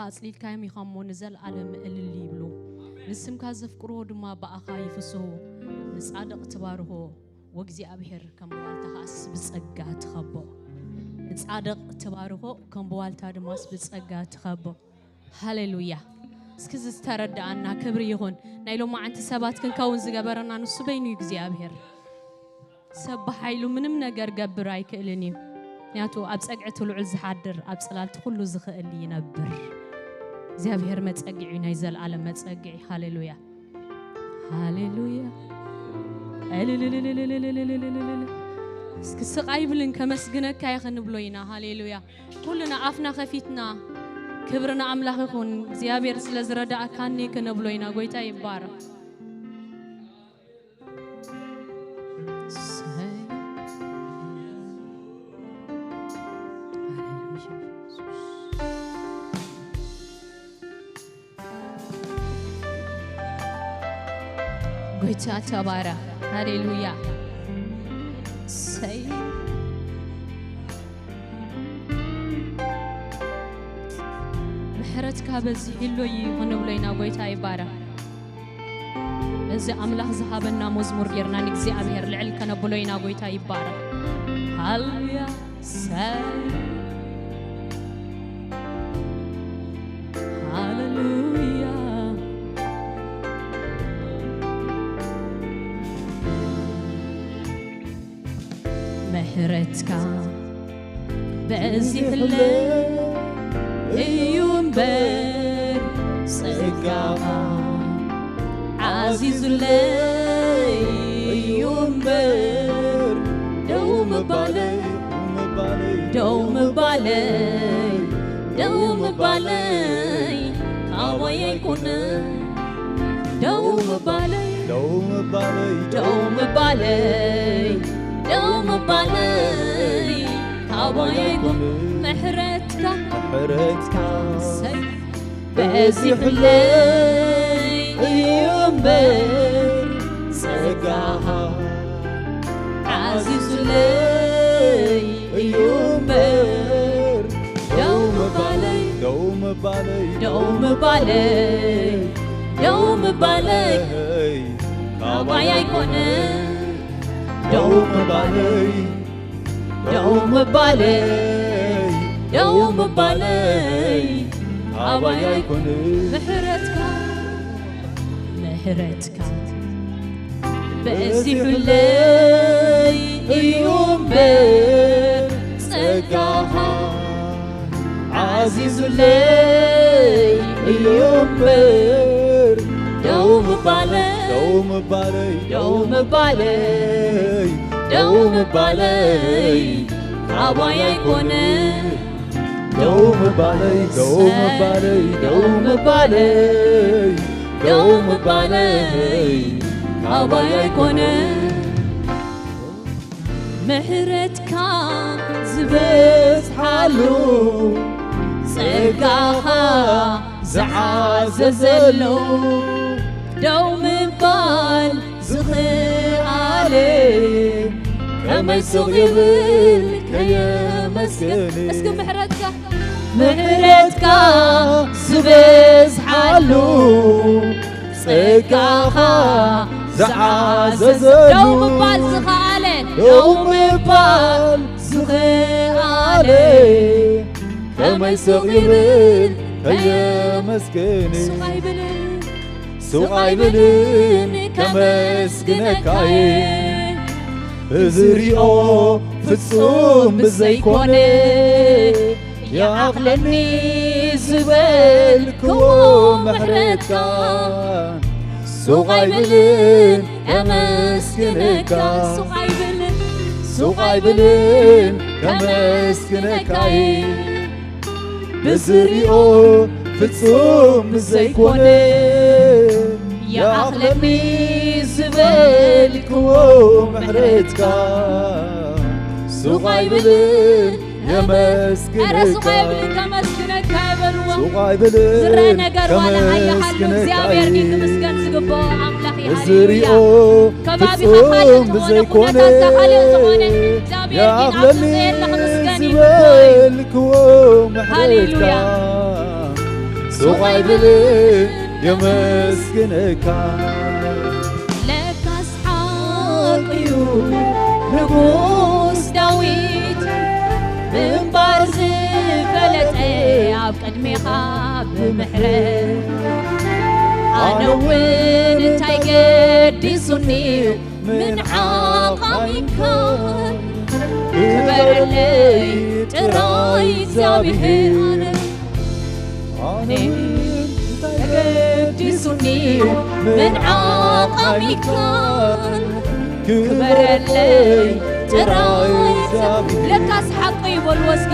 ኣጽሊልካዮም ኢኻ እሞ ንዘለኣለም እልል ይብሉ። ንስምካ ዘፍቅርዎ ድማ ብኣኻ ይፍስሁ። ንጻድቕ ትባርኾ፣ ወእግዚኣብሔር ከም ብዋልታ ከኣስ ብጸጋ ትኸቦ። ንጻድቕ ትባርኾ፣ ከም ብዋልታ ድማስ ብጸጋ ትኸቦ። ሃሌሉያ። እስኪ እዚ ዝተረዳኣና ክብሪ ይኹን። ናይ ሎማዓንቲ ሰባት ክንከውን ዝገበረና ንሱ በይኑ እዩ እግዚኣብሔር። ሰብ ብሓይሉ ምንም ነገር ገብር ኣይክእልን እዩ። ምክንያቱ ኣብ ጸግዒ ትልዑል ዝሓድር ኣብ ጽላልቲ ኩሉ ዝኽእል ይነብር። እግዚኣብሔር መጸግዒ እዩ፣ ናይ ዘለኣለም መጸግዒ። ሃሌሉያ። ሃሌሉያ። እልልልልልልልልልልልልል። እስኪ ስቕ ኣይብልን ከመስግነካ እየ ክንብሎ ኢና። ሃሌሉያ። ኩልና ኣፍና ከፊትና ክብሪ ንኣምላኽ ይኹን። እግዚኣብሔር ስለ ዝረዳእካኒ ክንብሎ ኢና። ጎይታ ይባረኽ። ጎይታ ተባረኽ። ሃሌሉያ። ሰይ። ምሕረትካ በዚሕሎ እዩ ክንብሎ ኢና። ጎይታ ይባረኽ። እዚ ኣምላኽ ዝሃበና መዝሙር ጌርና ንእግዚኣብሔር ልዕል ከነብሎ ኢና። ጎይታ ይባረኽ። ሃሌሉያ። ሰይ። ሃሌሉያ። ምሕረትካ በዚሕለይ እዩ እምበር፣ ጸጋኻ ዓዚዙለይ እዩ እምበር፣ ደው ምባለይ፣ ደው ምባለይ፣ ደው ምባለይ ካባይ ኣይኮነን። ደው ምባለይ፣ ደው ምባለይ፣ ደው ምባለይ፣ ደው ምባለይ ካባይ ኣይኮነን። ምሕረትካ፣ ምሕረትካ ሰይ በዚሕለይ እዩ እምበር፣ ጸጋኻ ዓዚዙለይ እዩ እምበር፣ ደው ምባለይ፣ ደው ምባለይ፣ ደው ምባለይ፣ ደው ምባለይ ካባይ ኣይኮነን። ደው ምባለይ፣ ደው ምባለይ፣ ደው ምባለይ ካባይ ኣይኮነን። ምሕረትካ፣ ምሕረትካ በዚሑለይ እዩ እምበር፣ ጸጋኻ ዓዚዙለይ እዩ እምበር፣ ደው ምባለይ፣ ደው ምባለይ፣ ደው ምባለይ፣ ደው ምባለይ ካባይ ኣይኮነን። ደው ምባለይ፣ ደው ምባለይ፣ ደው ምባለይ፣ ደው ምባለይ ካባይ ኣይኮነን። ምሕረትካ ዝበዝሓሉ፣ ጸጋኻ ዝዓዘዘሉ፣ ደው ምባል ዝኽኣለ ከመይ ስቕ ይብል ከየመስገን። እስኪ ምሕረትካ፣ ምሕረትካ ዝበዝሓሉ፣ ጸጋኻ ዝዓዘዘሉ፣ ደው ምባል ዝኸኣለ፣ ደው ምባል ዝኸኣለ ከመይ ስቕ ይብል ከየመስግን። ሱቕ ኣይብልን፣ ሱቕ ኣይብልን ከመስግነካየ። እዚ ሪኦ ፍጹም ብዘይኮነ፣ ይኣኽለኒ ዝበልክዎ ምሕረትካ ሱቕ ኣይብልን ከመስግነካ። ሱቕ ኣይብልን፣ ሱቕ ኣይብልን ከመስግነካየ። ብዝሪኦ ፍጹም ዘይኮነ፣ ይኣኽለኒ ዝበልክዎ ምሕረትካ ሱቕ ኣይብልን ከመስግነካ። ኧረ ሱቕ ኣይብልን ከመስግነካ ይበልዎ። ሱቕ ኣይብልን ዝረአ ነገር ዋላ ኣይሃሉ፣ ከመስግነካ እግዚኣብሔር እዩ ክምስገን ዝግብኦ ኣምላኽ እዩ። ብዝሪኦ ሃሌሉያ። ከባቢኻ ካልእ ፍጹም ዝኾነ፣ ብዘይኮነ፣ ኩነታትካ ካልእ ዝኾነ፣ እግዚኣብሔር ግን ኣብ ይኣኽለኒ ዝዘየለ ክምስገን እዩ። ዝበልክዎ ምሕረትካ ሃሌሉያ። ሱቕ ኣይብልን የመስግነካ። ለካስ ሓቁ እዩ ንጉስ ዳዊት ምንባር ዝፈለጠ ኣብ ቅድሜኻ ብምሕረት። ኣነ እውን እንታይ ገዲሱኒ ምን ዓቓሚካ ክበረለይ ጥራይ እግዚኣብሔር። ኣነ ተገዲሱኒ ምን ዓቓሚካ ክበረለይ ጥራይ እግዚኣብሔር። ለካስ ሓቁ እዩ በልዎ እስኪ።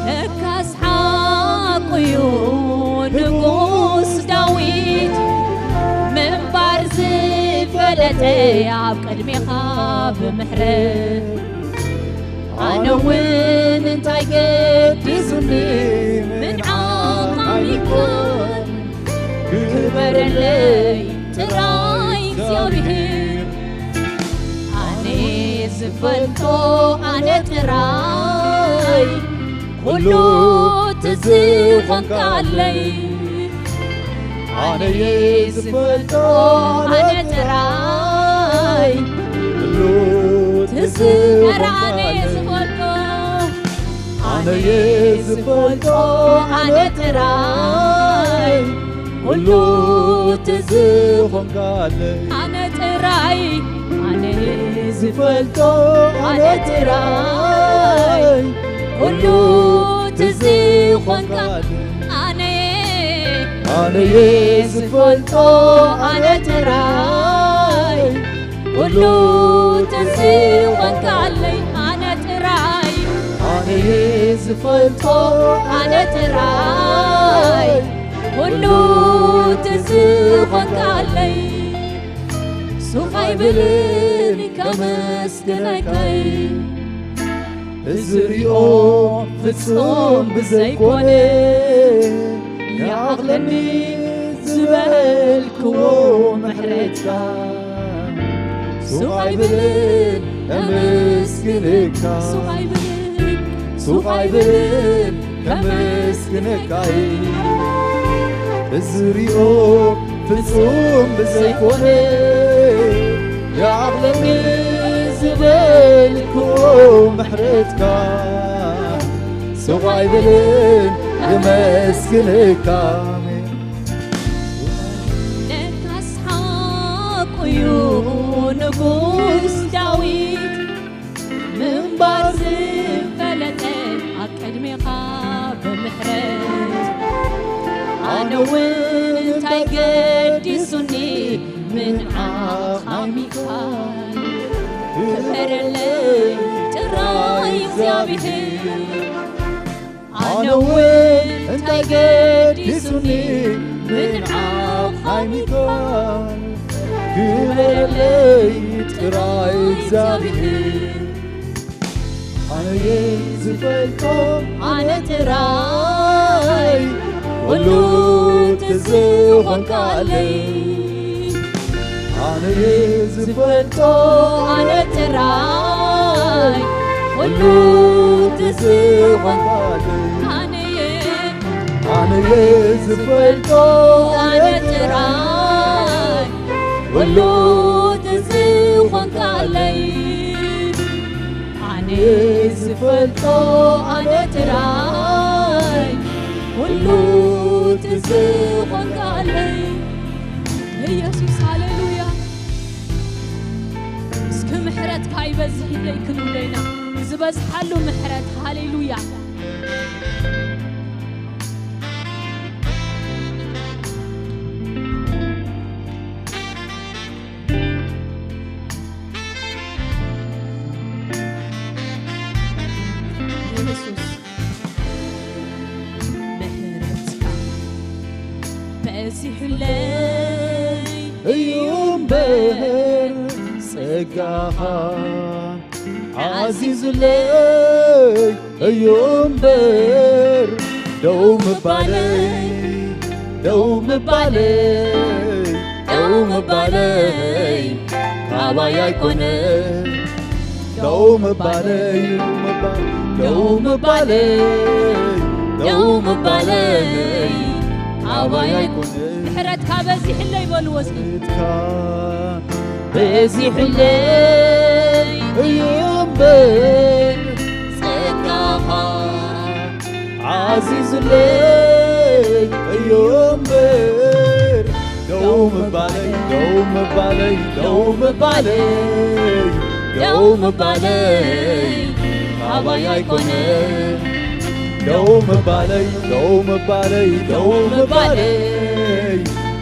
ለካስ ሓቁ እዩ ንጉስ ዳዊት ምንባር ዝፈለጠ ኣብ ቅድሜኻ ብምሕረት። ኣነ እውን እንታይ ገዲሱኒ ምን ዓቓሚካ ክበረለይ ጥራይ እግዚኣብሔር። ኣነ ዝፈልጦ ኣነ ጥራይ ኩሉ ትዝኾንካለይ። ኣነ ዝፈልጦ ኣነ ጥራይ ኩሉ ትዝኾንካለይ። ኣነ ዝፈልጦ ኣነ ዝፈልጦ ኣነ ጥራይ ኩሉ ትዝኾንካለይ። ኣነ ጥራይ ኣነ ዝፈልጦ ኣነ ጥራይ ኩሉ ትዝኾንካለይ። ኣነ ኣነ ዝፈልጦ ኣነ ጥራይ ኩሉ ትዝኾንካለይ። ኣነ ጥራይ ኣነ ዝፈልጦ ኣነ ጥራይ ኩሉ ትዝኾንካለይ። ሱቕ ኣይብልን ከመስግነካይ እዝሪኦ ፍጹም ብዘይኮነ ይዓቕለኒ ዝበልክዎ ምሕረትካ ሱቕ ኣይብልን ከመስግነካ ሱቕ ኣይብልን ሱቕ ኣይብልን ከመስግነካ እዝሪኦ ፍጹም ብዘይኮነ ይዓቕለኒ ዝበልክዎ ምሕረትካ ሱቕ ኣይብልን የመስግነካ። ለካስ ሓቁ እዩ ንጉስ ዳዊት ምንባር ዝፈለጠ ኣብ ቅድሜኻ ብምሕረት ኣነ እውን እንታይ ገዲሱኒ ምን ዓቓሚካ ክበረለይ ጥራይ እግዚኣብሔር ኣነ እውን እንታይ ገዲሱኒ ምን ዓቓሚካ ክበረለይ ጥራይ እግዚኣብሔር ኣነየ ዝፈልጦ ኣነ ጥራይ ኩሉ ትዝኾንካለይ ኣነየ ዝፈልጦ ኣነ ጥራይ ኩሉ ትዝኾንካለይ ኣነየ ኣነየ ዝፈልጦ ኣነ ጥራይ ኩሉ ትዝኾንካለይ ኣነ ዝፈልጦ ኣነ ጥራይ ኩሉ ትዝኾንካለይ ኢየሱስ ሃሌሉያ እስኪ ምሕረትካ ይበዝሕለይ ክንብሎ ኢና ዝበዝሓሉ ምሕረት ሃሌሉያ በዚሑለይ እዩ እምበር ጸጋኻ ዓዚዙለይ እዩ እምበር ደው ምባለይ ደው ምባለይ ደው ምባለይ ካባይ ኣይኮነ ደው ምባለይ ደው ምባለይ ደው ምባለይ ኣባይ ኣይኮነን። ምሕረትካ በዚሕለይ በልዎ እስኪ። ምሕረትካ በዚሕለይ እዩ እምበር፣ ጸጋኻ ዓዚዙለይ እዩ እምበር፣ ደው ምባለይ፣ ደው ምባለይ፣ ደው ምባለይ፣ ደው ምባለይ ካባይ ኣይኮነን። ደው ምባለይ፣ ደው ምባለይ፣ ደው ምባለይ፣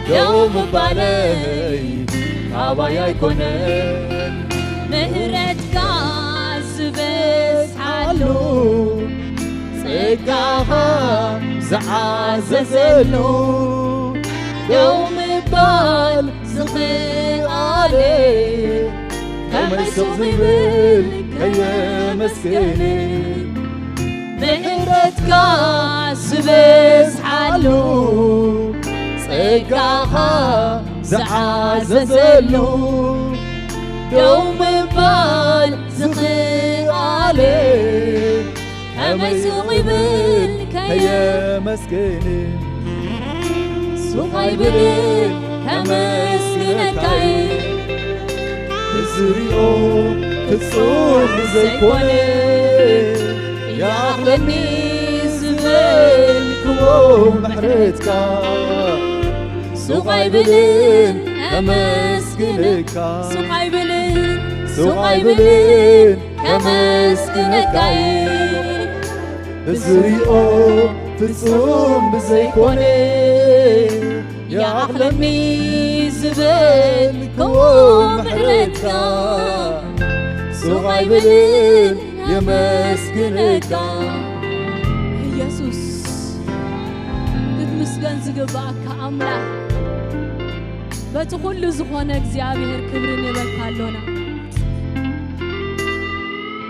ደው ምባለይ ካባይ ኣይኮነን። ምህረትካ ዝበዝሓሉ፣ ጸጋኻ ዝዓዘዘሉ፣ ደው ምባል ዝኽኣለ፣ ከመይ ስቕ ይብል ከየመስገነ። ምህረትካ ዝበዝሓሉ፣ ጸጋኻ ዝዓዘዘሉ፣ ደው ምባል ዝኽኣለ፣ ከመይ ስቕ ይብል ከየመስግን። ስቕ ኣይብልን ከመስግነካ እየ። ዝሪኦ ፍጹም ዘይኮነ፣ ይኣኽለኒ ዝበልክዎ ምሕረትካ። ስቕ ኣይብልን ከመስግነካ። ስቕ ኣይብልን፣ ስቕ ኣይብልን ከመስግነካ እየ። ብዝሪኦ ፍጹም ብዘይኮነ፣ ይኣኽለኒ ዝበልክዎ ምሕረትካ። ስቕ ኣይብልን የመስግነካ። ኢየሱስ፣ ክትምስገን ዝግብኣካ ኣምላኽ፣ በቲ ኩሉ ዝኾነ እግዚኣብሔር ክብሪ ንበካ ኣሎና።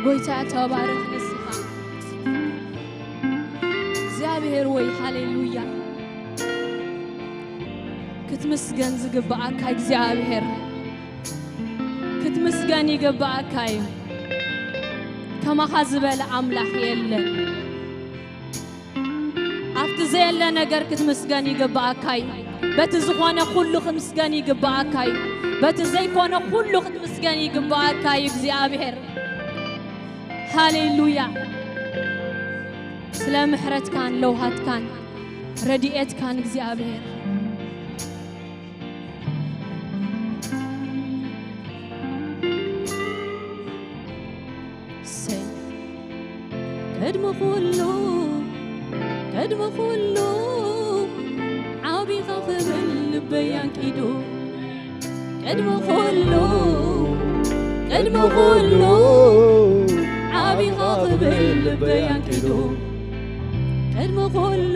ጎይታ ተባረኽ ንስኻ። እግዚኣብሔር ወይ፣ ሃሌሉያ። ክትምስገን ዝግብኣካ እግዚኣብሔር፣ ክትምስገን ይግብኣካ እዩ። ከማኻ ዝበለ ኣምላኽ የለን። ኣብቲ ዘየለ ነገር ክትምስገን ይግብኣካ እዩ። በቲ ዝኾነ ኩሉ ክትምስገን ይግብኣካ እዩ። በቲ ዘይኮነ ኩሉ ክትምስገን ይግብኣካ እዩ እግዚኣብሔር። ሃሌሉያ። ስለ ምሕረትካን ለውሃትካን ረድኤትካን እግዚኣብሔር። ሰይ። ቅድሚ ኩሉ፣ ቅድሚ ኩሉ ዓቢኻ ክብል ልበይ ኣንቂዱ። ቅድሚ ኩሉ፣ ቅድሚ ኩሉ ዓቢኻ ክብል ልበይ ኣንቂዱ። ቅድሚ ኩሉ፣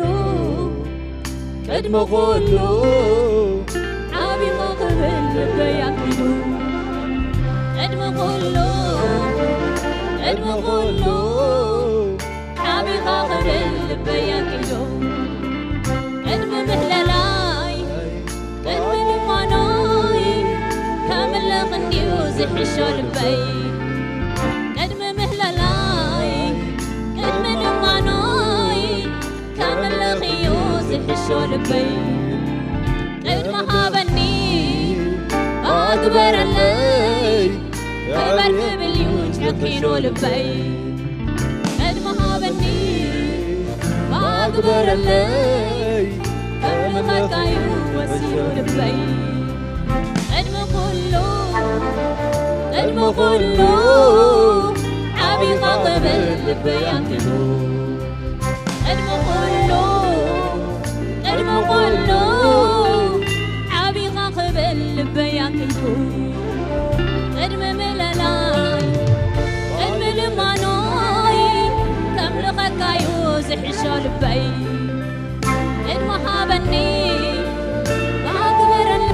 ቅድሚ ኩሉ ዓቢኻ ክብል ልበይ ኣንቂዱ። ቅድሚ ኩሉ፣ ቅድሚ ኩሉ ዓቢኻ ክብል ልበይ ኣንቂዱ። ቅድሚ ምህለላይ፣ ቅድሚ ልማኖይ ከምልኽ እንድዩ ዝሕሾ ልበይ። ቅድሚ ምህለላይ፣ ቅድሚ ልማኖይ ከምልኽ እዩ ዝሕሾ ልበይ። ቅድሚ ሃበኒ ኣግበረለይ፣ ክበር ክብል እዩ ጨኪኑ ልበይ። ቅድሚ ሃበኒ ኣግበረለይ፣ ከምልኸካ እዩ ወሲኑ ልበይ። ቅድሚ ኩሉ፣ ቅድሚ ኩሉ ዓቢኻ ክብል ልበይ ኣንቂዱ። ቅድሚ ኩሉ፣ ቅድሚ ኩሉ ዓቢኻ ክብል ልበይ ኣንቂዱ። ቅድሚ ምለላይ፣ ቅድሚ ልማኖይ ከምልኸካ እዩ ዝሕሾ ልበይ። ቅድሚ ሃበኒ ኣግበረለይ።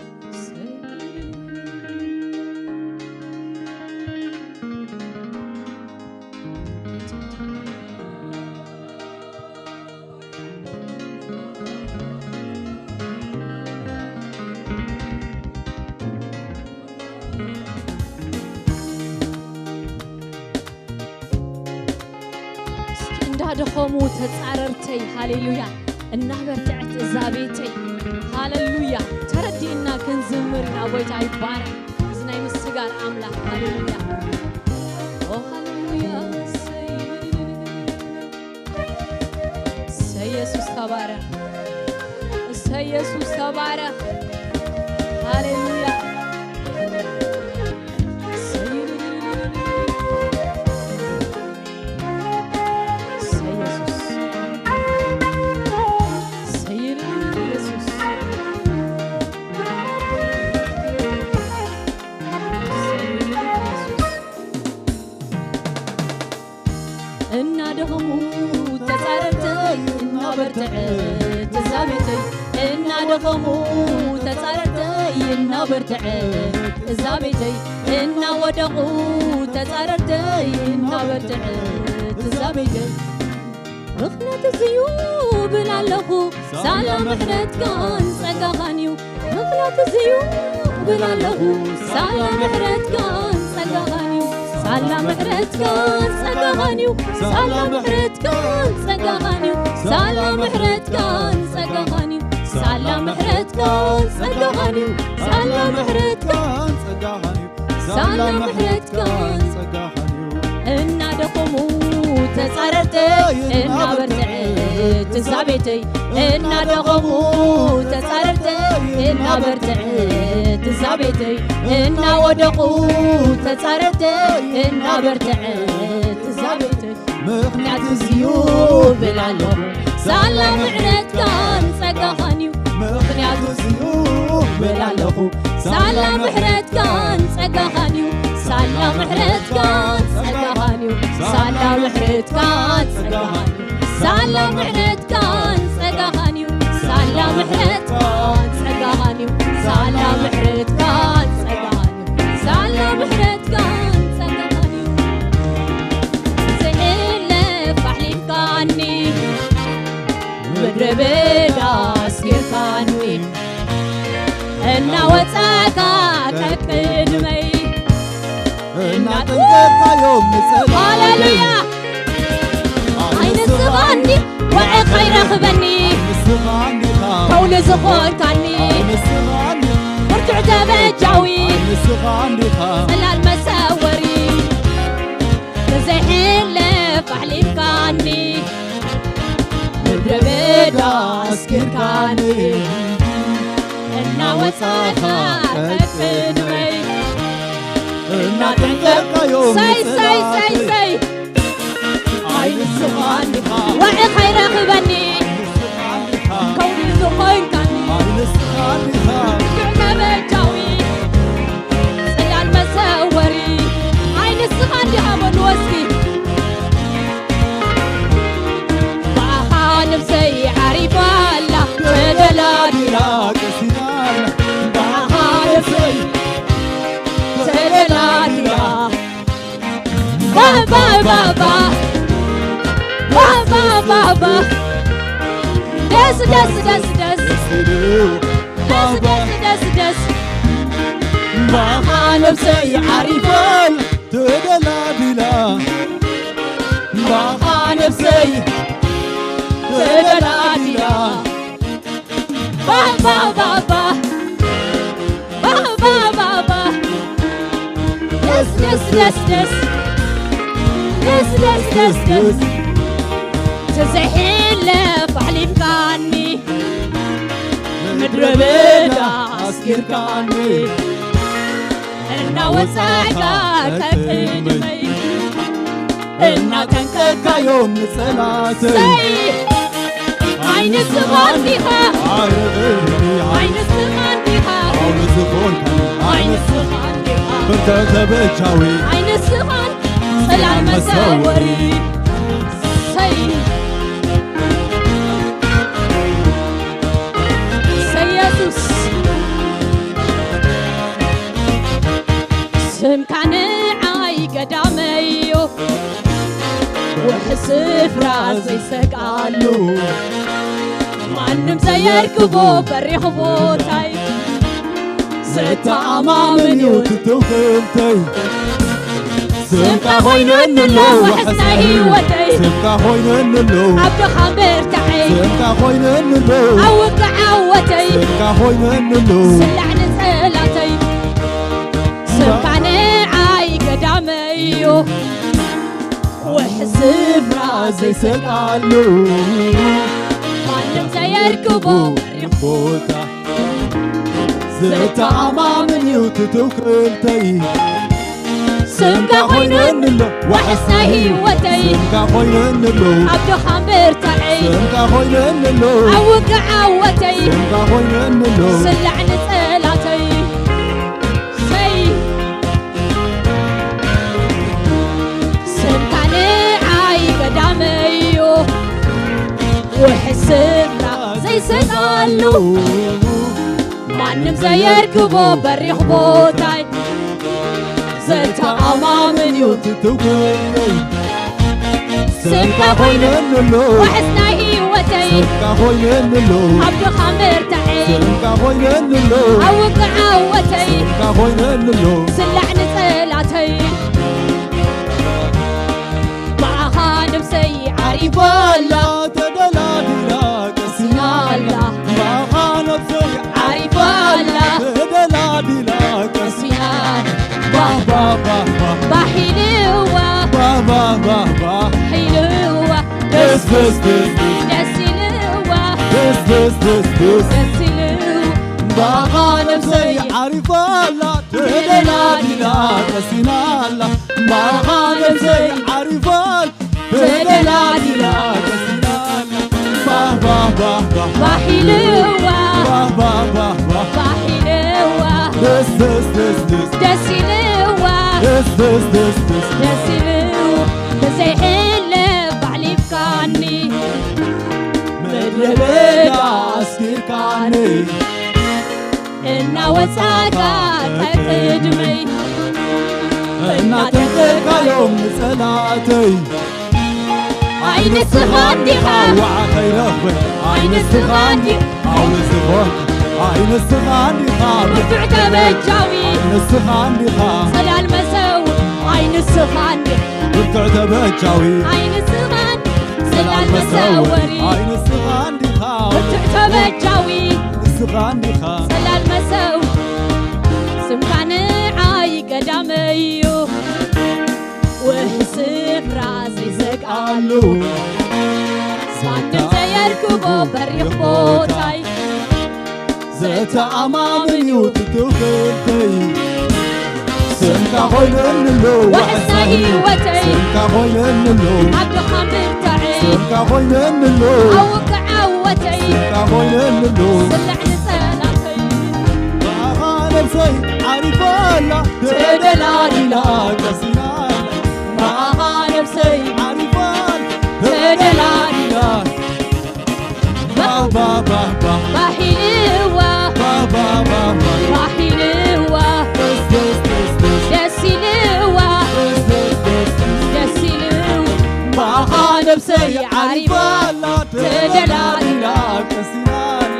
እንዳደኸሙ ተጻረርተይ፣ ሃሌሉያ፣ እናበርትዐት እዛ ቤተይ፣ ሃሌሉያ። ተረዲእና ክንዝምር ኢና። ጎይታ ይባረክ። እዚ ናይ ምስጋና ኣምላኽ፣ ሃሌሉያ። ኦ ሃሌሉያ፣ እሰይ። እሰይ፣ ኢየሱስ ተባረኽ። እሰይ፣ ኢየሱስ ተባረኽ። ሃሌሉያ። እሰይ፣ እሰይ፣ ኢየሱስ። እሰይ፣ ኢየሱስ። እናደኸሙ ተጻረርተይ እናበርትዐት እዛ ቤተይ፣ እናደኸሙ ተጻረርተይ እናበርትዐት እዛ ቤተይ፣ እናወደቑ ተጻረርተይ እናበርትዐት እዛ ቤተይ። ምኽንያት እዚዩ ብል ኣለኹ፣ ሳላ ምሕረትካን ጸጋኻን እዩ። ምኽንያት እዚዩ ብል ኣለኹ፣ ሳላ ምሕረትካን ጸጋኻን እዩ። ሳላ ምሕረትካን ጸጋኻን እዩ። ሳላ ምሕረትካን ጸጋኻን እዩ። ሳላ ምሕረትካን ጸጋኻን እዩ። ሳላ ምሕረትካን ጸጋኻን እዩ። ሳላ ምሕረትካን ጸጋኻን እዩ። ሳላ ምሕረትካን ጸጋኻን እዩ። እናደኸሙ ተጻረርተይ እናበርትዐት እዛ ቤተይ፣ እናደኸሙ ተጻረርተይ እናበርትዐት እዛ ቤተይ፣ እናወደቑ ተጻረርተይ እናበርትዐት እዛ ቤተይ። ምኽንያት እዚዩ ብል ኣለኹ፣ ሳላ ምሕረትካን ጸጋኻን እዩ። ምኽንያት እዚዩ ብል ኣለኹ፣ ሳላ ምሕረትካን ጸጋኻን እዩ። ሳላ ምሕረትካን ጸጋኻን እዩ። ሳላ ምሕረትካን ጸጋኻን እዩ። ሳላ ምሕረትካን ጸጋኻን እዩ። ሳላ ምሕረትካን ጸጋኻን እዩ። ሳላ ምሕረትካን ጸጋኻን እዩ። ሳላ ምሕረትካን ጸጋኻን እዩ። ዝሕለፍ ኣሕሊፍካኒ፣ ምድረ በዳ ኣስጊርካኒ፣ እናወጻእካ ቀቅድመይ፣ እናጠንቀቕካዮም ንጸላእተይ። ሃሌሉያ። ኣይንስኻኒ፣ ወዐ ኸይረኽበኒ፣ ንስኻ እንዲኻ። ከውሊ ዝኾንካኒ፣ ንስኻ እንዲኻ። ብርቱዕ ተበጃዊ፣ ንስኻ እንዲኻ። ጽላል መሰወሪ፣ ብዘይሕለፍ ኣሕሊፍካኒ፣ ምድረ በዳ ኣስጊርካኒ፣ እናወጻእካ ቀቅድመይ፣ እናጠንቀቕካዮም ሰይ፣ ሰይ፣ ሰይ፣ ንጸላእተይ። ሰይ። ኣይንስኻን ኢኻ። ወዒ ኸይረኽበኒ። ኣይንስኻን ኢኻ። ከውሊ ዝኾንካኒ። ኣይንስኻን ኢኻ። ብርቱዕ ተበጃዊ። ጽላል መሰወሪ። ኣይንስኻን ዲኻ በልዎ እስኪ። ብኣኻ ነብሰይ ዓሪፋ ኣላ ተደላዲላ። ቀሲና ኣላ። ብኣኻ ነብሰይ ተደላዲላ። ባ፣ ባ፣ ባ፣ ባ። ባ፣ ባ፣ ባ፣ ባ። ደስ፣ ደስ፣ ደስ፣ ደስ። ደስ፣ ደስ፣ ደስ፣ ደስ። ባኻ ነብሰይ ዓሪፋን ተደላዲላ። ባኻ ነብሰይ ተደላዲላ። ባ፣ ባ፣ ባ፣ ባ። ባ፣ ባ፣ ባ፣ ባ። ደስ፣ ደስ፣ ደስ፣ ደስ። ደስ፣ ደስ፣ ደስ፣ ደስ። ተዘይሕለፍ ኣሕሊፍካኒ፣ ምድረ በዳ ኣስጊርካኒ። እናወጻእካ ቀቅድመይ፣ እናጠንቀቅካዮም ንጸላእተይ። ሰይ! ኣይንስኻን ዲኻ? ኣይንስኻን ዲኻ? ኣይንስኻን ዲኻ? ብርተ ተበጃዊ። ኣይንስኻን ጽላል መሰወሪ። ሰይ! ሰይ የሱስ! ስምካ ንዓይ ቀዳመዮ፣ ውሕስ ስፍራ ዘይሰግኣሉ፣ ማንም ዘየርክቦ በሪኽ ቦታይ፣ ዘተኣማምን እዩ ትትውክልተይ። ስምካ ኮይነኒ ኣሎ ዋሕስ ናይ ህይወተይ። ስምካ ኮይነኒ ኣሎ ኣብ ድኻም ብርታዐይ። ስምካ ኮይነኒ ኣሎ ኣብ ውግእ ዓወተይ። ስምካ ኮይነኒ ኣሎ ስላዕ ንጸላተይ። ስምካ ንዓይ ገዳመይ እዩ። ውሕስ ስፍራ ዘይሰግኣሉ ማንም ዘየርክቦ በሪኽ ቦታ። ዘተኣማምን እዩ ትትውክልተይ። ስምካ ኮይነኒ ኣሎ ዋሕስ ናይ ህይወተይ። ስምካ ኮይነኒ ኣሎ ኣብ ድኻም ብርታዐይ። ስምካ ኮይነኒ ኣሎ ኣብ ውግእ ዓወተይ። ስምካ ኮይነኒ ኣሎ ስላዕ ንጸላተይ። ሰይ ስምካ ንዓይ ገዳመይ እዩ። ውሕስ ስፍራ ዘይሰግኣሉ ማንም ዘየርክቦ በሪኽ ቦታይ። ዘተኣማምን እዩ ትትውክለይ። ስምካ ኮይነኒ ኣሎ ዋሕስ ናይ ህይወተይ። ስምካ ኮይነኒ ኣሎ ኣብ ድኻም ብርታዐይ። ስምካ ኮይነኒ ኣሎ ኣብ ውግእ ዓወተይ። ስምካ ኮይነኒ ኣሎ ስላዕ ንጸላተይ። ብኣኻ ነብሰይ ዓሪፋ ኣላ ተደላዲላ ቀሲና ኣላ። ብኣኻ ነብሰይ ዓሪፋ ኣላ ተደላዲላ ቀሲና። ባህ ባህ ባህ ባህ ባህ ኢልዋ። ባህ ባህ ባህ ባህ ኢልዋ። ደስ ደስ ደስ ደስ ደስ ኢልዋ። ደስ ደስ ደስ ደስ ደስ ኢልዋ። ብኣኻ ነብሰይ ዓሪፋ ኣላ ተደላዲላ ቀሲና ኣላ። ብኣኻ ነብሰይ ዓሪፋ ኣላ ተደላዲላ ቀሲና ኣላ። ባህ ባህ ባህ ባህ ባህ ኢልዋ። ባህ ባህ ባህ ባህ ባህ ኢልዋ። ደስ ደስ ደስ ደስ ደስ ኢልዋ። ደስ ደስ ደስ ደስ ደስ ኢልዋ። ብዘይሕለፍ ኣሕሊፍካኒ ምድረ በዳ ኣስጊርካኒ። እናወጻእካ ቀቅድመይ እናተንከርካዮም ንጸላእተይ። ኣይ ንስኻ እንዲኻ ዋዓ ከይረኽበ። ኣይ ንስኻ እንዲ ኣው ንስኾን። ኣይ ንስኻ እንዲኻ ብርቱዕ ተበጃዊ። ኣይ ንስኻ እንዲኻ ጸላል መሰው። ኣይ ንስኻ እንዲ ብርቱዕ ተበጃዊ። ኣይ ንስኻ እንዲ ጸላል መሰወሪ። ኣይ ንስኻ እንዲኻ ብርቱዕ ተበጃዊ። ንስኻ እንዲኻ ጸላል መሰው። ስምካ ንዓይ ቀዳመይ እዩ። ውሕስ ስፍራ ዘይሰግኣሉ ማንም ዘየርክቦ በሪኽ ቦታይ። ዘተኣማምን እዩ ትትውክልተይ። ስምካ ኮይነኒ ኣሎ ዋሕስ ናይ ህይወተይ። ስምካ ኮይነኒ ኣሎ ኣብ ድኻም ብርታዐይ። ስምካ ኮይነኒ ኣሎ ኣብ ውግእ ዓወተይ። ስምካ ኮይነኒ ኣሎ ስላዕ ንጸላተይ። ብኣኻ ነብሰይ ዓሪፋ ኣላ ተደላዲላ ቀሲና ኣላ። ብኣኻ ነብሰይ ዓሪፋ ኣላ ተደላዲላ። ባህ ባህ ባህ ባህ ባህ ኢልዋ። ባህ ባህ ባህ ባህ ባህ ኢልዋ። ደስ ደስ ደስ ደስ ደስ ኢልዋ። ደስ ደስ ደስ ደስ ደስ ኢልዋ። ብኣኻ ነብሰይ ዓሪፋ ኣላ ተደላዲላ ቀሲና ኣላ።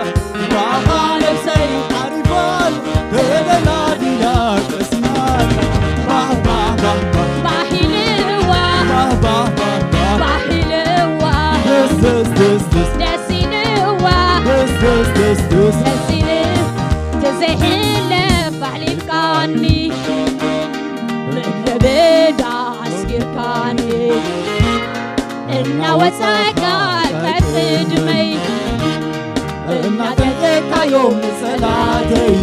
ብኣኻ ነብሰይ ዓሪፋ ኣላ ተደላዲላ ቀሲና ኣላ። ባህ ባህ ባህ ባህ ባህ ኢልዋ። ባህ ባህ ባህ ባህ ባህ ኢልዋ። ደስ ደስ ደስ ደስ ደስ ኢልዋ። ደስ ደስ ደስ ደስ ደስ ኢልዋ። ተዘይሕለፍ ኣሕሊፍካኒ ምድረ በዳ ኣስጊርካኒ። እናወጻእካ ቀቅድመይ እናጠንቀቅካዮም ንጸላእተይ።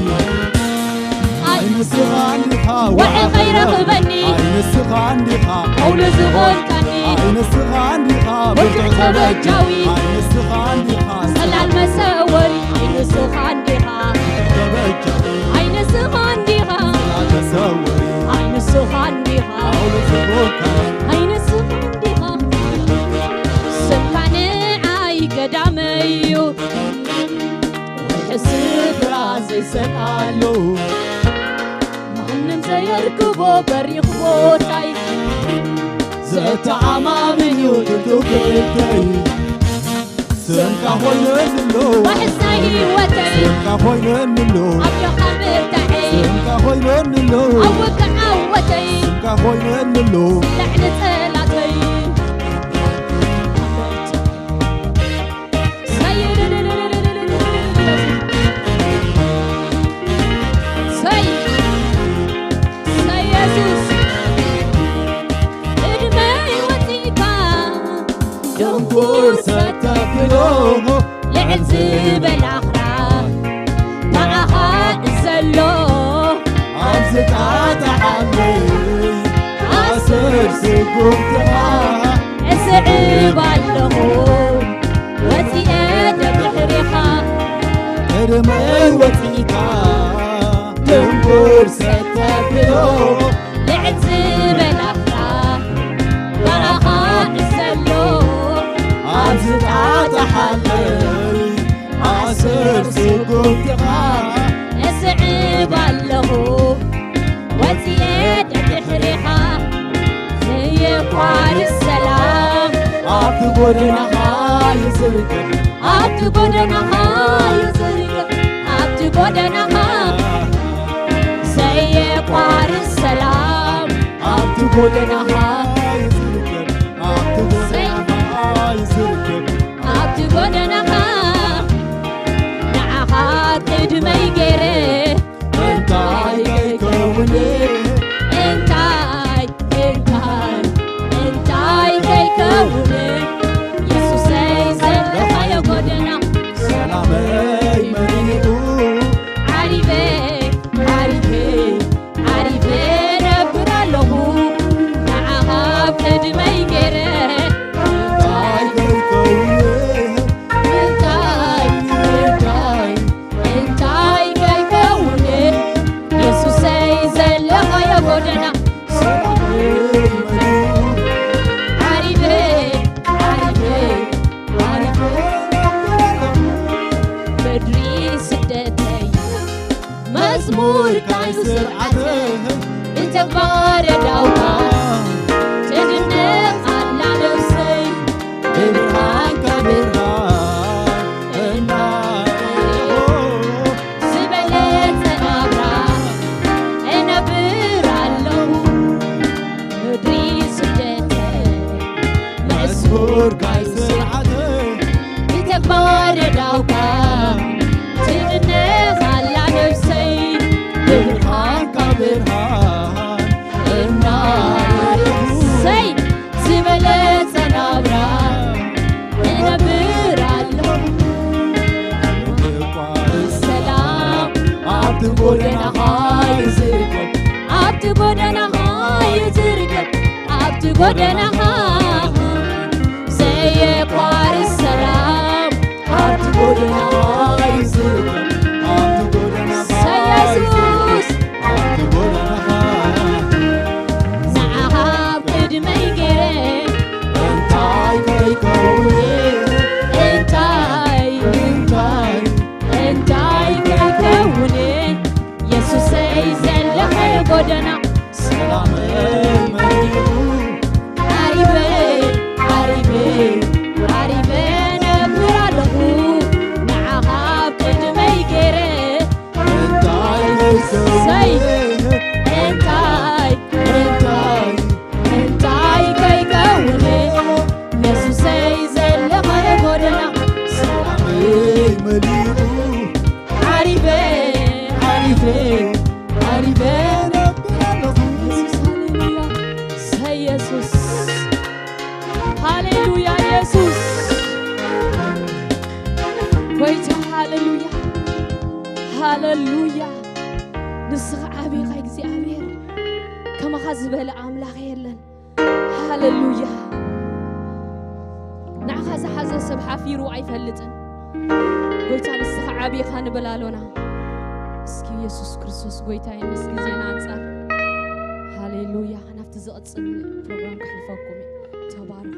ኣይ ንስኻ እንዲኻ ወዐ ከይረኽበኒ። ኣይ ንስኻ እንዲኻ ቀውሊ ዝኾንካኒ። ኣይ ንስኻ እንዲኻ ብርቱዕ ተበጃዊ። ኣይ ንስኻ እንዲኻ ጸላል መሰወሪ። ኣይ ንስኻ እንዲኻ ተበጃዊ። ኣይ ንስኻ እንዲኻ ጸላል መሰወሪ። ኣይ ንስኻ እንዲኻ ቀውሊ ዝኾንካኒ። ኣይ ንስኻ እንዲኻ ስምካ ንዓይ ገዳመይ እዩ። ውሕስ ስፍራ ዘይሰግኣሉ ማንም ዘየርክቦ በሪኽ ቦታይ። ዘተኣማምን እዩ ትትውክልተይ። ስምካ ኮይነኒ ኣሎ ዋሕስ ናይ ህይወተይ። ስምካ ኮይነኒ ኣሎ ኣብ ድኻም ብርታዐይ። ስምካ ኮይነኒ ኣሎ ኣብ ውግእ ዓወተይ። ስምካ ኮይነንሉ ልዕሊ ጸላተይ። ሰይ፣ ሰይ፣ ሰይ የሱስ፣ ቅድመይ ወጺእካ ድንኩር ሰተብሎ ልዕል ዝበለ ኣኽራን ብኣኻ ዘሎ ኣብ ዝጣጣሓለይ ኣሰር ስጉምትኻ እስዕብ ኣለኹ ወፂኤ ደድሕሪኻ ቅድመይ ወፂእካ ድንኩር ሰተብሎ ልዕል ዝበለ ኣኽራን ብኣኻ ዘሎ ኣብ ዝጣጣሓለይ ኣሰር ስጉምትኻ እስዕብ ኣለኹ ወፂኤ ደድሕሪኻ ዘየቋርጽ ሰላም ኣብቲ ጎደናኻ ይዝርግሕ ኣብቲ ጎደናኻ ይዝርግሕ ኣብቲ ጎደናኻ ዘየቋርጽ ሰላም ኣብቲ ጎደናኻ ይዝርግሕ ኣብቲ ጎደናኻ ይዝርግሕ ኣብቲ ጎደናኻ ንዓኻ ቅድመይ ገይረ እንታይ ከይከውን እንታይ እንታይ እንታይ ከይከውን የሱሰይ ዘለኻዮ ጎደና ሰላመይ መሊኡ ዓሪፈ ዓሪፈ ዓሪፈ ነብር ኣለኹ ንዓኻ ኣብ ቅድመይ ገይረ እንታይ ከይከውን እንታይ እንታይ እንታይ ከይከውን የሱሰይ ዘለኻዮ ጎደና ዓሪፈ ዓሪፈ ዓሪፈ ምድሪ ስደተይ መዝሙር ካዩ ስርዓተ ብተግባር የዳውካ ትድነቕ ኣላ ነፍሰይ ብብርሃንካ ብርሃን እናረኦ ዝበለጸ ናብራ እነብር ኣለኹ ምድሪ ስደተ መዝሙር ካዩ ስርዓተ ብተግባር የዳውካ ትድነቕ ኣላ ነፍሰይ ብብርሃንካ ብርሃን እናረኦ ሰይ ዝበለጸ ናብራ እነብር ኣለኹ ሰላም ኣብቲ ጎደናኻ ይዝርግሕ ኣብቲ ጎደናኻ ይዝርግሕ ኣብቲ ጎደናኻ ዘየቋርጽ ሰላም ኣብቲ ጎደናኻ ይዝርግሕ ኣብቲ ጎደናኻ ሰይ የሱስ ኣብቲ ጎደናኻ ንዓኻ ኣብ ቅድመይ ገይረ እንታይ ከይከውን እንታይ እንታይ እንታይ ከይከውን የሱሰይ ዘለኸ ጎደና ሰላመይ መሊኡ ዓሪፈ ዓሪፈ ዓሪፈ ነብር ኣለኹ ንዓኻ ኣብ ቅድመይ ገይረ እንታይ ሰይ እንታይ እንታይ እንታይ ከይከውን የሱሰይ ዘለኸ ጎደና ሰላመይ መሊኡ ዓሪፈ ዓሪፈ ዓሪፈ ነብር ኣለኹ የሱስ ሃሌሉያ ሰይ የሱስ ሃሌሉያ የሱስ ጎይታ ሃሌሉያ ሃሌሉያ ንስኻ ዓቢኻ እግዚኣብሔር ከማኻ ዝበለ ኣምላኽ የለን ሃሌሉያ ንዓኻ ዝሓዘ ሰብ ሓፊሩ ኣይፈልጥን ጎይታ ንስኻ ዓቢኻ ንብል ኣሎና እስኪ የሱስ ክርስቶስ ጎይታ ምስ ግዜና ኣንጻር ሃሌሉያ ናብቲ ዝቕጽል ፕሮግራም ክሕልፈኩም እዩ ተባረኹ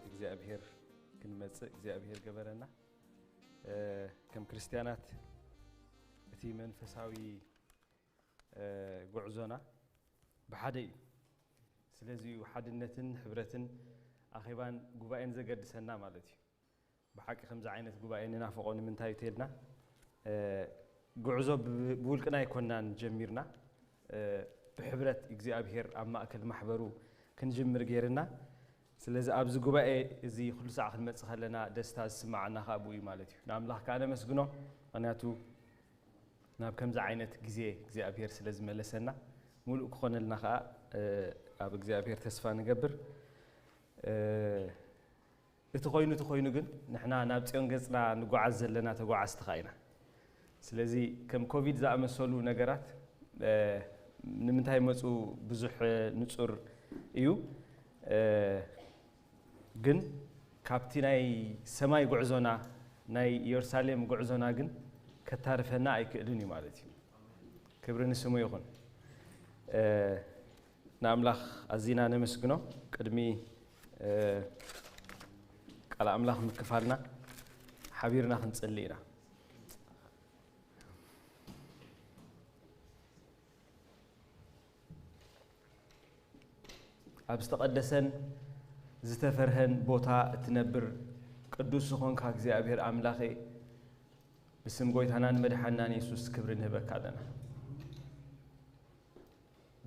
እግዚኣብሔር ክንመጽእ እግዚኣብሔር ገበረና። እ፣ ከም ክርስትያናት እቲ መንፈሳዊ፣ እ፣ ጉዕዞና ብሓደ እዩ። ስለዚ እዩ ሓድነትን ሕብረትን ኣኼባን ጉባኤን ዘገድሰና ማለት እዩ። ብሓቂ ከምዚ ዓይነት ጉባኤ ንናፍቖ ንምንታይ እዩ ተልና፣ እ፣ ጉዕዞ ብ-፣ ብውልቅና ኣይኮናን ጀሚርና፣ እ፣ ብሕብረት እግዚኣብሔር ኣብ ማእከል ማሕበሩ ክንጅምር ገይርና። ስለዚ ኣብዚ ጉባኤ እዚ ኩሉ ሳዕ ክንመጽእ ከለና ደስታ ዝስምዓና ከኣ ብኡ እዩ ማለት እዩ። ንኣምላኽ ከኣ ነመስግኖ፣ ምኽንያቱ ናብ ከምዚ ዓይነት ግዜ እግዚኣብሔር ስለ ዝመለሰና፣ ሙሉእ ክኾነልና ከኣ፣ እ፣ ኣብ እግዚኣብሔር ተስፋ ንገብር። እ፣ እቲ ኮይኑ፣ እቲ ኮይኑ ግን ንሕና ናብ ጽዮን ገጽና ንጓዓዝ ዘለና ተጓዓዝቲ ከኣ ኢና። ስለዚ ከም ኮቪድ ዝኣመሰሉ ነገራት፣ እ፣ ንምንታይ መጹ ብዙሕ፣ እ፣ ንጹር እዩ። እ፣ ግን ካብቲ ናይ ሰማይ ጉዕዞና፣ ናይ ኢየሩሳሌም ጉዕዞና ግን ከታርፈና ኣይክእልን እዩ ማለት እዩ። ክብሪ ንስሙ ይኹን። እ፣ ንኣምላኽ ኣዚና ነመስግኖ። ቅድሚ፣ እ፣ ቃል ኣምላኽ ምክፋልና ሓቢርና ክንጽሊ ኢና። ኣብ ዝተቐደሰን ዝተፈርሀን ቦታ እትነብር ቅዱስ ዝኾንካ እግዚኣብሔር ኣምላኸ፣ ብስም ጎይታናን መድሓናን የሱስ ክብሪ ንህበካ ኣለና።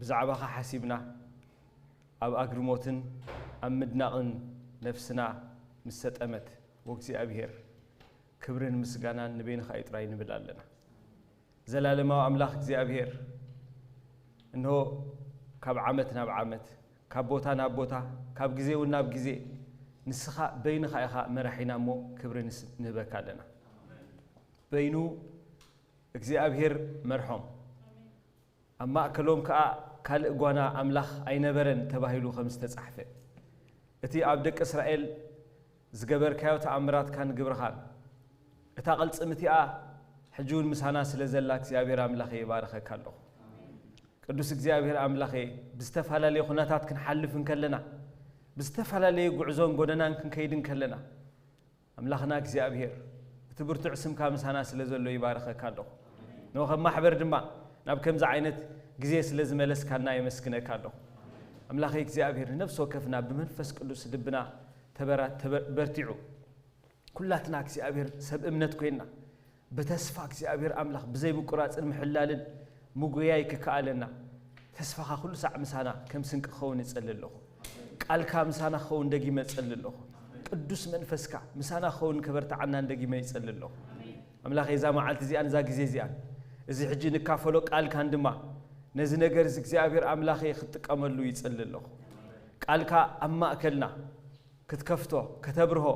ብዛዕባኻ ሓሲብና ኣብ ኣግርሞትን ኣብ ምድናቕን ነፍስና ምስ ሰጠመት፣ ወእግዚኣብሔር፣ ክብርን ምስጋናን ንበይንኻ እዩ ጥራይ ንብል ኣለና። ዘላለማዊ ኣምላኽ እግዚኣብሔር፣ እንሆ ካብ ዓመት ናብ ዓመት፣ ካብ ቦታ ናብ ቦታ፣ ካብ ግዜ እውን ናብ ግዜ፣ ንስኻ በይንኻ ኢኻ መራሒና እሞ ክብሪ ንስ-፣ ንህበካ ኣለና። በይኑ እግዚኣብሔር መርሖም። ኣብ ማእከሎም ከኣ ካልእ ጓና ኣምላኽ ኣይነበረን ተባሂሉ ከም ዝተጻሕፈ፣ እቲ ኣብ ደቂ እስራኤል ዝገበርካዮ ተኣምራትካን ግብርኻን፣ እታ ቅልጽም እቲኣ ሕጂ እውን ምሳና ስለ ዘላ እግዚኣብሔር ኣምላኸ ይባርኸካ ኣለኹ። ቅዱስ እግዚኣብሔር ኣምላኸ፣ ብዝተፈላለየ ኩነታት ክንሓልፍ እንከለና፣ ብዝተፈላለየ ጉዕዞን ጎደናን ክንከይድ እንከለና፣ ኣምላኽና እግዚኣብሔር፣ እቲ ብርቱዕ ስምካ ምሳና ስለ ዘሎ ይባርኸካ ኣለኹ። ንኸም ማሕበር ድማ ናብ ከምዚ ዓይነት ግዜ ስለ ዝመለስካና የመስግነካ ኣለኹ። ኣምላኸይ እግዚኣብሔር፣ ንነፍሲ ወከፍና ብመንፈስ ቅዱስ ልብና ተበራ-፣ ተበ-፣ በርቲዑ፣ ኩላትና እግዚኣብሔር ሰብ እምነት ኮይንና፣ ብተስፋ እግዚኣብሔር ኣምላኽ ብዘይ ምቁራጽን ምሕላልን ምጉያይ ክከኣለና፣ ተስፋኻ ኩሉ ሳዕ ምሳና ከም ስንቂ ክኸውን እጸሊ ኣለኹ። ቃልካ ምሳና ክኸውን ደጊመ እጸሊ ኣለኹ። ቅዱስ መንፈስካ ምሳና ክኸውን ከበርትዓናን ደጊመ ይጸሊ ኣለኹ። ኣምላኸይ፣ እዛ መዓልቲ እዚኣን እዛ ግዜ እዚኣን፣ እዚ ሕጂ ንካፈሎ ቃልካን ድማ፣ ነዚ ነገር እዚ እግዚኣብሔር ኣምላኸይ ክትጥቀመሉ ይጸሊ ኣለኹ። ቃልካ ኣብ ማእከልና ክትከፍቶ፣ ከተብርሆ፣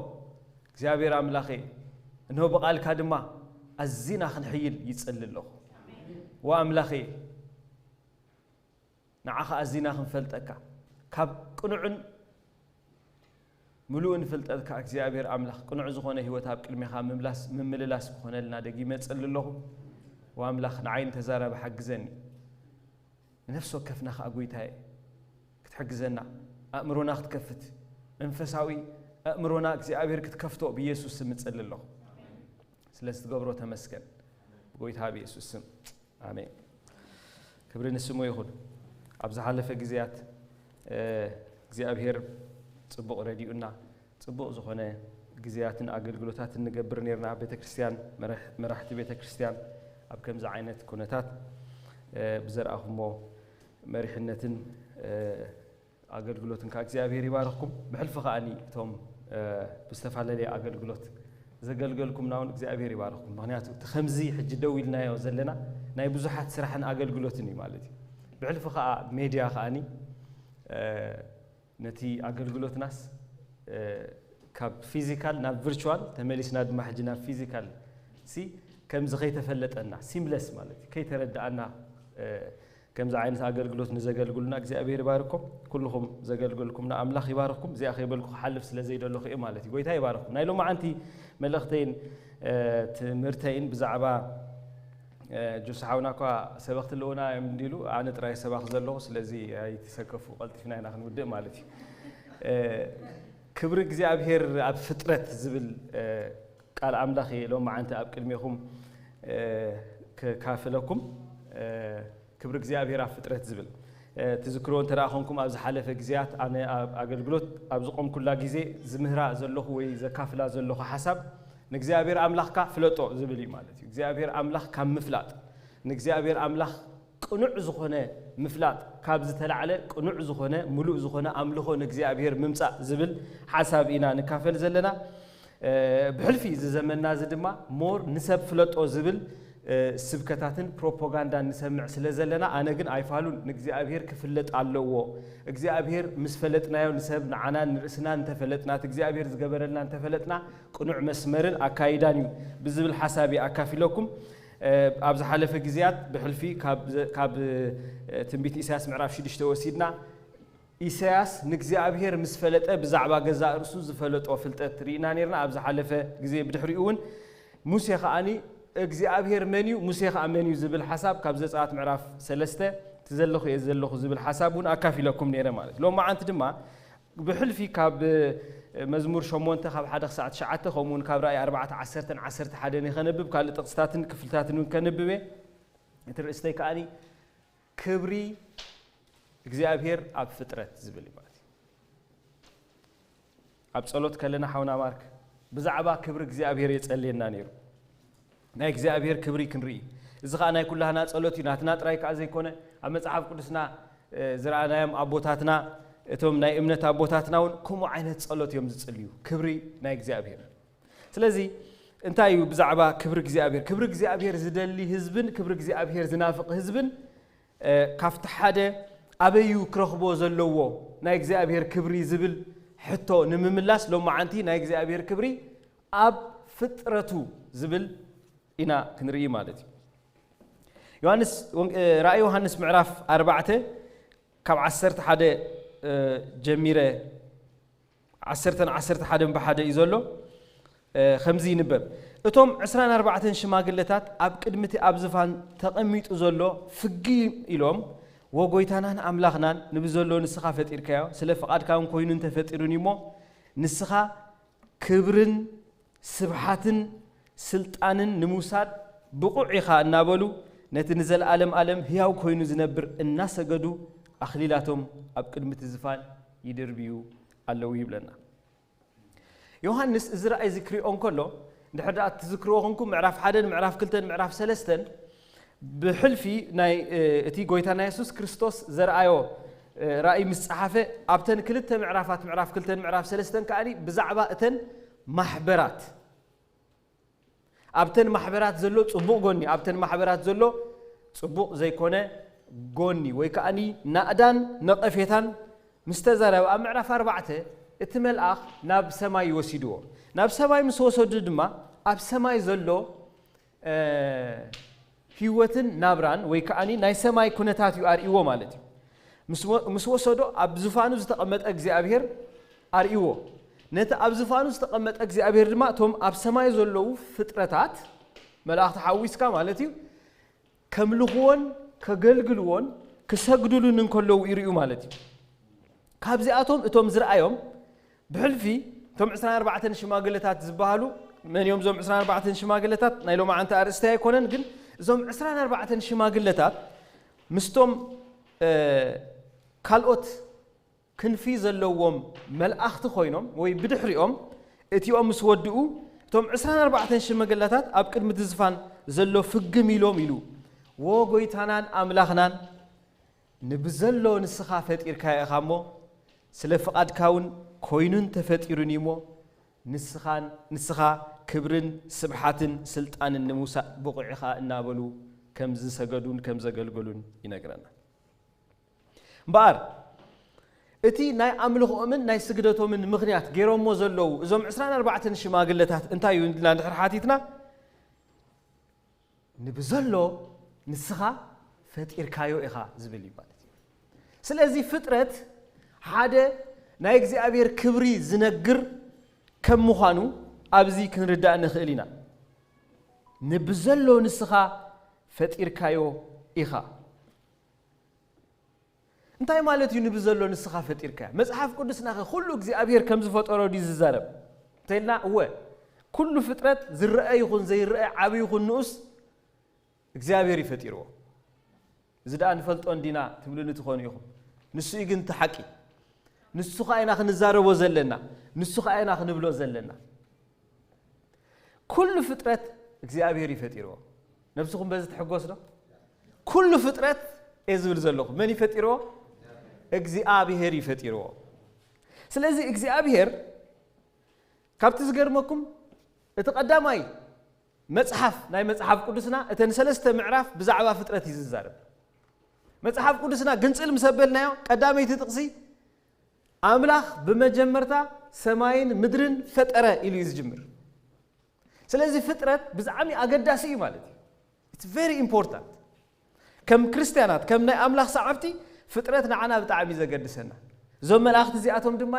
እግዚኣብሔር ኣምላኸይ፣ እንሆ ብቓልካ ድማ ኣዚና ክንሕይል ይጸሊ ኣለኹ። ወኣምላኸይ፣ ንዓኻ ኣዚና ክንፈልጠካ፣ ካብ ቅኑዕን ምሉእን ፍልጠትካ እግዚኣብሔር ኣምላኽ፣ ቅኑዕ ዝኾነ ህይወት ኣብ ቅድሜኻ ምምላስ፣ ምምልላስ ክኾነልና ደጊመ እጸሊ ኣለኹ። ወኣምላኽ፣ ንዓይ ንተዛራቢ ሓግዘኒ። ንነፍሲ ወከፍና ኸኣ ጐይታየ ክትሕግዘና፣ ኣእምሮና ክትከፍት፣ መንፈሳዊ ኣእምሮና እግዚኣብሔር ክትከፍቶ ብኢየሱስ ስም እጸሊ ኣለኹ። ስለ እትገብሮ ተመስገን። ብጐይታ ብኢየሱስ ስም። ኣሜን። ክብሪ ንስሙ ይኹን። ኣብ ዝሓለፈ ግዜያት፣ እ፣ እግዚኣብሔር ጽቡቕ ረዲኡና፣ ጽቡቕ ዝኾነ ግዜያትን ኣገልግሎታትን ንገብር ኔርና። ኣብ ቤተ ክርስቲያን፣ መራሕ-፣ መራሕቲ ቤተ ክርስቲያን ኣብ ከምዚ ዓይነት ኩነታት፣ እ፣ ብዘርኣኹሞ መሪሕነትን፣ እ፣ ኣገልግሎትን ከኣ እግዚኣብሔር ይባርኽኩም። ብሕልፊ ከኣኒ እቶም፣ እ፣ ብዝተፈላለየ ኣገልግሎት ዘገልገልኩምና እውን እግዚኣብሔር ይባርኽኩም። ምኽንያቱ እቲ ከምዚ ሕጂ ደው ኢልናዮ ዘለና ናይ ብዙሓት ስራሕን ኣገልግሎትን እዩ ማለት እዩ። ብሕልፊ ከኣ ሜድያ ከኣኒ፣ እ፣ ነቲ ኣገልግሎትናስ፣ እ፣ ካብ ፊዚካል ናብ ቪርቹዋል ተመሊስና ድማ ሕጂ ናብ ፊዚካል ሲ ከምዚ ከይተፈለጠና፣ ሲምለስ ማለት እዩ፣ ከይተረድኣና፣ እ፣ ከምዚ ዓይነት ኣገልግሎት ንዘገልግሉና እግዚኣብሔር ይባርኮም። ኩልኹም ዘገልገልኩምና ኣምላኽ ይባርኽኩም። እዚኣ ከይበልኩ ክሓልፍ ስለ ዘይደለኹ እየ ማለት እዩ። ጎይታ ይባርኽኩም። ናይ ሎማዓንቲ መልእኽተይን፣ እ፣ ትምህርተይን ብዛዕባ፣ እ፣ ጆስ ሓውና እኳ ሰበኽቲ ኣለዉና እዮም እንዲሉ፣ ኣነ ጥራይ ሰባኺ ዘለኹ፣ ስለዚ ኣይትሰከፉ፣ ቀልጢፍና ኢና ክንውድእ ማለት እዩ። እ፣ ክብሪ እግዚኣብሔር ኣብ ፍጥረት ዝብል ቃል ኣምላኽ እየ ሎማዓንቲ ኣብ ቅድሜኹም ክካፍለኩም። ክብሪ እግዚኣብሔር ኣብ ፍጥረት ዝብል ትዝክርዎ እንተ ደኣ ኾንኩም፣ ኣብ ዝሓለፈ ግዜያት ኣነ ኣብ ኣገልግሎት ኣብ ዝቖምኩላ ግዜ ዝምህራ ዘለኹ ወይ ዘካፍላ ዘለኹ ሓሳብ ንእግዚኣብሔር ኣምላኽካ ፍለጦ ዝብል እዩ ማለት እዩ። እግዚኣብሔር ኣምላኽ ካብ ምፍላጥ ንእግዚኣብሔር ኣምላኽ ቅኑዕ ዝኾነ ምፍላጥ ካብ ዝተላዕለ ቅኑዕ ዝኾነ ምሉእ ዝኾነ ኣምልኾ ንእግዚኣብሔር ምምጻእ ዝብል ሓሳብ ኢና ንካፈል ዘለና። ብሕልፊ እዚ ዘመንና እዚ ድማ ሞር ንሰብ ፍለጦ ዝብል ስብከታትን ፕሮፓጋንዳን ንሰምዕ ስለ ዘለና፣ ኣነ ግን ኣይፋሉን። ንእግዚኣብሔር ክፍለጥ ኣለዎ። እግዚኣብሔር ምስ ፈለጥናዮ ንሰብ ንዓና ንርእስና እንተፈለጥና፣ እቲ እግዚኣብሔር ዝገበረልና እንተፈለጥና ቅኑዕ መስመርን ኣካይዳን እዩ ብዝብል ሓሳብ እየ ኣካፊለኩም። ኣብ ዝሓለፈ ግዜያት ብሕልፊ ካብ ትንቢት ኢሳያስ ምዕራፍ ሽዱሽተ ወሲድና፣ ኢሳያስ ንእግዚኣብሔር ምስ ፈለጠ ብዛዕባ ገዛእ ርእሱ ዝፈለጦ ፍልጠት ርኢና ነርና። ኣብ ዝሓለፈ ግዜ ብድሕሪኡ እውን ሙሴ ከኣኒ እግዚኣብሔር መን እዩ፣ ሙሴ ከኣ መን እዩ ዝብል ሓሳብ ካብ ዘጸኣት ምዕራፍ ሰለስተ እቲ ዘለኹ እየ ዘለኹ ዝብል ሓሳብ እውን ኣካፊለኩም ነይረ ማለት እዩ። ሎማዓንቲ ድማ ብሕልፊ ካብ መዝሙር ሸሞንተ ካብ ሓደ ክሳዕ ትሽዓተ ከምኡ እውን ካብ ራእይ ኣርባዕተ ዓሰርተን ዓሰርተ ሓደን እየ ከነብብ፣ ካልእ ጥቕስታትን ክፍልታትን እውን ከነብብ እየ። እቲ ርእስተይ ከኣኒ ክብሪ እግዚኣብሔር ኣብ ፍጥረት ዝብል እዩ ማለት እዩ። ኣብ ጸሎት ከለና ሓውና ማርክ ብዛዕባ ክብሪ እግዚኣብሔር የጸልየና ነይሩ። ናይ እግዚኣብሔር ክብሪ ክንርኢ፣ እዚ ኸኣ ናይ ኩላህና ጸሎት እዩ። ናትና ጥራይ ከኣ ዘይኮነ፣ ኣብ መጽሓፍ ቅዱስና ዝረኣናዮም ኣቦታትና፣ እቶም ናይ እምነት ኣቦታትና እውን ከምኡ ዓይነት ጸሎት እዮም ዝጽልዩ፣ ክብሪ ናይ እግዚኣብሔር። ስለዚ እንታይ እዩ ብዛዕባ ክብሪ እግዚኣብሔር? ክብሪ እግዚኣብሔር ዝደሊ ህዝብን ክብሪ እግዚኣብሔር ዝናፍቕ ህዝብን ካብቲ ሓደ ኣበይ እዩ ክረኽቦ ዘለዎ ናይ እግዚኣብሔር ክብሪ ዝብል ሕቶ ንምምላስ፣ ሎማዓንቲ ናይ እግዚኣብሔር ክብሪ ኣብ ፍጥረቱ ዝብል ኢና ክንርኢ ማለት እዩ። ዮሃንስ፣ ራእይ ዮሃንስ ምዕራፍ ኣርባዕተ ካብ ዓሰርተ ሓደ ጀሚረ ዓሰርተን ዓሰርተ ሓደን ብሓደ እዩ ዘሎ። ከምዚ ይንበብ፣ እቶም ዕስራን ኣርባዕተን ሽማግለታት ኣብ ቅድሚ እቲ ኣብ ዝፋን ተቐሚጡ ዘሎ ፍግም ኢሎም፣ ወ ጐይታናን ኣምላኽናን፣ ንብዘሎ ንስኻ ፈጢርካዮ፣ ስለ ፍቓድካ እውን ኮይኑ እንተፈጢሩኒ እሞ፣ ንስኻ ክብርን ስብሓትን ስልጣንን ንምውሳድ ብቑዕ ኢኻ እናበሉ፣ ነቲ ንዘለኣለም ኣለም ህያው ኮይኑ ዝነብር እናሰገዱ ኣኽሊላቶም ኣብ ቅድሚ እቲ ዝፋን ይድርብዩ ኣለዉ ይብለና። ዮሃንስ እዚ ራእይ እዚ ክሪኦ እንከሎ፣ እንድሕር ደኣ ትዝክርዎ ኹንኩም፣ ምዕራፍ ሓደን ምዕራፍ ክልተን ምዕራፍ ሰለስተን ብሕልፊ ናይ እቲ ጎይታና የሱስ ክርስቶስ ዘርኣዮ ራእይ ምስ ጸሓፈ፣ ኣብተን ክልተ ምዕራፋት፣ ምዕራፍ ክልተን ምዕራፍ ሰለስተን ከኣ ብዛዕባ እተን ማሕበራት፣ ኣብተን ማሕበራት ዘሎ ጽቡቕ ጎኒ፣ ኣብተን ማሕበራት ዘሎ ጽቡቕ ዘይኮነ ጎኒ ወይ ከኣ ናእዳን ነቐፌታን ምስ ተዛረበ፣ ኣብ ምዕራፍ ኣርባዕተ እቲ መልኣኽ ናብ ሰማይ ወሲድዎ። ናብ ሰማይ ምስ ወሰዱ ድማ ኣብ ሰማይ ዘሎ ህይወትን ናብራን ወይ ከኣ ናይ ሰማይ ኩነታት እዩ ኣርእይዎ ማለት እዩ። ምስ ወሰዶ ኣብ ዝፋኑ ዝተቐመጠ እግዚኣብሔር ኣርእይዎ። ነቲ ኣብ ዝፋኑ ዝተቐመጠ እግዚኣብሔር ድማ እቶም ኣብ ሰማይ ዘለዉ ፍጥረታት፣ መላእኽቲ ሓዊስካ ማለት እዩ፣ ከምልኽዎን ከገልግልዎን ክሰግዱሉን እንከለዉ ይርእዩ ማለት እዩ። ካብዚኣቶም እቶም ዝረኣዮም ብሕልፊ እቶም ዕስራን ኣርባዕተን ሽማግለታት ዝበሃሉ፣ መን እዮም እዞም ዕስራን ኣርባዕተን ሽማግለታት? ናይ ሎማዓንቲ ኣርእስቲ ኣይኮነን፣ ግን እዞም ዕስራን ኣርባዕተን ሽማግለታት ምስቶም ካልኦት ክንፊ ዘለዎም መላእኽቲ ኮይኖም ወይ ብድሕሪኦም እቲኦም ምስ ወድኡ፣ እቶም ዕስራን ኣርባዕተን ሽማግለታት ኣብ ቅድሚ እቲ ዝፋን ዘሎ ፍግም ኢሎም ኢሉ፣ ወ ጎይታናን ኣምላኽናን፣ ንብዘሎ ንስኻ ፈጢርካዮ ኢኻ እሞ፣ ስለ ፍቓድካ እውን ኮይኑ እንተፈጢሩኒ እሞ፣ ንስኻን ንስኻ ክብርን ስብሓትን ስልጣንን ንምውሳእ ብቑዕ ኢኻ እናበሉ ከም ዝሰገዱን ከም ዘገልገሉን ይነግረና። እምበኣር እቲ ናይ ኣምልኾኦምን ናይ ስግደቶምን ምኽንያት ገይሮሞ ዘለዉ እዞም ዕስራን ኣርባዕተን ሽማግለታት እንታይ እዩ ኢልና እንድሕር ሓቲትና፣ ንብዘሎ ንስኻ ፈጢርካዮ ኢኻ ዝብል እዩ ማለት እዩ። ስለዚ ፍጥረት ሓደ ናይ እግዚኣብሔር ክብሪ ዝነግር ከም ምዃኑ ኣብዚ ክንርዳእ ንኽእል ኢና። ንብዘሎ ንስኻ ፈጢርካዮ ኢኻ። እንታይ ማለት እዩ ንብዘሎ ንስኻ ፈጢርካዮ? መጽሓፍ ቅዱስናኸ ኩሉ እግዚኣብሔር ከም ዝፈጠሮ ድዩ ዝዛረብ? እንተኢልና፣ እወ፣ ኩሉ ፍጥረት ዝረአ ይኹን ዘይረአ፣ ዓቢ ይኹን ንኡስ እግዚኣብሔር እዩ ፈጢርዎ። እዚ ደኣ ንፈልጦ እንዲና ትብሉኒ ትኾኑ ኢኹም። ንሱ እዩ ግን እቲ ሓቂ። ንሱ ኸኣ ኢና ክንዛረቦ ዘለና። ንሱ ኸኣ ኢና ክንብሎ ዘለና። ኩሉ ፍጥረት እግዚኣብሔር እዩ ፈጢርዎ። ነብስኹም በዚ ትሕጎስ ዶ? ኩሉ ፍጥረት እየ ዝብል ዘለኹ። መን እዩ ፈጢርዎ? እግዚኣብሔር እዩ ፈጢርዎ። ስለዚ እግዚኣብሔር ካብቲ ዝገርመኩም እቲ ቀዳማይ መጽሓፍ ናይ መጽሓፍ ቅዱስና እተን ሰለስተ ምዕራፍ ብዛዕባ ፍጥረት እዩ ዝዛረብ። መጽሓፍ ቅዱስና ግንጽል ምስ ኣበልናዮ ቀዳመይቲ ጥቕሲ ኣምላኽ ብመጀመርታ ሰማይን ምድርን ፈጠረ ኢሉ እዩ ዝጅምር። ስለዚ ፍጥረት ብዛዕሚ ኣገዳሲ እዩ ማለት እዩ። It's very important። ከም ክርስትያናት፣ ከም ናይ ኣምላኽ ሰዓብቲ ፍጥረት ንዓና ብጣዕሚ እዩ ዘገድሰና። እዞም መላእኽቲ እዚኣቶም ድማ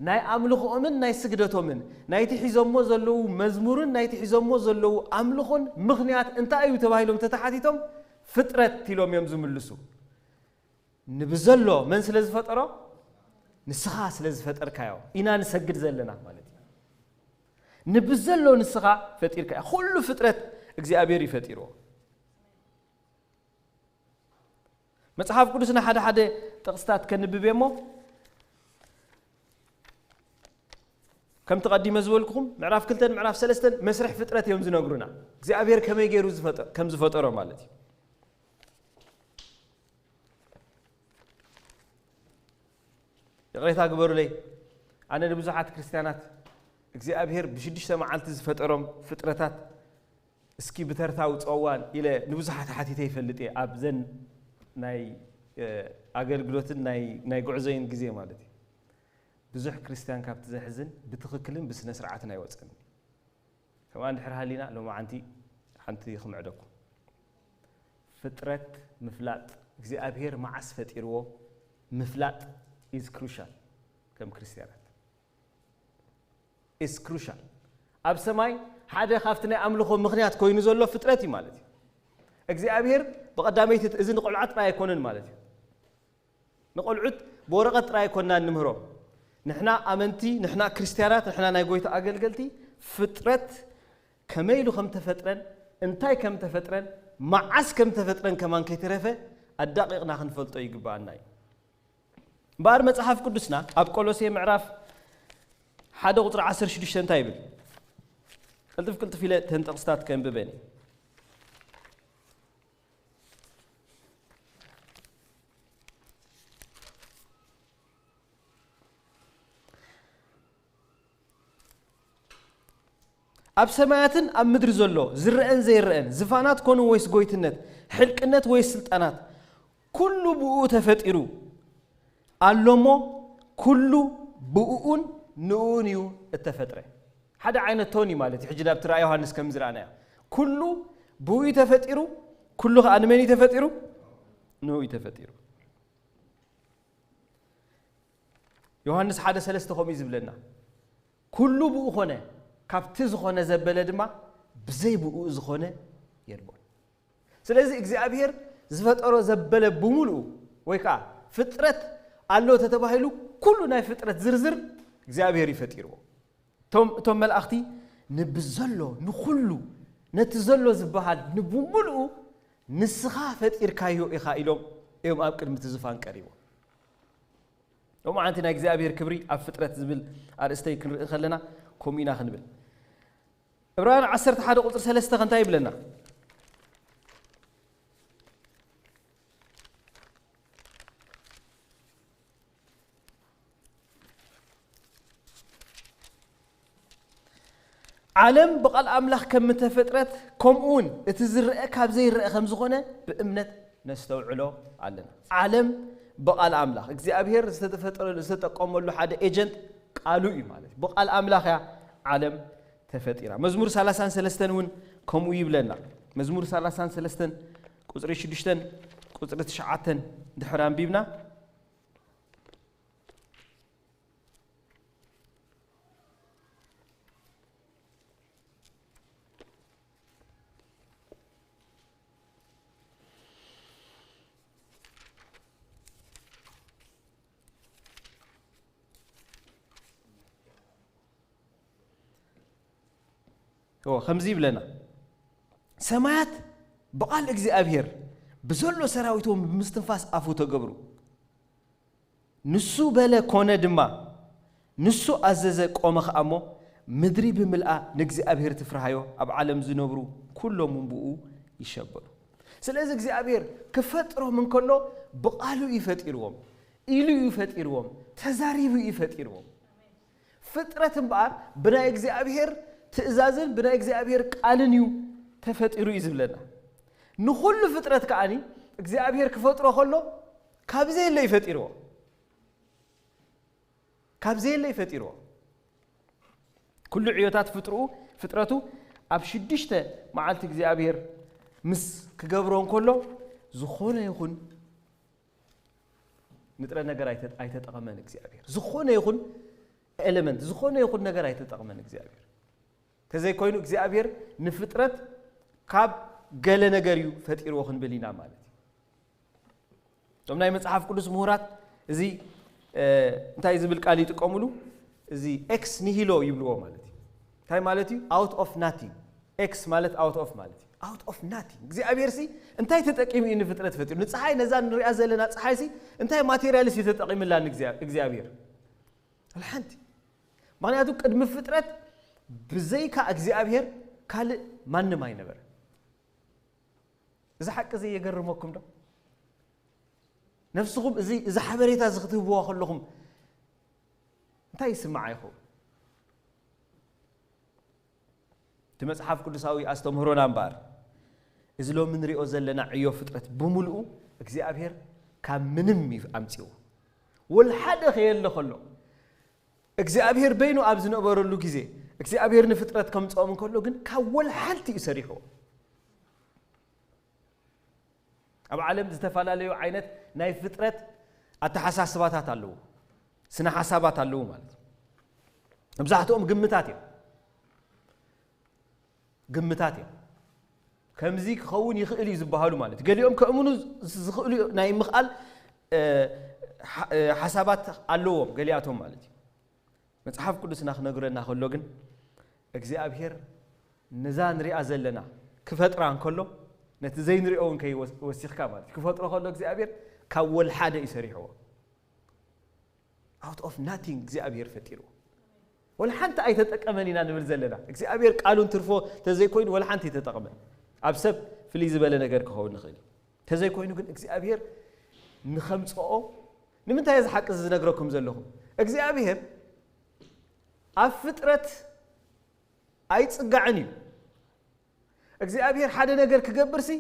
ናይ ኣምልኾኦምን ናይ ስግደቶምን ናይቲ ሒዞሞ ዘለዉ መዝሙርን ናይቲ ሒዞሞ ዘለዉ ኣምልኾን ምኽንያት እንታይ እዩ ተባሂሎም ተተሓቲቶም ፍጥረት ኢሎም እዮም ዝምልሱ። ንብዘሎ መን ስለ ዝፈጠሮ? ንስኻ ስለ ዝፈጠርካዮ ኢና ንሰግድ ዘለና ማለት እዩ። ንብዘሎ ንስኻ ፈጢርካዮ። ኩሉ ፍጥረት እግዚኣብሔር እዩ ፈጢርዎ። መጽሓፍ ቅዱስና ሓደ ሓደ ጥቕስታት ከንብብ እየ እሞ፣ ከምቲ ቀዲመ ዝበልኩኹም ምዕራፍ ክልተን ምዕራፍ ሰለስተን መስርሕ ፍጥረት እዮም ዝነግሩና። እግዚኣብሔር ከመይ ገይሩ ዝፈጠ-፣ ከም ዝፈጠሮ ማለት እዩ። ይቕሬታ ግበሩለይ። ኣነ ንብዙሓት ክርስትያናት እግዚኣብሔር ብሽዱሽተ መዓልቲ ዝፈጠሮም ፍጥረታት እስኪ ብተርታ ውፅእዋን ኢለ ንብዙሓት ሓቲተ ይፈልጥ እየ። ኣብዘን ናይ፣ እ፣ ኣገልግሎትን ናይ፣ ናይ ጉዕዞይን ግዜ ማለት እዩ። ብዙሕ ክርስትያን ካብቲ ዘሕዝን ብትኽክልን ብስነ ስርዓትን ኣይወፀን። ከምኣ እንድሕር ሃሊና ሎማዓንቲ ሓንቲ ክምዕደኩም። ፍጥረት ምፍላጥ፣ እግዚኣብሔር መዓስ ፈጢርዎ ምፍላጥ is crucial ከም ክርስትያናት። Is crucial። ኣብ ሰማይ ሓደ ካብቲ ናይ ኣምልኾ ምኽንያት ኮይኑ ዘሎ ፍጥረት እዩ ማለት እዩ። እግዚኣብሔር ብቐዳመይቲ፣ እዚ ንቆልዓ ጥራይ ኣይኮነን ማለት እዩ። ንቆልዑት ብወረቐት ጥራይ ኣይኮንና እንምህሮም። ንሕና ኣመንቲ፣ ንሕና ክርስትያናት፣ ንሕና ናይ ጎይታ ኣገልገልቲ፣ ፍጥረት ከመይ ኢሉ ከም ተፈጥረን፣ እንታይ ከም ተፈጥረን፣ መዓስ ከም ተፈጥረን ከማን ከይተረፈ ኣዳቂቕና ክንፈልጦ ይግብኣና እዩ። እምበኣር መጽሓፍ ቅዱስና ኣብ ቆሎሴ ምዕራፍ ሓደ ቁጽሪ ዓሰርተ ሽዱሽተ እንታይ ይብል? ቅልጥፍ ቅልጥፍ ኢለ እተን ጥቕስታት ከንብበን እየ። ኣብ ሰማያትን ኣብ ምድሪ ዘሎ ዝረአን ዘይረአን፣ ዝፋናት ኮኑ ወይስ ጎይትነት፣ ሕልቅነት ወይስ ስልጣናት፣ ኩሉ ብኡ ተፈጢሩ ኣሎ እሞ፣ ኩሉ ብኡኡን ንኡን እዩ እተፈጥረ። ሓደ ዓይነት ቶን እዩ ማለት እዩ። ሕጂ ናብቲ ራእይ ዮሃንስ ከም ዝረኣናዮ፣ ኩሉ ብኡ እዩ ተፈጢሩ፣ ኩሉ ኸኣ ንመን እዩ ተፈጢሩ? ንኡ እዩ ተፈጢሩ። ዮሃንስ ሓደ ሰለስተ ከምኡ እዩ ዝብለና፣ ኩሉ ብኡ ኾነ፣ ካብቲ ዝኾነ ዘበለ ድማ ብዘይ ብኡ ዝኾነ የልቦን። ስለዚ እግዚኣብሔር ዝፈጠሮ ዘበለ ብምሉኡ ወይ ከዓ ፍጥረት ኣሎ ተተባሂሉ ኩሉ ናይ ፍጥረት ዝርዝር እግዚኣብሔር እዩ ፈጢርዎ። እቶም፣ እቶም መላእኽቲ ንብዘሎ ንኹሉ ነቲ ዘሎ ዝበሃል ንብምሉኡ ንስኻ ፈጢርካዮ ኢኻ ኢሎም እዮም ኣብ ቅድሚ እቲ ዝፋን ቀሪቦም። ሎማዓንቲ ናይ እግዚኣብሔር ክብሪ ኣብ ፍጥረት ዝብል ኣርእስተይ ክንርኢ ከለና ከምኡ ኢና ክንብል። ዕብራውያን ዓሰርተ ሓደ ቁጽሪ ሰለስተ ከ እንታይ ይብለና? ዓለም ብቓል ኣምላኽ ከም እተፈጥረት፣ ከምኡ እውን እቲ ዝረአ ካብ ዘይረአ ከም ዝኾነ ብእምነት ነስተውዕሎ ኣለና። ዓለም ብቓል ኣምላኽ፣ እግዚኣብሔር ዝተፈጠረሉ፣ ዝተጠቀመሉ ሓደ ኤጀንት ቃሉ እዩ ማለት እዩ። ብቓል ኣምላኽ እያ ዓለም ተፈጢራ። መዝሙር ሰላሳን ሰለስተን እውን ከምኡ ይብለና። መዝሙር ሰላሳን ሰለስተን ቁጽሪ ሽዱሽተን ቁጽሪ ትሽዓተን ድሕር ኣንቢብና፣ ከምዚ ይብለና፣ ሰማያት ብቓል እግዚኣብሔር፣ ብዘሎ ሰራዊቶም ብምስትንፋስ ኣፉ ተገብሩ። ንሱ በለ ኮነ ድማ፣ ንሱ ኣዘዘ ቆመ ኸኣ እሞ፣ ምድሪ ብምልኣ ንእግዚኣብሔር ትፍርሃዮ፣ ኣብ ዓለም ዝነብሩ ኩሎም እውን ብኡ ይሸበሩ። ስለዚ እግዚኣብሔር ክፈጥሮም እንከሎ ብቓሉ እዩ ፈጢርዎም፣ ኢሉ እዩ ፈጢርዎም፣ ተዛሪቡ እዩ ፈጢርዎም። ፍጥረት እምበኣር ብናይ እግዚኣብሔር ትእዛዝን ብናይ እግዚኣብሔር ቃልን እዩ ተፈጢሩ እዩ ዝብለና። ንኹሉ ፍጥረት ከኣኒ እግዚኣብሔር ክፈጥሮ ከሎ ካብ ዘየለ እዩ ፈጢርዎ። ካብ ዘየለ እዩ ፈጢርዎ። ኩሉ ዕዮታት ፍጥርኡ ፍጥረቱ ኣብ ሽዱሽተ መዓልቲ እግዚኣብሔር ምስ ክገብሮ እንከሎ ዝኾነ ይኹን ንጥረ ነገር ኣይተ- ኣይተጠቐመን እግዚኣብሔር። ዝኾነ ይኹን ኤለመንት ዝኾነ ይኹን ነገር ኣይተጠቐመን እግዚኣብሔር። ተዘይኮይኑ እግዚኣብሔር ንፍጥረት ካብ ገለ ነገር እዩ ፈጢርዎ ክንብል ኢና ማለት እዩ። እቶም ናይ መጽሓፍ ቅዱስ ምሁራት እዚ እንታይ ዝብል ቃል ይጥቀምሉ? እዚ ኤክስ ኒሂሎ ይብልዎ ማለት እዩ። እንታይ ማለት እዩ? Out of nothing። ኤክስ ማለት out of ማለት እዩ። Out of nothing እግዚኣብሔር ሲ እንታይ ተጠቂሙ እዩ ንፍጥረት ፈጢሩ? ንፀሓይ ነዛ ንሪኣ ዘለና ፀሓይ ሲ እንታይ ማቴሪያልስ እዩ ተጠቂምላ እግዚኣብሔር? ሓንቲ። ምክንያቱ ቅድሚ ፍጥረት ብዘይካ እግዚኣብሔር ካልእ ማንም ኣይነበረ። እዚ ሓቂ እዚ የገርመኩም ዶ? ነፍስኹም እዚ እዚ ሓበሬታ እዚ ክትህብዋ ከለኹም እንታይ ይስምዓ ይኸውን? እቲ መጽሓፍ ቅዱሳዊ ኣስተምህሮና እምበኣር እዚ ሎሚ ንሪኦ ዘለና ዕዮ ፍጥረት ብምልኡ እግዚኣብሔር ካብ ምንም እዩ ኣምፅዎ። ወልሓደ ከየለ ከሎ እግዚኣብሔር በይኑ ኣብ ዝነበረሉ ግዜ እግዚኣብሔር ንፍጥረት ከምፅኦም እንከሎ ግን ካብ ወልሓንቲ እዩ ሰሪሕዎ። ኣብ ዓለም ዝተፈላለዩ ዓይነት ናይ ፍጥረት ኣተሓሳስባታት ኣለዉ፣ ስነ ሓሳባት ኣለዉ ማለት እዩ። መብዛሕትኦም ግምታት እዮም። ግምታት እዮም። ከምዚ ክኸውን ይኽእል እዩ ዝበሃሉ ማለት እዩ። ገሊኦም ከእምኑ ዝኽእሉ ናይ ምኽኣል ሓሳባት ኣለዎም ገሊኣቶም ማለት እዩ። መጽሓፍ ቅዱስና ክነግረና ከሎ ግን እግዚኣብሔር ነዛ ንሪኣ ዘለና ክፈጥራ እንከሎ ነቲ ዘይንሪኦ እውን ከይወሲኽካ ማለት እዩ። ክፈጥሮ ከሎ እግዚኣብሔር ካብ ወልሓደ እዩ ሰሪሕዎ። Out of nothing እግዚኣብሔር ፈጢርዎ። ወላ ሓንቲ ኣይተጠቀመን ኢና ንብል ዘለና። እግዚኣብሔር ቃሉን ትርፎ ተዘይኮይኑ ወላ ሓንቲ ኣይተጠቅመን። ኣብ ሰብ ፍልይ ዝበለ ነገር ክኸውን ንኽእል እዩ። ተዘይኮይኑ ግን እግዚኣብሔር ንኸምፅኦ ንምንታይ እዚ ሓቂ እዚ ዝነግረኩም ዘለኹ? እግዚኣብሔር ኣብ ፍጥረት ኣይፅጋዕን እዩ። እግዚኣብሔር ሓደ ነገር ክገብር ሲ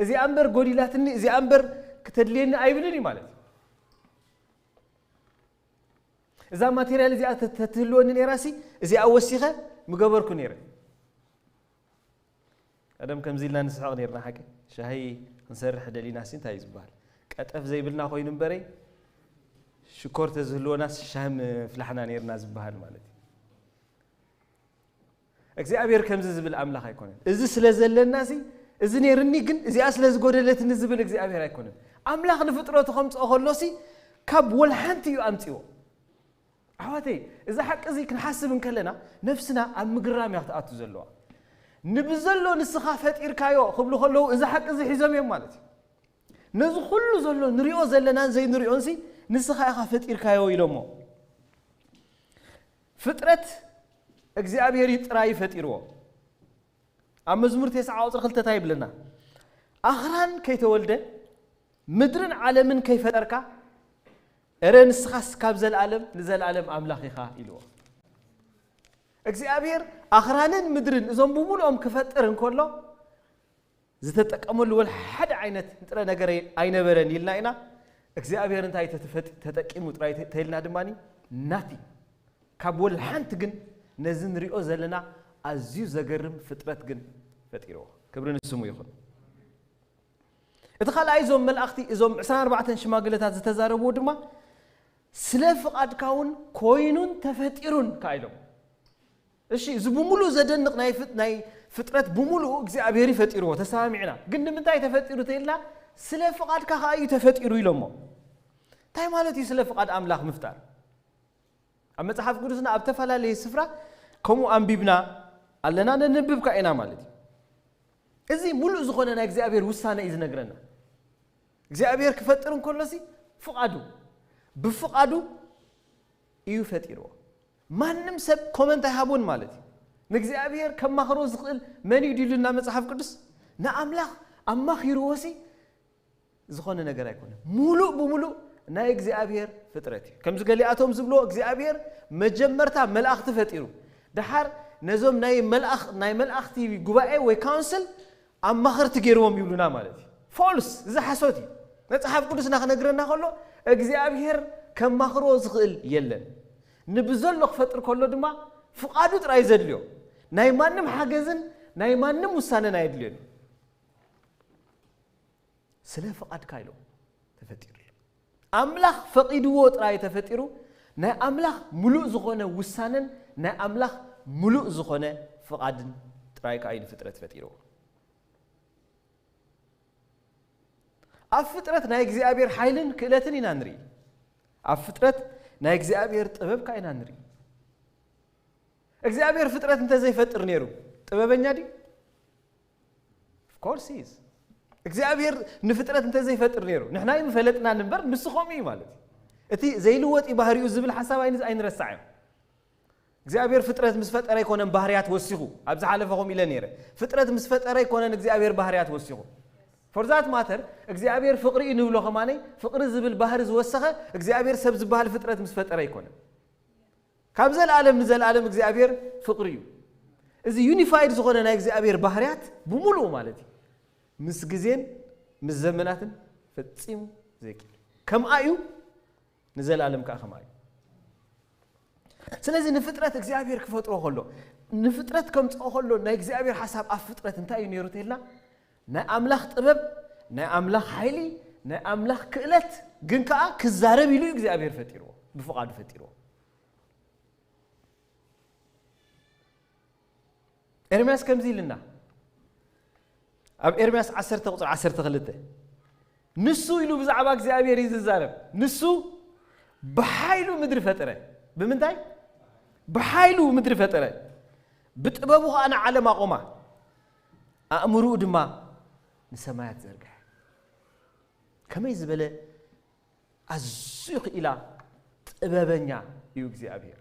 እዚኣ እምበር ጎዲላትኒ እዚኣ እምበር ክተድልየኒ ኣይብልን እዩ ማለት እዩ። እዛ ማቴሪያል እዚኣ ተትህልወኒ ነይራ ሲ እዚኣ ወሲኸ ምገበርኩ ነይረ። ቀደም ከምዚ ኢልና ንስሕቕ ነይርና ሓቂ። ሻሂ ክንሰርሕ ደሊና ሲ እንታይ እዩ ዝበሃል? ቀጠፍ ዘይብልና ኮይኑ እምበረይ ሽኮር ተዝህልወና ሻሂ ምፍላሕና ነይርና ዝበሃል ማለት እዩ። እግዚኣብሔር ከምዚ ዝብል ኣምላኽ ኣይኮነን። እዚ ስለ ዘለና ሲ እዚ ነይርኒ ግን እዚኣ ስለ ዝጎደለትኒ ዝብል እግዚኣብሔር ኣይኮነን። ኣምላኽ ንፍጥረቱ ከምፅኦ ከሎ ሲ ካብ ወልሓንቲ እዩ ኣምፅዎ። ኣሕዋተይ፣ እዚ ሓቂ እዚ ክንሓስብ እንከለና ነፍስና ኣብ ምግርራም እያ ክትኣቱ ዘለዋ። ንብዘሎ ንስኻ ፈጢርካዮ ክብሉ ከለዉ እዚ ሓቂ እዚ ሒዞም እዮም ማለት እዩ። ነዚ ኩሉ ዘሎ ንሪኦ ዘለናን ዘይንሪኦን ሲ ንስኻ ኢኻ ፈጢርካዮ ኢሎሞ። ፍጥረት እግዚኣብሔር እዩ ጥራይ ፈጢርዎ። ኣብ መዝሙር ተስዓ ቁፅሪ ክልተ እንታይ ይብለና? ኣኽራን ከይተወልደ ምድርን ዓለምን ከይፈጠርካ እረ ንስኻስ ካብ ዘለኣለም ንዘለኣለም ኣምላኽ ኢኻ ኢልዎ። እግዚኣብሔር ኣኽራንን ምድርን እዞም ብምሉኦም ክፈጥር እንከሎ ዝተጠቀመሉ ወላ ሓደ ዓይነት ንጥረ ነገር ኣይነበረን ኢልና ኢና። እግዚኣብሔር እንታይ ተፈጢ- ተጠቂሙ ጥራይ ተ- ተኢልና ድማ ናቲ ካብ ወላ ሓንቲ ግን ነዚ ንሪኦ ዘለና ኣዝዩ ዘገርም ፍጥረት ግን ፈጢርዎ። ክብሪ ንስሙ ይኹን። እቲ ካልኣይ እዞም መላእኽቲ እዞም ዕስራን ኣርባዕተን ሽማግለታት ዝተዛረብዎ ድማ ስለ ፍቓድካ እውን ኮይኑን ተፈጢሩን ከኣ ኢሎም። እሺ፣ እዚ ብምሉእ ዘደንቕ ናይ ፍጥ- ናይ ፍጥረት ብምሉኡ እግዚኣብሔር እዩ ፈጢርዎ፣ ተሰማሚዕና። ግን ንምንታይ ተፈጢሩ ተኢልና ስለ ፍቓድካ ከኣ እዩ ተፈጢሩ ኢሎሞ። እንታይ ማለት እዩ ስለ ፍቓድ ኣምላኽ ምፍጣር? ኣብ መጽሓፍ ቅዱስና ኣብ ተፈላለየ ስፍራ ከምኡ ኣንቢብና ኣለና፣ ነንብብ ከኣ ኢና ማለት እዩ። እዚ ሙሉእ ዝኾነ ናይ እግዚኣብሔር ውሳነ እዩ ዝነግረና። እግዚኣብሔር ክፈጥር እንከሎ ሲ ፍቓዱ፣ ብፍቓዱ እዩ ፈጢርዎ። ማንም ሰብ ኮመንት ኣይሃቦን ማለት እዩ። ንእግዚኣብሔር ከማኽሮ ዝኽእል መን እዩ ድዩ ኢሉና መጽሓፍ ቅዱስ? ንኣምላኽ ኣማኺርዎ ሲ ዝኾነ ነገር ኣይኮነን። ሙሉእ ብሙሉእ ናይ እግዚኣብሔር ፍጥረት እዩ። ከምዚ ገሊኣቶም ዝብልዎ እግዚኣብሔር መጀመርታ መላእኽቲ ፈጢሩ፣ ደሓር ነዞም ናይ መልኣኽ-፣ ናይ መላእኽቲ ጉባኤ ወይ ካውንስል ኣማኸርቲ ገይርዎም ይብሉና ማለት እዩ። ፎልስ፣ እዚ ሓሶት እዩ። መጽሓፍ ቅዱስና ክነግረና ከሎ እግዚኣብሔር ከማኽሮ ዝኽእል የለን። ንብዘሎ ክፈጥር ከሎ ድማ ፍቓዱ ጥራይ ዘድልዮ፣ ናይ ማንም ሓገዝን ናይ ማንም ውሳነን ኣየድልዮን። ስለ ፍቓድካ ኢሉ ተፈጢሩ ኣሎ። ኣምላኽ ፈቒድዎ ጥራይ ተፈጢሩ። ናይ ኣምላኽ ሙሉእ ዝኾነ ውሳነን ናይ ኣምላኽ ሙሉእ ዝኾነ ፍቓድን ጥራይ ከኣ እዩ ንፍጥረት ፈጢርዎ። ኣብ ፍጥረት ናይ እግዚኣብሔር ሓይልን ክእለትን ኢና ንርኢ። ኣብ ፍጥረት ናይ እግዚኣብሔር ጥበብ ከኣ ኢና ንርኢ። እግዚኣብሔር ፍጥረት እንተዘይፈጥር ነይሩ ጥበበኛ ድዩ? Of course he is። እግዚኣብሔር ንፍጥረት እንተዘይፈጥር ነይሩ ንሕና ኣይምፈለጥናን እምበር ንሱ ከምኡ እዩ ማለት እዩ። እቲ ዘይልወጥ እዩ ባህሪኡ ዝብል ሓሳብ ኣይን-፣ ኣይንረሳዕ እዮም። እግዚኣብሔር ፍጥረት ምስ ፈጠረ ኣይኮነን ባህርያት ወሲኹ። ኣብ ዝሓለፈ ከምኡ ኢለ ነይረ። ፍጥረት ምስ ፈጠረ ኣይኮነን እግዚኣብሔር ባህርያት ወሲኹ። For that matter እግዚኣብሔር ፍቕሪ እዩ ንብሎ ከማነይ ፍቕሪ ዝብል ባህሪ ዝወሰኸ እግዚኣብሔር ሰብ ዝበሃል ፍጥረት ምስ ፈጠረ ኣይኮነን። ካብ ዘለኣለም ንዘለኣለም እግዚኣብሔር ፍቕሪ እዩ። እዚ ዩኒፋይድ ዝኾነ ናይ እግዚኣብሔር ባህርያት ብምሉኡ ማለት እዩ ምስ ግዜን ምስ ዘመናትን ፈጺሙ ዘይቅየር። ከምኣ እዩ፣ ንዘለኣለም ከኣ ከምኣ እዩ። ስለዚ ንፍጥረት እግዚኣብሔር ክፈጥሮ ከሎ፣ ንፍጥረት ከምጽኦ ከሎ ናይ እግዚኣብሔር ሓሳብ ኣብ ፍጥረት እንታይ እዩ ነይሩ ተልና? ናይ ኣምላኽ ጥበብ፣ ናይ ኣምላኽ ሓይሊ፣ ናይ ኣምላኽ ክእለት፣ ግን ከኣ ክዛረብ ኢሉ እዩ እግዚኣብሔር ፈጢርዎ፣ ብፍቓዱ ፈጢርዎ። ኤርምያስ ከምዚ ኢልና ኣብ ኤርምያስ ዓሰርተ ቁጽሪ ዓሰርተ ክልተ፣ ንሱ ኢሉ ብዛዕባ እግዚኣብሔር እዩ ዝዛረብ። ንሱ ብሓይሉ ምድሪ ፈጠረ። ብምንታይ? ብሓይሉ ምድሪ ፈጠረ፣ ብጥበቡ ኸኣ ንዓለም ኣቖማ፣ ኣእምርኡ ድማ ንሰማያት ዘርግሐ። ከመይ ዝበለ ኣዝዩ ክኢላ ጥበበኛ እዩ እግዚኣብሔር።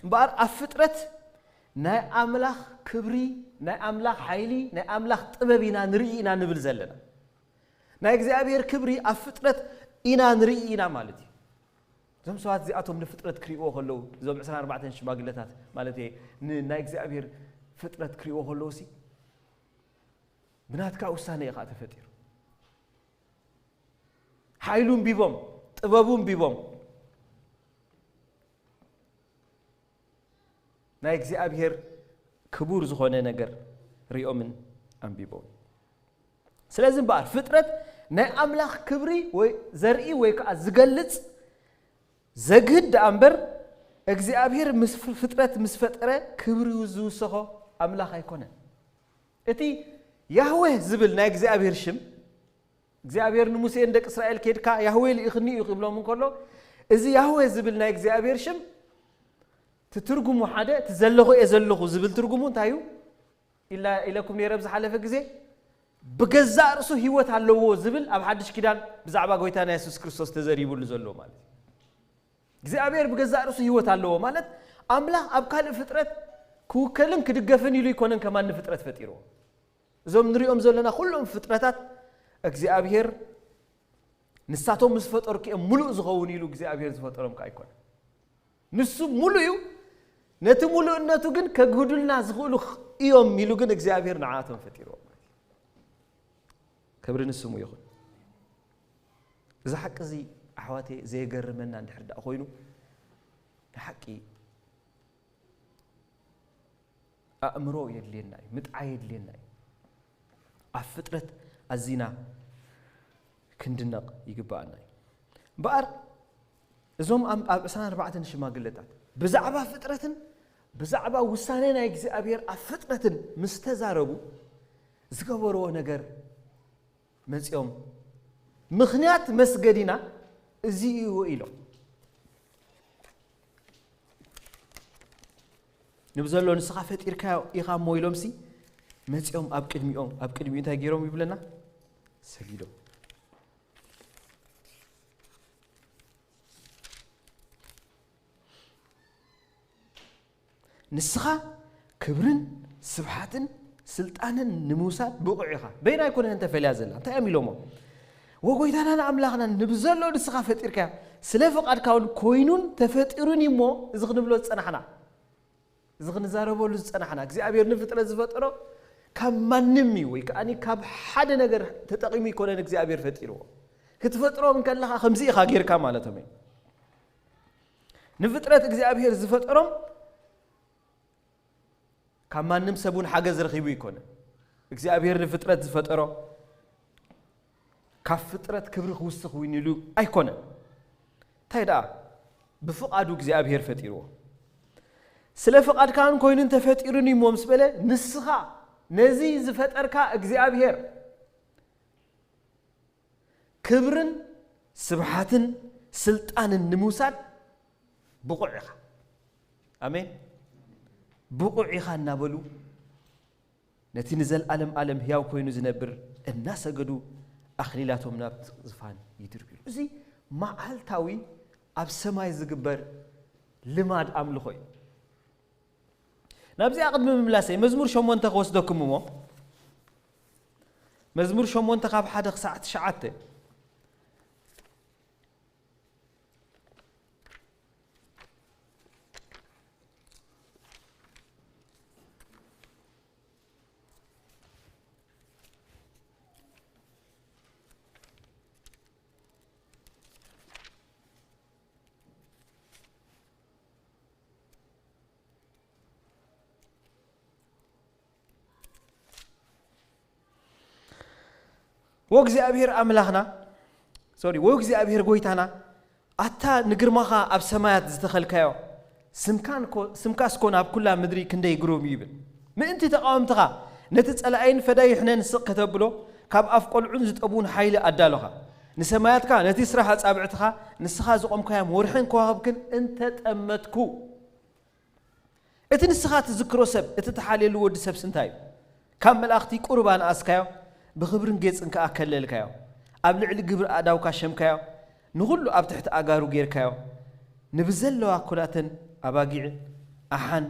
እምበኣር ኣብ ፍጥረት ናይ ኣምላኽ ክብሪ፣ ናይ ኣምላኽ ሓይሊ፣ ናይ ኣምላኽ ጥበብ ኢና ንርኢ ኢና ንብል ዘለና። ናይ እግዚኣብሔር ክብሪ ኣብ ፍጥረት ኢና ንርኢ ኢና ማለት እዩ። እዞም ሰባት እዚኣቶም ንፍጥረት ክርእይዎ ከለዉ፣ እዞም ዕስራን ኣርባዕተን ሽማግለታት ማለት እየ፣ ን-፣ ናይ እግዚኣብሔር ፍጥረት ክርእይዎ ከለዉ ሲ ብናትካ ውሳነ እዩ ከዓ ተፈጢሩ። ሓይሉ ኣንቢቦም፣ ጥበቡ ኣንቢቦም፣ ናይ እግዚኣብሔር ክቡር ዝኾነ ነገር ሪኦምን ኣንቢቦም። ስለዚ እምበኣር ፍጥረት ናይ ኣምላኽ ክብሪ ወይ ዘርኢ ወይ ከዓ ዝገልጽ ዘግህድ ደኣ እምበር እግዚኣብሔር ምስ ፍ-፣ ፍጥረት ምስ ፈጠረ ክብሪ ዝውሰኾ ኣምላኽ ኣይኮነን። እቲ ያህዌህ ዝብል ናይ እግዚኣብሔር ሽም እግዚኣብሔር ንሙሴ ንደቂ እስራኤል ኬድካ ያህዌ ልኢኽኒ እዩ ክብሎም እንከሎ፣ እዚ ያህዌ ዝብል ናይ እግዚኣብሔር ሽም ትትርጉሙ ሓደ፣ እቲ ዘለኹ እየ ዘለኹ ዝብል ትርጉሙ እንታይ እዩ? ኢላ-፣ ኢለኩም ነይረ ኣብ ዝሓለፈ ግዜ፣ ብገዛእ ርእሱ ህይወት ኣለዎ ዝብል ኣብ ሓድሽ ኪዳን ብዛዕባ ጎይታና የሱስ ክርስቶስ ተዘሪቡሉ ዘሎ ማለት እዩ። እግዚኣብሔር ብገዛእ ርእሱ ህይወት ኣለዎ ማለት፣ ኣምላኽ ኣብ ካልእ ፍጥረት ክውከልን ክድገፍን ኢሉ ኣይኮነን ከማን ንፍጥረት ፈጢርዎ። እዞም ንሪኦም ዘለና ኩሎም ፍጥረታት እግዚኣብሔር ንሳቶም ምስ ፈጠርኩ እዮም ምሉእ ዝኸውን ኢሉ እግዚኣብሔር ዝፈጠሮም ከኣ ኣይኮነን። ንሱ ምሉእ እዩ። ነቲ ምሉእነቱ ግን ከግህዱልና ዝኽእሉ እዮም ኢሉ ግን እግዚኣብሔር ንዓቶም ፈጢርዎም። ክብሪ ንስሙ ይኹን። እዚ ሓቂ እዚ ኣሕዋተይ ዘየገርመና እንድሕር ደኣ ኮይኑ፣ ንሓቂ ኣእምሮ የድልየና እዩ፣ ምጥዓይ የድልየና እዩ። ኣብ ፍጥረት ኣዚና ክንድነቕ ይግብኣና እዩ። እምበኣር እዞም ኣብ፣ ኣብ ዕስራን ኣርባዕተን ሽማግለታት ብዛዕባ ፍጥረትን ብዛዕባ ውሳነ ናይ እግዚኣብሔር ኣብ ፍጥረትን ምስ ተዛረቡ ዝገበርዎ ነገር መጺኦም ምኽንያት መስገዲና እዚ እዩ ኢሎም። ንብዘሎ ንስኻ ፈጢርካዮ ኢኻ እሞ ኢሎምሲ መጺኦም ኣብ ቅድሚኦም፣ ኣብ ቅድሚኡ እንታይ ገይሮም ይብለና? ሰጊዶም። ንስኻ ክብርን ስብሓትን ስልጣንን ንምውሳድ ብቑዕ ኢኻ። በይና ኣይኮነን እንተፈልያ ዘላ። እንታይ እዮም ኢሎሞ? "ወጎይታናን ኣምላኽናን ንብዘሎ ንስኻ ፈጢርካዮ፣ ስለ ፍቓድካ እውን ኮይኑን ተፈጢሩን እዩ እሞ እዚ ክንብሎ ዝጸናሕና፣ እዚ ክንዛረበሉ ዝጸናሕና፣ እግዚኣብሔር ንፍጥረት ዝፈጠሮ ካብ ማንም እዩ፣ ወይ ከኣ ካብ ሓደ ነገር ተጠቒሙ ኣይኮነን እግዚኣብሔር ፈጢርዎ። ክትፈጥሮም እንከለኻ ከምዚ ኢኻ ጌርካ" ማለቶም እዩ። ንፍጥረት እግዚኣብሔር ዝፈጠሮም ካብ ማንም ሰብ እውን ሓገዝ ረኺቡ ኣይኮነን። እግዚኣብሔር ንፍጥረት ዝፈጠሮ ካብ ፍጥረት ክብሪ ክውስኽ እውን ኢሉ ኣይኮነን። እንታይ ደኣ? ብፍቓዱ እግዚኣብሔር ፈጢርዎ። "ስለ ፍቓድካን ኮይኑን ተፈጢሩን እዩ እሞ" ምስ በለ፣ ንስኻ ነዚ ዝፈጠርካ እግዚኣብሔር ክብርን ስብሓትን ስልጣንን ንምውሳድ ብቑዕ ኢኻ። ኣሜን። ብቑዕ ኢኻ እናበሉ ነቲ ንዘለኣለም ዓለም ሕያው ኮይኑ ዝነብር እናሰገዱ ኣኽሊላቶም ናብቲ ዝፋን ይድርብዩ። እዚ መዓልታዊ ኣብ ሰማይ ዝግበር ልማድ ኣምልኾ እዩ። ናብዚኣ ቅድሚ ምምላሰይ መዝሙር ሸሞንተ ክወስደኩም እሞ፣ መዝሙር ሸሞንተ ካብ ሓደ ክሳዕ ትሽዓተ። ወእግዚኣብሔር ኣምላኽና፣ ሶሪ፣ ወእግዚኣብሔር ጎይታና፣ ኣታ ንግርማኻ ኣብ ሰማያት ዝተኸልካዮ፣ ስምካን ኮ-፣ ስምካስ ኮን ኣብ ኩላ ምድሪ ክንደይ ግሩም እዩ ይብል። ምእንቲ ተቓወምትኻ፣ ነቲ ጸላኢን ፈዳይሕነን ስቕ ከተብሎ፣ ካብ ኣፍ ቆልዑን ዝጠብኡን ሓይሊ ኣዳሎኻ። ንሰማያትካ፣ ነቲ ስራሕ ኣጻብዕትኻ፣ ንስኻ ዝቖምካዮም ወርሕን ከዋኽብክን እንተጠመትኩ፣ እቲ ንስኻ ትዝክሮ ሰብ፣ እቲ እትሓልየሉ ወዲ ሰብስ እንታይ እዩ? ካብ መላእኽቲ ቁሩብ ኣንኣስካዮ፣ ብኽብርን ጌጽን ከኣ ከለልካዮ። ኣብ ልዕሊ ግብሪ ኣእዳውካ ሸምካዮ፣ ንኹሉ ኣብ ትሕቲ ኣእጋሩ ጌርካዮ። ንብዘለዋ ኩላተን ኣባጊዕን ኣሓን፣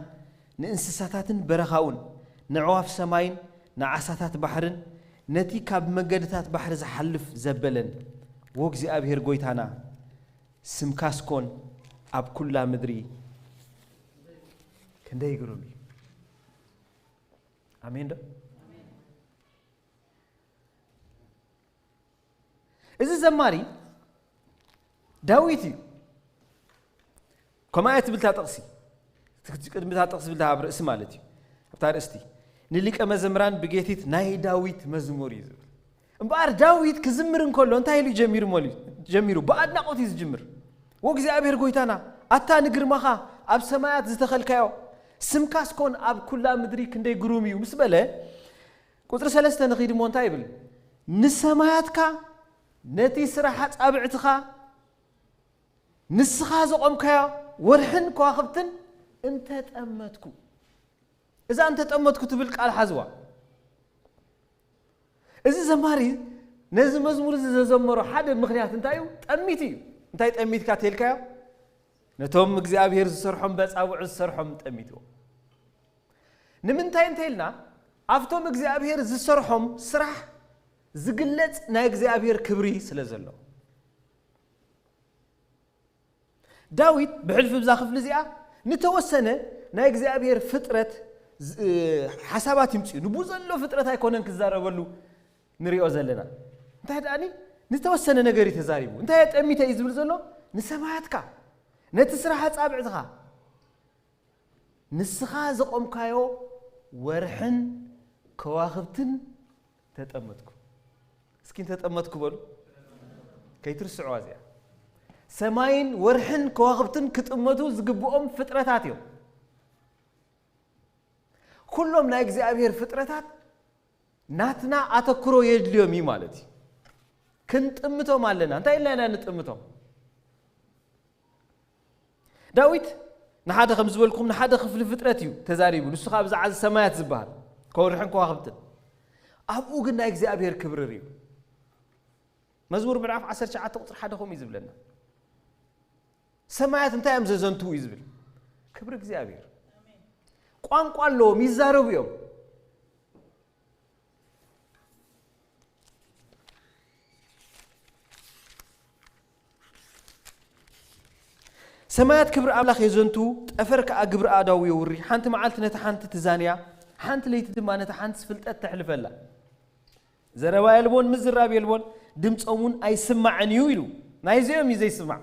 ንእንስሳታትን በረኻውን፣ ነዕዋፍ ሰማይን ንዓሳታት ባሕርን፣ ነቲ ካብ መገድታት ባሕሪ ዝሓልፍ ዘበለን። ወእግዚኣብሔር ጐይታና፣ ስምካስ ኮን ኣብ ኩላ ምድሪ ክንደይ ግሩም እዩ። ኣሜን ዶ? እዚ ዘማሪ ዳዊት እዩ። ከምኣ እያ ትብል እታ ጥቕሲ። እቲ ቅድሚ እታ ጥቕሲ ዝብል ኣብ ርእሲ ማለት እዩ። ኣብታ ኣርእስቲ፣ ንሊቀ መዘምራን ብጌቲት ናይ ዳዊት መዝሙር እዩ ዝብል። እምበኣር ዳዊት ክዝምር እንከሎ እንታይ ኢሉ ጀሚሩ? መሉ-፣ ጀሚሩ ብኣድናቖት እዩ ዝጅምር። "ወእግዚኣብሔር ጐይታና፣ ኣታ ንግርማኻ ኣብ ሰማያት ዝተኸልካዮ፣ ስምካስ ኮን ኣብ ኩላ ምድሪ ክንደይ ግሩም እዩ" ምስ በለ፣ ቁጽሪ ሰለስተ ንኺድ እሞ እንታይ ይብል? "ንሰማያትካ፣ ነቲ ስራሕ ኣጻብዕትኻ፣ ንስኻ ዘቖምካዮ ወርሕን ከዋኽብትን እንተጠመትኩ"። እዛ "እንተጠመትኩ" ትብል ቃል ሓዝዋ። እዚ ዘማሪ ነዚ መዝሙር እዚ ዘዘመሮ ሓደ ምኽንያት እንታይ እዩ? ጠሚት እዩ። እንታይ ጠሚትካ ተልካዮ? ነቶም እግዚኣብሔር ዝሰርሖም፣ በጻብዑ ዝሰርሖም ጠሚትዎ። ንምንታይ እንተ ኢልና፣ ኣብቶም እግዚኣብሔር ዝሰርሖም ስራሕ ዝግለጽ ናይ እግዚኣብሔር ክብሪ ስለ ዘሎ። ዳዊት ብሕልፊ ብዛ ክፍሊ እዚኣ ንተወሰነ ናይ እግዚኣብሔር ፍጥረት ዝ-፣ ሓሳባት ይምጽኡ። ንብኡ ዘሎ ፍጥረት ኣይኮነን ክዛረበሉ ንሪኦ ዘለና። እንታይ ደኣኒ? ንተወሰነ ነገር እዩ ተዛሪቡ። እንታይ ጠሚተ እዩ ዝብል ዘሎ? ንሰማያትካ፣ ነቲ ስራሕ ኣጻብዕትኻ፣ ንስኻ ዘቖምካዮ ወርሕን ከዋኽብትን ተጠመትኩ። እስኪ ተጠመትኩ በሉ። ከይትርስዕዋ እዚኣ። ሰማይን ወርሕን ከዋኽብትን ክጥመቱ ዝግብኦም ፍጥረታት እዮም። ኩሎም ናይ እግዚኣብሔር ፍጥረታት ናትና ኣተኩሮ የድልዮም እዩ ማለት እዩ። ክንጥምቶም ኣለና። እንታይ ኢልና ኢና ንጥምቶም? ዳዊት ንሓደ ከም ዝበልኩም ንሓደ ክፍሊ ፍጥረት እዩ ተዛሪቡ። ንሱ ከዓ ብዛዕባ ሰማያት ዝበሃል ከወርሕን ከዋኽብትን ኣብኡ ግን ናይ እግዚኣብሔር ክብሪ ርእዩ። መዝሙር ምዕራፍ ዓሰርተ ትሽዓተ ቁፅሪ ሓደ ከምኡ እዩ ዝብለና። ሰማያት እንታይ እዮም ዘዘንትዉ እዩ ዝብል። ክብሪ እግዚኣብሔር። ቋንቋ ኣለዎም፣ ይዛረቡ እዮም። ሰማያት ክብሪ ኣምላኽ የዘንቱ፣ ጠፈር ከኣ ግብሪ ኣእዳዉ የውሪ። ሓንቲ መዓልቲ ነታ ሓንቲ ትዛንያ፣ ሓንቲ ለይቲ ድማ ነታ ሓንትስ ፍልጠት ተሕልፈላ። ዘረባ የልቦን፣ ምዝራብ የልቦን፣ ድምጾም እውን ኣይስማዕን እዩ ኢሉ። ናይዚኦም እዩ ዘይስማዕ።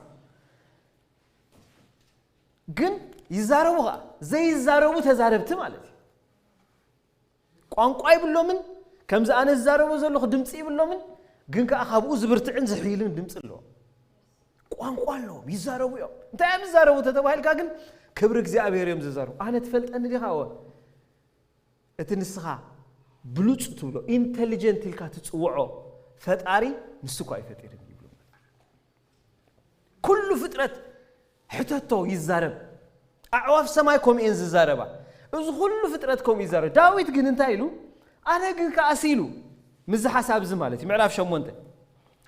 ግን ይዛረቡ ኸኣ፣ ዘይዛረቡ ተዛረብቲ ማለት እዩ። ቋንቋ ይብሎምን፣ ከምዚ ኣነ ዝዛረቦ ዘለኹ ድምፂ ይብሎምን፣ ግን ከኣ ካብኡ ዝብርትዕን ዝሕይልን ድምፂ ኣለዎም። ቋንቋ ኣለዎም፣ ይዛረቡ እዮም። እንታይ እዮም ዝዛረቡ ተተባሂልካ ግን፣ ክብሪ እግዚኣብሔር እዮም ዝዛረቡ። ኣነ ትፈልጠኒ ዲኻ? እወ። እቲ ንስኻ ብሉፅ ትብሎ፣ ኢንተሊጀንት ኢልካ ትፅውዖ ፈጣሪ ንሱ እኳ ኣይፈጢርን ይብሉ። ኩሉ ፍጥረት ሕተቶ ይዛረብ። ኣዕዋፍ ሰማይ ከምኡ እየን ዝዛረባ። እዚ ኩሉ ፍጥረት ከምኡ ይዛረብ። ዳዊት ግን እንታይ ኢሉ? ኣነ ግን ከኣሲ ኢሉ። ምስዚ ሓሳብ እዚ ማለት እዩ። ምዕራፍ ሸሞንተ።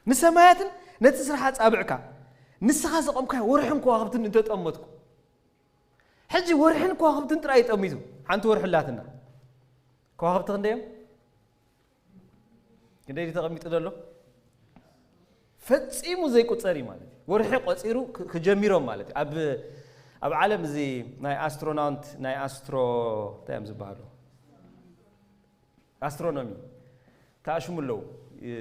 ንሰማያትን ነቲ ስራሕ ኣጻብዕካ፣ ንስኻ ዘቐምካዮ ወርሕን ከዋኽብትን እንተጠመትኩ። ሕጂ ወርሕን ከዋኽብትን ጥራይ እዩ ጠሚቱ። ሓንቲ ወርሒ ኣላትና። ከዋኽብቲ ክንደይ እዮም? ክንደይ ድዩ ተቐሚጡ ዘሎ? ፈጺሙ ዘይቁጸር እዩ ማለት እዩ። ወርሒ ቆጺሩ ክ-፣ ክጀሚሮም ማለት እዩ። ኣብ፣ ኣብ ዓለም እዚ ናይ ኣስትሮናውት፣ ናይ ኣስትሮ-፣ እንታይ እዮም ዝበሃሉ? ኣስትሮኖሚ ተኣሽሙ ኣለዉ። እ፣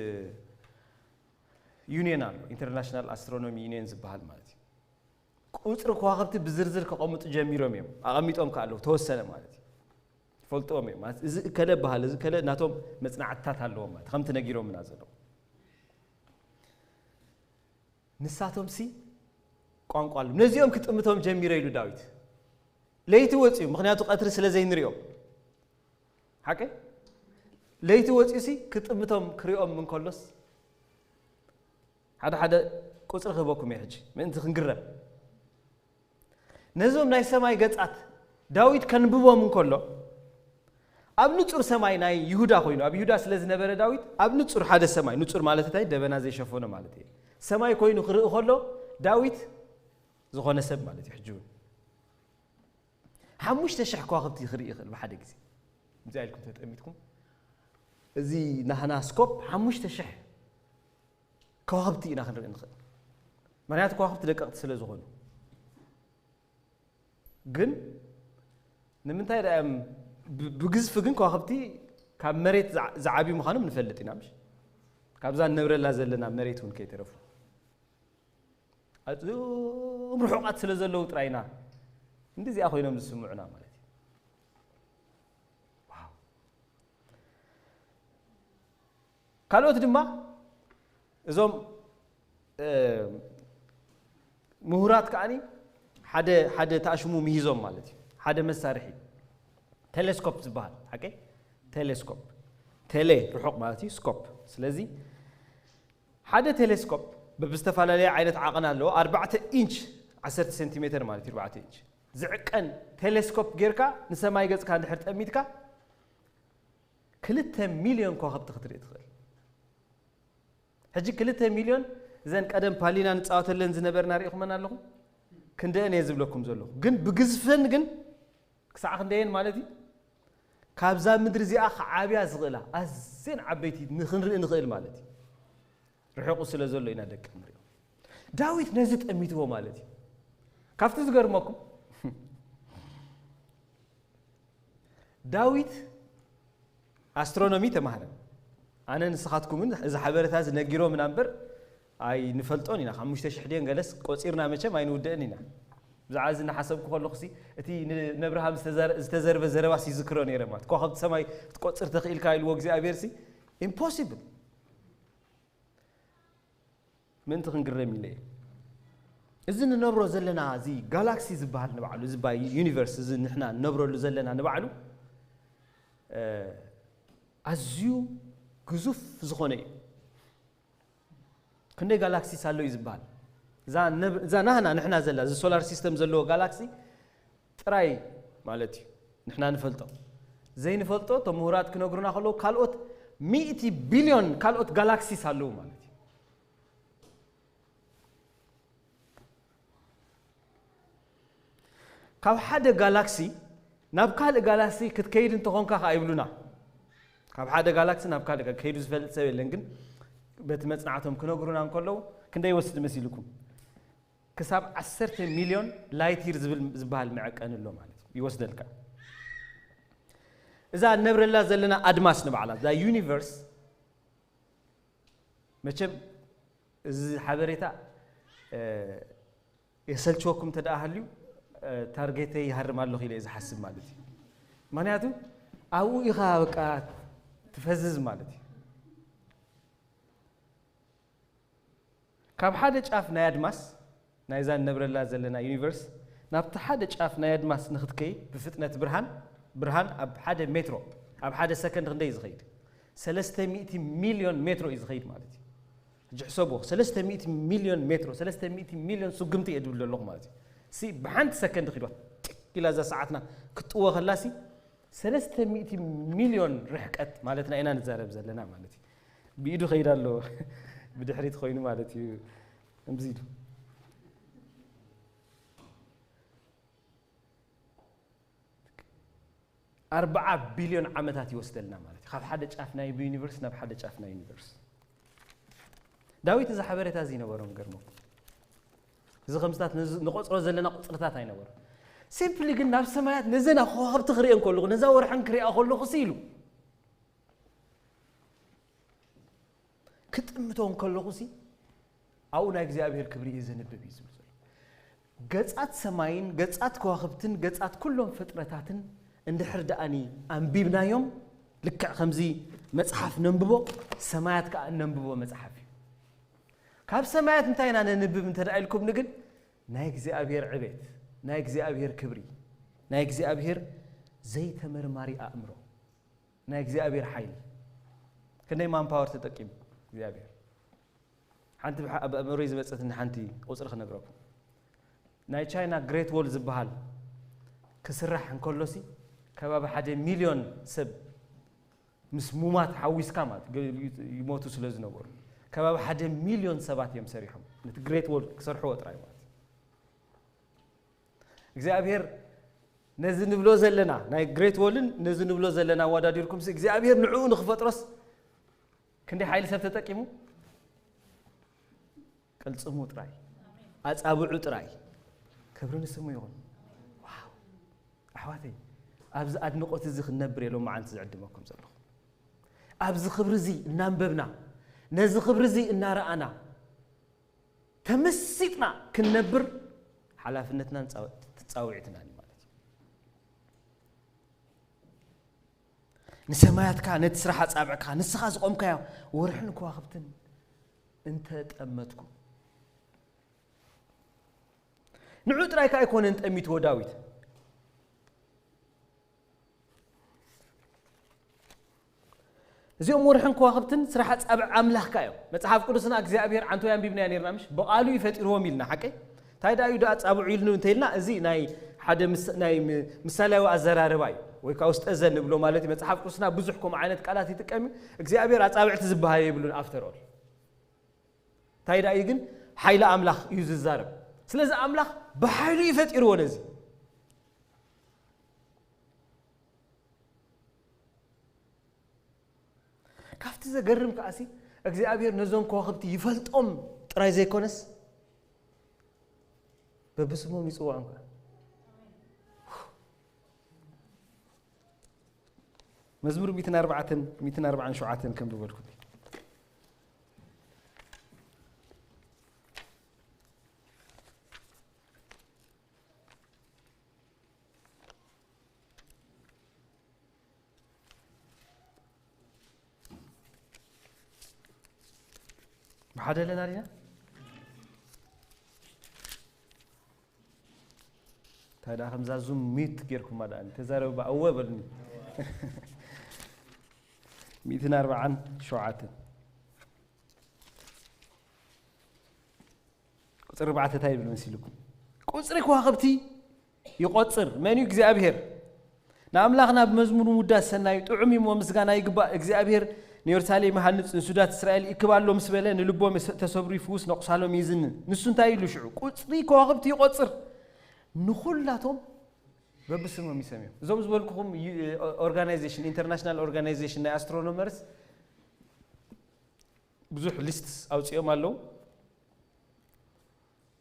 ዩኒየን ኣሎ፣ ኢንተርናሽናል ኣስትሮኖሚ ዩኒየን ዝበሃል ማለት እዩ። ቁጽሪ ከዋኽብቲ ብዝርዝር ከቐምጡ ጀሚሮም እዮም። ኣቐሚጦም ከኣ ኣለዉ፣ ተወሰነ ማለት እዩ። ይፈልጥዎም እዮም። ማለት እዚ እከለ በሃል፣ እዚ እከለ ናቶም መጽናዕትታት ኣለዎም ማለት፣ ከምቲ ነጊሮምና ዘለዉ። ንሳቶምሲ ቋንቋ ኣለዎም። ነዚኦም ክጥምቶም ጀሚረ ኢሉ ዳዊት። ለይቲ ወጽዩ፣ ምኽንያቱ ቀትሪ ስለ ዘይንሪኦም። ሓቀይ? ለይቲ ወጽዩሲ ክጥምቶም ክሪኦም እንከሎስ፣ ሓደ ሓደ ቁጽሪ ክህበኩም እየ ሕጂ፣ ምእንቲ ክንግረም። ነዞም ናይ ሰማይ ገጻት ዳዊት ከንብቦም እንከሎ፣ ኣብ ንጹር ሰማይ ናይ ይሁዳ ኮይኑ፣ ኣብ ይሁዳ ስለ ዝነበረ ዳዊት፣ ኣብ ንጹር ሓደ ሰማይ፣ ንጹር ማለት እንታይ? ደበና ዘይሸፈኖ ማለት እዩ። ሰማይ ኮይኑ ክርኢ ከሎ፣ ዳዊት ዝኾነ ሰብ ማለት እዩ። ሕጂ እውን ሓሙሽተ ሽሕ ከዋኽብቲ ክርኢ ይኽእል ብሓደ ግዜ። እዚኣ ኢልኩም ተጠሚትኩም፣ እዚ ናህና ስኮፕ ሓሙሽተ ሽሕ ከዋኽብቲ ኢና ክንርኢ ንኽእል። ምኽንያቱ ከዋኽብቲ ደቀቕቲ ስለ ዝኾኑ። ግን ንምንታይ ደኣ እዮም ብ-፣ ብግዝፊ ግን ከዋኽብቲ ካብ መሬት ዝዓ-፣ ዝዓብዩ ምዃኖም ንፈልጥ ኢና፣ ምሽ? ካብዛ ንነብረላ ዘለና መሬት እውን ከይተረፉ። ኣዝዮም ርሑቓት ስለ ዘለዉ ጥራይ ኢና እንዲዚኣ ኮይኖም ዝስምዑና ማለት እዩ። ዋው። ካልኦት ድማ እዞም፣ እ፣ ምሁራት ከኣኒ ሓደ፣ ሓደ ተኣሽሙ ምሂዞም ማለት እዩ። ሓደ መሳርሒ ቴሌስኮፕ ዝበሃል፣ ሓቀይ? ቴሌስኮፕ። ቴሌ ርሑቕ ማለት እዩ፣ ስኮፕ። ስለዚ ሓደ ቴሌስኮፕ ብዝተፈላለየ ዓይነት ዓቐን ኣለዎ። ኣርባዕተ ኢንች፣ ዓሰርተ ሴንቲሜተር ማለት እዩ፣ ኣርባዕተ ኢንች ዝዕቀን ቴሌስኮፕ ጌርካ ንሰማይ ገጽካ እንድሕር ጠሚትካ ክልተ ሚልዮን ከዋኽብቲ ክትርኢ ትኽእል። ሕጂ ክልተ ሚልዮን እዘን ቀደም ፓሊና ንጻወተለን ዝነበርና ርኢኹመን ኣለኹም? ክንደአን እየ ዝብለኩም ዘለኹ። ግን ብግዝፈን ግን ክሳዕ ክንደየን ማለት እዩ? ካብዛ ምድሪ እዚኣ ክዓብያ ዝኽእላ ኣዝየን ዓበይቲ ንኽንርኢ ንኽእል ማለት እዩ። ርሑቑ ስለ ዘሎ ኢና ደቂ ንሪኦ። ዳዊት ነዚ ጠሚትዎ ማለት እዩ። ካብቲ ዝገርመኩም፣ ዳዊት ኣስትሮኖሚ ተማህረ። ኣነ ንስኻትኩምን እዚ ሓበሬታ እዚ ነጊሮምና እምበር ኣይንፈልጦን ኢና። ሓሙሽተ ሽሕ ድየን ገለስ ቆጺርና መቸም ኣይንውድእን ኢና። ብዛዕባ እዚ እናሓሰብኩ ከለኹሲ፣ እቲ ን-፣ ነብርሃም ዝተዘር-፣ ዝተዘርበ ዘረባስ ይዝክሮ ነይረ ማለት። ከዋኽብቲ ሰማይ ክትቆጽር ተኽኢልካ ኢልዎ እግዚኣብሔር ሲ፣ ኢምፖሲብል። ምእንቲ ክንግረም ኢለ እየ። እዚ ንነብሮ ዘለና፣ እዚ ጋላክሲ ዝበሃል ንባዕሉ፣ እዚ ባይ ዩኒቨርስ፣ እዚ ንሕና ንነብረሉ ዘለና ንባዕሉ፣ እ፣ ኣዝዩ ግዙፍ ዝኾነ እዩ። ክንደይ ጋላክሲስ ኣሎ እዩ ዝበሃል? እዛ ነብ-፣ እዛ ናህና ንሕና ዘላ፣ እዚ ሶላር ሲስተም ዘለዎ ጋላክሲ፣ ጥራይ ማለት እዩ ንሕና ንፈልጦ። ዘይንፈልጦ እቶም ምሁራት ክነግሩና ከለዉ ካልኦት ሚእቲ ቢልዮን ካልኦት ጋላክሲስ ኣለዉ ማለት እዩ። ካብ ሓደ ጋላክሲ ናብ ካልእ ጋላክሲ ክትከይድ እንተኾንካ ከኣ ይብሉና። ካብ ሓደ ጋላክሲ ናብ ካልእ ጋ- ከይዱ ዝፈልጥ ሰብ የለን፣ ግን በቲ መጽናዕቶም ክነግሩና እንከለዉ ክንደይ ይወስድ መሲልኩም? ክሳብ ዓሰርተ ሚልዮን ላይት ይር ዝብል ዝበሃል መዐቀኒ ኣሎ ማለት እዩ። ይወስደልካ። እዛ እነብረላ ዘለና ኣድማስ ንባዕላ፣ እዛ ዩኒቨርስ፣ መቸም እዚ ሓበሬታ የሰልችወኩም እንተ ደኣ ሃልዩ፣ ታርጌተይ ይሃርም ኣለኹ ኢለ እየ ዝሓስብ ማለት እዩ። ምኽንያቱ ኣብኡ ኢኻ በቃ ትፈዝዝ ማለት እዩ። ካብ ሓደ ጫፍ ናይ ኣድማስ፣ ናይዛ ንነብረላ ዘለና ዩኒቨርስ፣ ናብቲ ሓደ ጫፍ ናይ ኣድማስ ንኽትከይድ ብፍጥነት ብርሃን፣ ብርሃን ኣብ ሓደ ሜትሮ፣ ኣብ ሓደ ሰከንድ ክንደይ እዩ ዝኸይድ? ሰለስተ ሚእቲ ሚልዮን ሜትሮ እዩ ዝኸይድ ማለት እዩ። ሕጂ ሕሰብዎ፣ ሰለስተ ሚእቲ ሚልዮን ሜትሮ፣ ሰለስተ ሚእቲ ሚልዮን ስጉምቲ እየ ድብል ዘለኹ ማለት እዩ። ሲ ብሓንቲ ሰከንድ ኺድዋ ጢቅ ኢላ እዛ ሰዓትና ክትጥወ ከላሲ ሰለስተ ሚእቲ ሚልዮን ርሕቀት ማለትና ኢና ንዛረብ ዘለና ማለት እዩ። ብኢዱ ኸይድ ኣሎ ብድሕሪት ኮይኑ ማለት እዩ። እምዚ ኢሉ ኣርብዓ ቢልዮን ዓመታት ይወስደልና ማለት እዩ። ካብ ሓደ ጫፍ ናይ ዩኒቨርስ ናብ ሓደ ጫፍ ናይ ዩኒቨርስ። ዳዊት እዚ ሓበሬታ እዚ ይነበሮም ገርሞ። እዚ ከምስታት ንቆፅሮ ዘለና ቁፅርታት ኣይነበሩ። ሲምፕሊ ግን ናብ ሰማያት ነዘን ከዋኽብቲ ክሪኦ ከለኹ ነዛ ወርሕን ክሪኣ ከለኹ ሲ ኢሉ ክጥምቶ ከለኹ ሲ ኣብኡ ናይ እግዚኣብሔር ክብሪ እዩ ዘንብብ እዩ ዝብል ዘሎ። ገጻት ሰማይን ገጻት ከዋኽብትን ገጻት ኩሎም ፍጥረታትን እንድሕር ደኣኒ ኣንቢብናዮም፣ ልክዕ ከምዚ መጽሓፍ ነንብቦ፣ ሰማያት ከኣ እነንብቦ መጽሓፍ እዩ። ካብ ሰማያት እንታይ ኢና ነንብብ እንተ ደኣ ኢልኩምኒ ግን፣ ናይ እግዚኣብሔር ዕቤት፣ ናይ እግዚኣብሔር ክብሪ፣ ናይ እግዚኣብሔር ዘይተመርማሪ ኣእምሮ፣ ናይ እግዚኣብሔር ሓይሊ። ክንደይ ማንፓወር ተጠቂሙ እግዚኣብሔር። ሓንቲ ብሓ- ኣብ ኣእምሮይ ዝመጸትኒ ሓንቲ ቁጽሪ ክነግረኩም። ናይ ቻይና ግሬት ዎል ዝበሃል ክስራሕ እንከሎሲ ከባቢ ሓደ ሚልዮን ሰብ ምስ ሙማት ሓዊስካ ማለት ገ- ይሞቱ ስለ ዝነበሩ ከባቢ ሓደ ሚልዮን ሰባት እዮም ሰሪሖም ነቲ ግሬት ዎል ክሰርሕዎ ጥራይ ማለት እዩ። እግዚኣብሔር ነዚ ንብሎ ዘለና ናይ ግሬት ዎልን ነዚ ንብሎ ዘለና ኣወዳዲርኩም እግዚኣብሔር ንዕኡ ንክፈጥሮስ ክንደይ ሓይሊ ሰብ ተጠቂሙ? ቅልጽሙ ጥራይ፣ ኣጻብዑ ጥራይ። ክብሪ ንስሙ ይኹን። ዋው! ኣሕዋተይ፣ ኣብዚ ኣድንቆት እዚ ክንነብር እየ ሎማዓንቲ ዝዕድመኩም ዘለኹ። ኣብዚ ክብሪ እዚ እናንበብና፣ ነዚ ክብሪ እዚ እናረኣና፣ ተመሲጥና ክንነብር ሓላፍነትና ንጻው- ትጻውዒትናን እዩ ማለት እዩ። ንሰማያትካ ነቲ ስራሕ ኣጻብዕካ ንስኻ ዝቆምካዮ ወርሕን ከዋኽብትን እንተጠመትኩ ንዑ ጥራይ ከኣ ኣይኮነን ጠሚትዎ ዳዊት። እዚኦም ወርሕን ከዋኽብትን ስራሕ ኣጻብዕ ኣምላኽካ እዮም። መጽሓፍ ቅዱስና እግዚኣብሔር ዓንቶ ኣንቢብናዮ ነርና ምሽ ብቓሉ እዩ ፈጢርዎም ኢልና ሓቀይ እንታይ ደኣ እዩ ደኣ ጻብዑ ኢልኑ እንተ ኢልና እዚ ናይ ሓደ ምስ- ናይ ም- ምሳሌያዊ ኣዘራርባ እዩ ወይ ከዓ ውስጠ ዘ ንብሎ ማለት እዩ። መጽሓፍ ቅዱስና ብዙሕ ከምኡ ዓይነት ቃላት ይጥቀም እዩ። እግዚኣብሔር ኣጻብዕቲ ዝበሃዮ የብሉን ኣፍተር ኦል እንታይ ደኣ እዩ ግን ሓይሊ ኣምላኽ እዩ ዝዛረብ። ስለዚ ኣምላኽ ብሓይሉ እዩ ፈጢርዎ ነዚ ካብቲ ዘገርም ከኣሲ እግዚኣብሔር ነዞም ከዋኽብቲ ይፈልጦም ጥራይ ዘይኮነስ በብስሞም ይፅውዖም ከኣ መዝሙር ሚእትን ኣርባዕተን ሚእትን ኣርባዓን ሸውዓተን ከም ዝበልኩ ብሓደ ኣለና ዲና እንታይ ደኣ ከምዛ ዙም ሚት ጌርኩማ ደኣ ተዛረብ እወ በሉኒ ሚእትን ኣርባዓን ሸውዓተን ቁፅሪ ኣርባዕተ እንታይ ይብል መሲልኩም ቁፅሪ ከዋኽብቲ ይቖጽር። መን እዩ እግዚኣብሔር? ንኣምላኽና ብመዝሙር ምውዳስ ሰናዩ ጥዑም እዩ እሞ ምስጋና ይግባእ። እግዚኣብሔር ንየሩሳሌም ይሃንጽ፣ ንሱዳት እስራኤል ይእክብ ኣሎ ምስ በለ፣ ንልቦም የሰ-፣ ተሰብሩ ይፍውስ፣ ነቑሳሎም ይዝንን። ንሱ እንታይ ኢሉ ሽዑ? ቁጽሪ ከዋኽብቲ ይቖጽር፣ ንኹላቶም በብስሞም ይሰምዮም። እዞም ዝበልኩኹም ዩ-፣ ኦርጋናይዜሽን፣ ኢንተርናሽናል ኦርጋናይዜሽን ናይ ኣስትሮኖመርስ ብዙሕ ሊስትስ ኣውፂኦም ኣለዉ።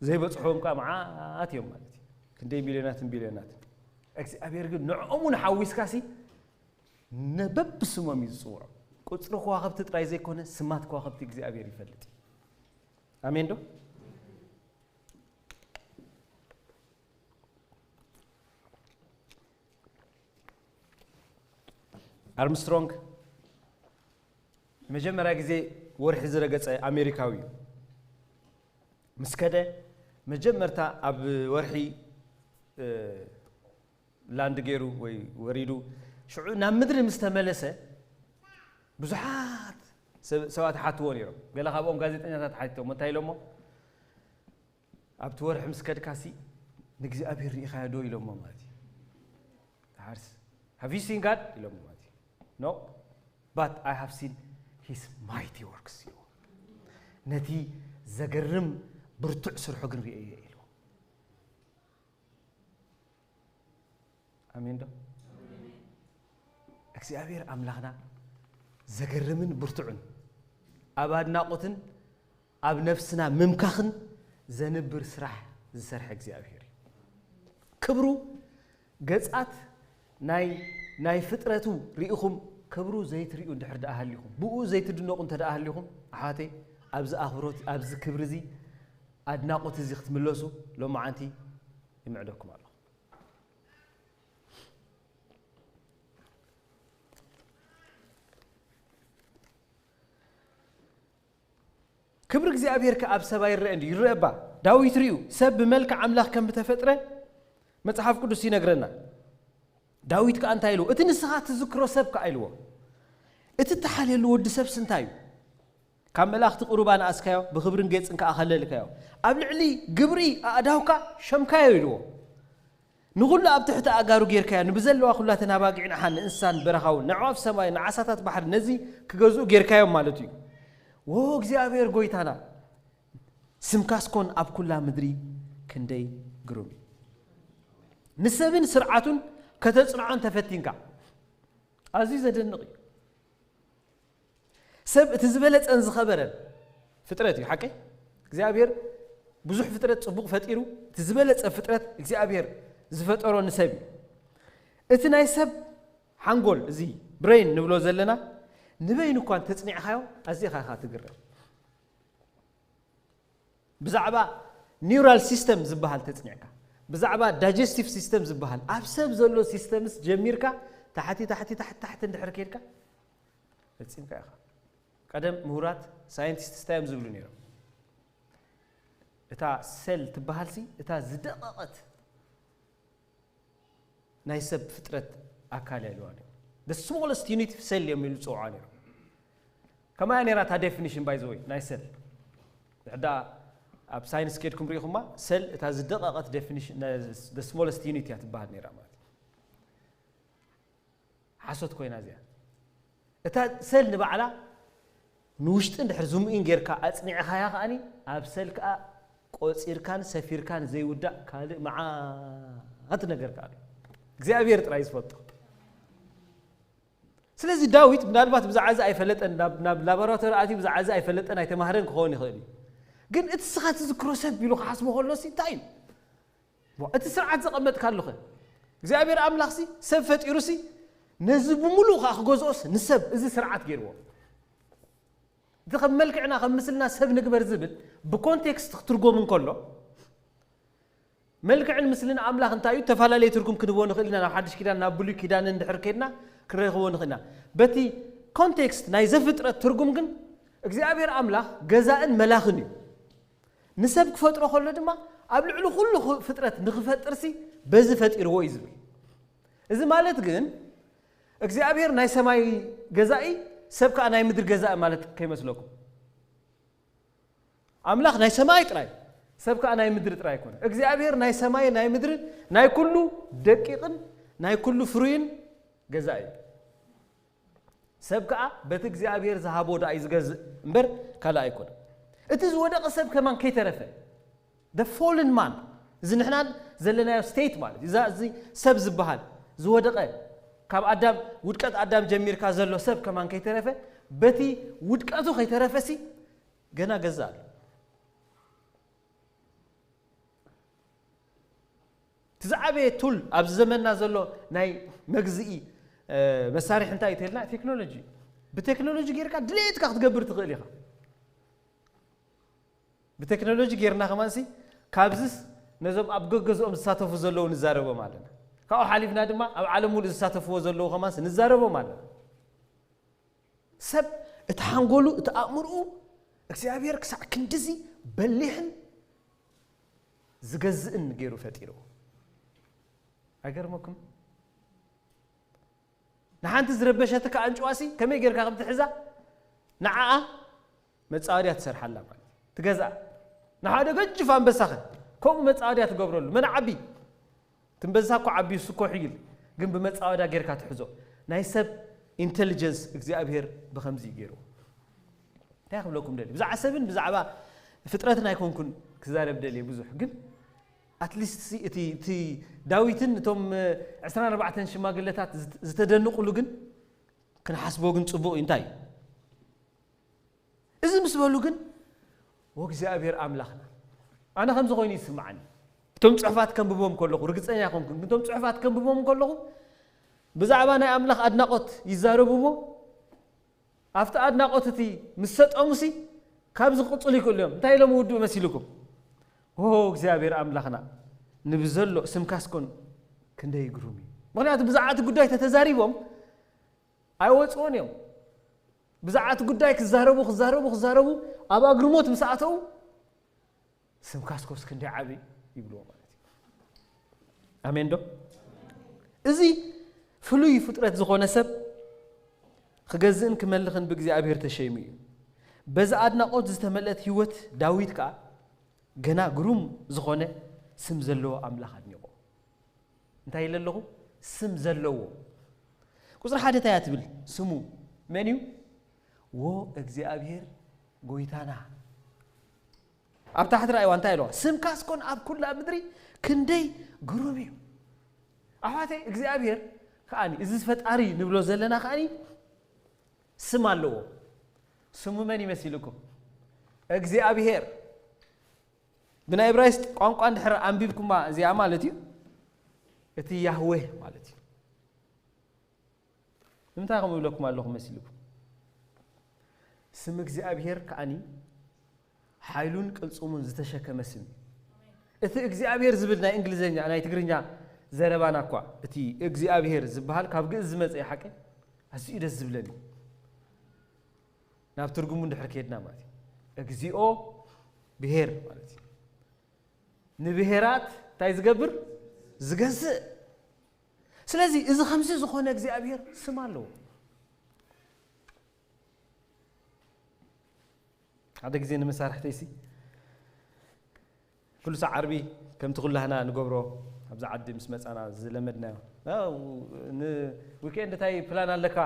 ዘይበፅሕዎም ከዓ መዓት እዮም ማለት እዩ። ክንደይ ሚልዮናትን ቢልዮናትን። እግዚኣብሔር ግን ንዕኦም እውን ሓዊስካሲ ነበብስሞም እዩ ዝፅውዖ። ቁፅሪ ከዋኽብቲ ጥራይ ዘይኮነ ስማት ከዋኽብቲ እግዚኣብሔር ይፈልጥ እዩ። ኣሜን ዶ? ኣርምስትሮንግ መጀመርያ ግዜ ወርሒ ዝረገጸ ኣሜሪካዊ እዩ። ምስ ከደ መጀመርታ ኣብ ወርሒ፣ እ፣ ላንድ ገይሩ ወይ ወሪዱ፣ ሽዑ ናብ ምድሪ ምስ ተመለሰ ብዙሓት ሰብ-፣ ሰባት ሓትዎ ነይሮም። ገለ ካብኦም ጋዜጠኛታት ሓቲቶም፣ እንታይ ኢሎሞ? ኣብቲ ወርሒ ምስ ከድካሲ ንእግዚኣብሔር ርኢኻዮ ዶ ኢሎሞ ማለት እዩ። ሓርስ፣ "Have you seen God?" ኢሎሞ ማለት እዩ። "No, but I have seen his mighty works" ኢልዎ። "ነቲ ዘገርም ብርቱዕ ስርሑ ግን ርእየ እየ" ኢልዎ። ኣሜን ዶ? እግዚኣብሔር ኣምላኽና ዘገርምን ብርቱዕን ኣብ ኣድናቖትን ኣብ ነፍስና ምምካኽን ዘንብር ስራሕ ዝሰርሐ እግዚኣብሔር እዩ። ክብሩ ገጻት ናይ፣ ናይ ፍጥረቱ ርኢኹም ክብሩ ዘይትርእዩ እንድሕር ደኣ ሃሊኹም፣ ብኡ ዘይትድነቑ እንተ ደኣ ሃሊኹም፣ ኣሕዋተይ፣ ኣብዚ ኣኽብሮት፣ ኣብዚ ክብሪ እዚ፣ ኣድናቖት እዚ ክትምለሱ ሎማዓንቲ ይምዕደኩም ኣለኹ። ክብሪ እግዚኣብሔር ከ ኣብ ሰብ ኣይረአን ድዩ? ይረአ እባ። ዳዊት ርእዩ፣ ሰብ ብመልክዕ ኣምላኽ ከም ዝተፈጥረ መጽሓፍ ቅዱስ ይነግረና። ዳዊት ከኣ እንታይ ኢልዎ? "እቲ ንስኻ ትዝክሮ ሰብ" ከኣ ኢልዎ። "እቲ እተሓልየሉ ወዲ ሰብስ እንታይ እዩ? ካብ መላእኽቲ ቁሩብ ኣነኣስካዮ፣ ብኽብርን ጌጽን ከኣ ከለልካዮ። ኣብ ልዕሊ ግብሪ ኣእዳውካ ሸምካዮ" ኢልዎ። "ንኹሉ ኣብ ትሕቲ ኣእጋሩ ጌርካዮ፣ ንብዘለዋ ኩላተን ኣባጊዕን ኣሓን፣ ንእንስሳን በረኻውን፣ ነዕዋፍ ሰማይን ንዓሳታት ባሕሪ ነዚ ክገዝኡ ጌርካዮም" ማለቱ እዩ። "ዎ እግዚኣብሔር ጐይታና፣ ስምካስ ኮን ኣብ ኩላ ምድሪ ክንደይ ግሩም እዩ!" ንሰብን ስርዓቱን ከተጽንዖ እንተፈቲንካ፣ ኣዝዩ ዘደንቕ እዩ። ሰብ እቲ ዝበለጸን ዝኸበረን ፍጥረት እዩ፣ ሓቀይ? እግዚኣብሔር ብዙሕ ፍጥረት ጽቡቕ ፈጢሩ፣ እቲ ዝበለጸ ፍጥረት እግዚኣብሔር ዝፈጠሮ ንሰብ እዩ። እቲ ናይ ሰብ ሓንጎል፣ እዚ ብሬን ንብሎ ዘለና፣ ንበይኑ እኳ እንተጽኒዕኻዮ፣ ኣዚኻ ኢኻ ትግረም። ብዛዕባ ኒውራል ሲስተም ዝበሃል ተጽኒዕካ፣ ብዛዕባ ዳይጀስቲቭ ሲስተም ዝበሃል፣ ኣብ ሰብ ዘሎ ሲስተምስ ጀሚርካ፣ ታሕቲ፣ ታሕቲ፣ ታሕቲ፣ ታሕቲ እንድሕር ኬድካ፣ ፈጺምካ ኢኻ። ቀደም ምሁራት ሳይንቲስት እንታይ እዮም ዝብሉ ነይሮም? እታ ሴል ትበሃልሲ፣ እታ ዝደቐቐት ናይ ሰብ ፍጥረት ኣካል እያ ኢልዋ ነይሩ። The smallest unit of cell እዮም ኢሉ ዝፅውዓ ነይሮም። ከማያ ነይራ እታ ዴፊኒሽን፣ by the way፣ ናይ ሴል። ድሕዳ ኣብ ሳይንስ ኬድኩም ርኢኹማ፣ ሴል እታ ዝደቐቐት ዴፊኒሽን፣ the smallest unit እያ ትበሃል ነይራ ማለት እዩ። ሓሶት ኮይና እዚኣ። እታ ሴል ንባዕላ ንውሽጢ እንድሕር ዙም ኢን ጌርካ ኣጽኒዕኻያ ከኣኒ፣ ኣብ ሴል ከኣ ቆጺርካን ሰፊርካን ዘይውዳእ ካልእ መዓት ነገር ከኣ ኣሎ። እግዚኣብሔር ጥራይ ዝፈልጦ። ስለዚ ዳዊት ምናልባት ብዛዕባ እዚ ኣይፈለጠን፣ ናብ፣ ናብ ላቦራቶሪ ኣትዩ ብዛዕባ እዚ ኣይፈለጠን ኣይተማህረን ክኸውን ይኽእል እዩ። ግን እቲ ንስኻ ትዝክሮ ሰብ ኢሉ ክሓስቦ ከሎሲ እንታይ እዩ? ዋ፣ እቲ ስርዓት ዘቐመጥካሉ ኸ? እግዚኣብሔር ኣምላኽሲ ሰብ ፈጢሩሲ ነዚ ብምሉኡ ኸኣ ክገዝኦስ ንሰብ እዚ ስርዓት ገይርዎ። እቲ ከም መልክዕና ከም ምስልና ሰብ ንግበር ዝብል ብኮንቴክስት ክትርጎም እንከሎ፣ መልክዕን ምስልን ኣምላኽ እንታይ እዩ? ተፈላለየ ትርጉም ክንህቦ ንኽእል ኢና። ናብ ሓድሽ ኪዳን፣ ናብ ብሉይ ኪዳን እንድሕር ከድና ክንረኽቦ ንኽእል ኢና። በቲ ኮንቴክስት ናይ ዘፍጥረት ትርጉም ግን እግዚኣብሔር ኣምላኽ ገዛእን መላኽን እዩ። ንሰብ ክፈጥሮ ከሎ ድማ ኣብ ልዕሊ ኩሉ ኽ-፣ ፍጥረት ንኽፈጥርሲ በዚ ፈጢርዎ እዩ ዝብል። እዚ ማለት ግን እግዚኣብሔር ናይ ሰማይ ገዛኢ፣ ሰብ ከኣ ናይ ምድሪ ገዛኢ ማለት ከይመስለኩም። ኣምላኽ ናይ ሰማይ ጥራይ፣ ሰብ ከኣ ናይ ምድሪ ጥራይ ኣይኮነ። እግዚኣብሔር ናይ ሰማይ ናይ ምድሪ ናይ ኩሉ ደቂቕን ናይ ኩሉ ፍሩይን ገዛኢ እዩ። ሰብ ከኣ በቲ እግዚኣብሔር ዝሃቦ ደኣ እዩ ዝገዝእ እምበር ካልእ ኣይኮነ። እቲ ዝወደቐ ሰብ ከማን ከይተረፈ፣ the fallen man፣ እዚ ንሕና ዘለናዮ state ማለት እዩ። እዛ፣ እዚ ሰብ ዝበሃል ዝወደቐ፣ ካብ ኣዳም፣ ውድቀት ኣዳም ጀሚርካ ዘሎ ሰብ ከማን ከይተረፈ፣ በቲ ውድቀቱ ከይተረፈሲ ገና ገዛ ኣሎ። እቲ ዝዓበየ ቱል ኣብዚ ዘመንና ዘሎ ናይ መግዝኢ፣ እ፣ መሳርሒ እንታይ እዩ ተልና? ቴክኖሎጂ። ብቴክኖሎጂ ጌርካ ድሌትካ ክትገብር ትኽእል ኢኻ። ብቴክኖሎጂ ጌርና ከማንሲ ካብዝስ ነዞም ኣብ ገገዝኦም ዝሳተፉ ዘለዉ ንዛረቦም ኣለና። ካብኡ ሓሊፍና ድማ ኣብ ዓለም ሙሉእ ዝሳተፍዎ ዘለዉ ከማንሲ ንዛረቦም ኣለና። ሰብ እቲ ሓንጎሉ፣ እቲ ኣእምርኡ እግዚኣብሔር ክሳዕ ክንድዚ በሊሕን ዝገዝእን ገይሩ ፈጢርዎ። ኣይገርመኩም? ንሓንቲ ዝረበሸትካ ኣንጭዋሲ ከመይ ጌርካ ከም ትሕዛ ንዓኣ መጻወድያ ትሰርሓላ ማለት እዩ። ትገዝኣ። ንሓደ ገጅፍ ኣንበሳኸ ከምኡ መጻወድያ ትገብረሉ። መን ዓቢ? እቲ ኣንበሳ እኮ ዓቢ፣ እሱ እኮ ሕይል፣ ግን ብመጻወድያ ጌርካ ትሕዞ። ናይ ሰብ ኢንተሊጀንስ እግዚኣብሔር ብኸምዚ እዩ ገይርዎ። እንታይ ክብለኩም ደሊ? ብዛዕባ ሰብን ብዛዕባ ፍጥረትን ኣይኮንኩን ክዛረብ ደልየ ብዙሕ፣ ግን ኣትሊስት እቲ፣ እቲ ዳዊትን እቶም ዕስራን ኣርባዕተን ሽማግለታት ዝት-፣ ዝተደንቑሉ ግን ክንሓስቦ ግን ጽቡቕ እዩ። እንታይ እዩ? እዚ ምስ በሉ ግን፣ "ወእግዚኣብሔር ኣምላኽና", ኣነ ከምዚ ኮይኑ ይስምዓኒ። እቶም ጽሑፋት ከንብቦም ከለኹ፣ ርግጸኛ ኣይኮንኩን፣ ግን እቶም ጽሑፋት ከንብቦም ከለኹ፣ ብዛዕባ ናይ ኣምላኽ ኣድናቖት ይዛረቡ እሞ፣ ኣብቲ ኣድናቖት እቲ ምስ ሰጠሙሲ፣ ካብዚ ክቕጽሉ ይክእሉ እዮም። እንታይ ኢሎም ውድኡ መሲልኩም? "ኦ እግዚኣብሔር ኣምላኽና፣ ንብዘሎ ስምካስ ኮን ክንደይ ግሩም እዩ።" ምኽንያቱ ብዛዕባ እቲ ጉዳይ ተተዛሪቦም ኣይወጽዎን እዮም። ብዛዕባ እቲ ጉዳይ ክዛረቡ፣ ክዛረቡ፣ ክዛረቡ፣ ኣብ ኣግርሞት ምስ ኣተዉ፣ "ስምካስ ኮስ ክንደይ ዓቢ" ይብልዎ ማለት እዩ። ኣሜን ዶ? እዚ ፍሉይ ፍጥረት ዝኾነ ሰብ ክገዝእን ክመልኽን ብእግዚኣብሔር ተሸይሙ እዩ። በዚ ኣድናቖት ዝተመልአት ህይወት ዳዊት ከኣ ገና ግሩም ዝኾነ ስም ዘለዎ ኣምላኽ ኣድኒቖ። እንታይ ኢለ ኣለኹ? ስም ዘለዎ። ቁጽሪ ሓደ እንታይ እያ ትብል? ስሙ መን እዩ? "ወእግዚኣብሔር ጎይታና።" ኣብ ታሕቲ ራእይዋ እንታይ ኢለዋ? "ስምካስ ኮን ኣብ ኩላ ምድሪ ክንደይ ግሩም እዩ።" ኣሕዋተይ፣ እግዚኣብሔር ከኣኒ፣ እዚ ፈጣሪ ንብሎ ዘለና ከኣኒ ስም ኣለዎ። ስሙ መን ይመሲልኩም? እግዚኣብሔር። ብናይ እብራይስጥ ቋንቋ እንድሕር ኣንቢብኩማ እዚኣ ማለት እዩ፣ እቲ ያህዌህ ማለት እዩ። ንምንታይ ከምኡ ይብለኩም ኣለኹ መሲልኩም? ስም እግዚኣብሔር ከኣኒ ሓይሉን ቅልጽሙን ዝተሸከመ ስም እዩ። እቲ እግዚኣብሔር ዝብል ናይ እንግሊዝኛ፣ ናይ ትግርኛ ዘረባና እኳ፣ እቲ እግዚኣብሔር ዝበሃል ካብ ግእዝ ዝመጸ እዩ፣ ሓቂ? ኣዝዩ ደስ ዝብለኒ። ናብ ትርጉሙ እንድሕር ከይድና ማለት እዩ። እግዚኦ ብሔር ማለት እዩ። ንብሔራት እንታይ ዝገብር? ዝገዝእ። ስለዚ እዚ ከምዚ ዝኾነ እግዚኣብሔር ስም ኣለዎ። ሓደ ግዜ ንመሳርሕተይሲ ኩሉ ሳዕ ዓርቢ ከምቲ ኩላህና ንገብሮ ኣብዚ ዓዲ ምስ መጻና ዝለመድናዮ። ኣው፣ ን-፣ ዊኬንድ እንታይ ፕላን ኣለካ?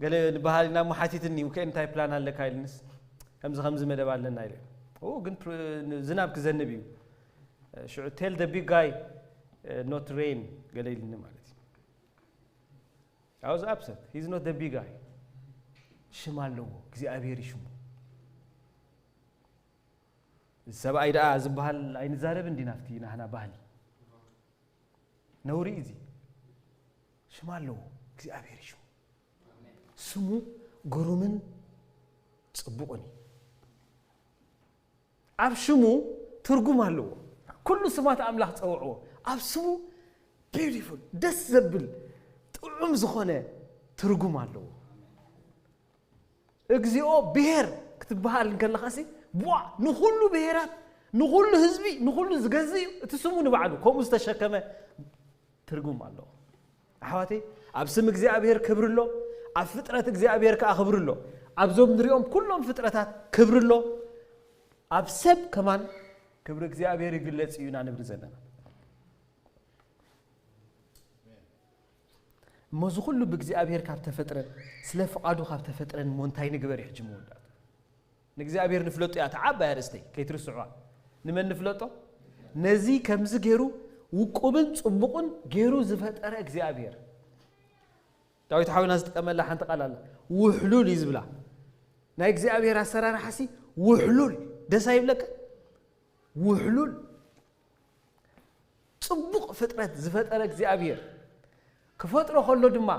ገለ ንበሃል ኢና እሞ ሓቲትኒ፣ "ዊኬንድ እንታይ ፕላን ኣለካ?" ኢልንስ፣ "ከምዚ ከምዚ መደብ ኣለና" ኢለ። "ኦ፣ ግን ፕ-፣ ዝናብ ክዘንብ እዩ። ሽዑ tell the big guy, uh, not rain" ገለ ኢልኒ ማለት እዩ። I was upset. He's not the big guy. ሽም ኣለዎ፣ እግዚኣብሔር እዩ ሽሙ። እዚ ሰብኣይ ደኣ ዝበሃል ኣይንዛረብን ዲና ኣብቲ ናህና ባህሊ? ነውሪ እዩ እዚ። ሽም ኣለዎ፣ እግዚኣብሔር እዩ ሽሙ። ስሙ ግሩምን ጽቡቕን እዩ። ኣብ ሽሙ ትርጉም ኣለዎ። ኩሉ ስማት ኣምላኽ ጸውዕዎ። ኣብ ስሙ ቢዩቲፉል፣ ደስ ዘብል፣ ጥዑም ዝኾነ ትርጉም ኣለዎ። እግዚኦ ብሔር ክትበሃል እንከለኻሲ፣ ቧ፣ ንኹሉ ብሔራት፣ ንኹሉ ህዝቢ፣ ንኹሉ ዝገዝእ እዩ። እቲ ስሙ ንባዕሉ ከምኡ ዝተሸከመ ትርጉም ኣለዎ። ኣሕዋተይ፣ ኣብ ስም እግዚኣብሔር ክብሪ ኣሎ፣ ኣብ ፍጥረት እግዚኣብሔር ከኣ ክብሪ ኣሎ። ኣብዞም ንሪኦም ኩሎም ፍጥረታት ክብሪ ኣሎ፣ ኣብ ሰብ ከማን ክብሪ እግዚኣብሔር ይግለጽ እዩ ኢና ንብል ዘለና። እሞ እዚ ኩሉ ብእግዚኣብሔር ካብ ተፈጥረን ስለ ፍቓዱ ካብ ተፈጥረን እሞ እንታይ ንግበር እዩ ሕጂ መወዳእታ? ንእግዚኣብሔር ንፍለጦ እያ እታ ዓባይ ኣርእስተይ፣ ከይትርስዕዋ። ንመን ንፍለጦ? ነዚ ከምዚ ገይሩ ውቁብን ጽቡቕን ገይሩ ዝፈጠረ እግዚኣብሔር። ዳዊት ሓውና ዝጥቀመላ ሓንቲ ቃል ኣላ። ውሕሉል እዩ ዝብላ። ናይ እግዚኣብሔር ኣሰራርሓሲ ውሕሉል ደስ ኣይብለካ? ውሕሉል ጽቡቕ ፍጥረት ዝፈጠረ እግዚኣብሔር ክፈጥሮ ከሎ ድማ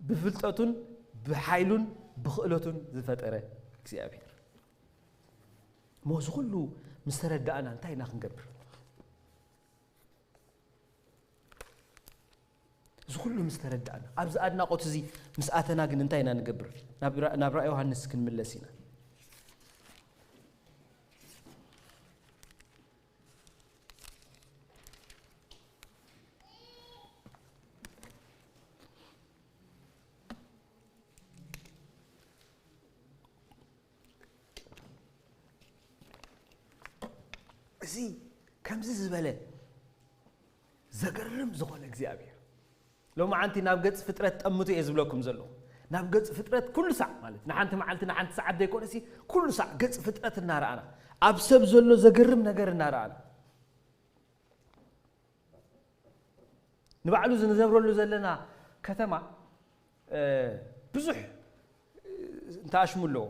ብፍልጠቱን ብሓይሉን ብኽእለቱን ዝፈጠረ እግዚኣብሔር። እሞ እዚ ኩሉ ምስ ተረዳእና እንታይ ኢና ክንገብር? እዚ ኩሉ ምስ ተረዳእና፣ ኣብዚ ኣድናቖት እዚ ምስ ኣተና ግን እንታይ ኢና ንገብር? ናብ ራ-፣ ናብ ራእይ ዮሃንስ ክንምለስ ኢና። እዚ ከምዚ ዝበለ ዘገርም ዝኾነ እግዚኣብሔር ሎማዓንቲ ናብ ገጽ ፍጥረት ጠምቱ እየ ዝብለኩም ዘለኹ። ናብ ገጽ ፍጥረት ኩሉ ሳዕ ማለት ንሓንቲ መዓልቲ ንሓንቲ ሰዓት ዘይኮነሲ ኩሉ ሳዕ ገጽ ፍጥረት እናረኣና ኣብ ሰብ ዘሎ ዘገርም ነገር እናረኣና ንባዕሉ ዝንዘብረሉ ዘለና ከተማ፣ እ፣ ብዙሕ፣ እ፣ እንተ ኣሽሙ ኣለዎ።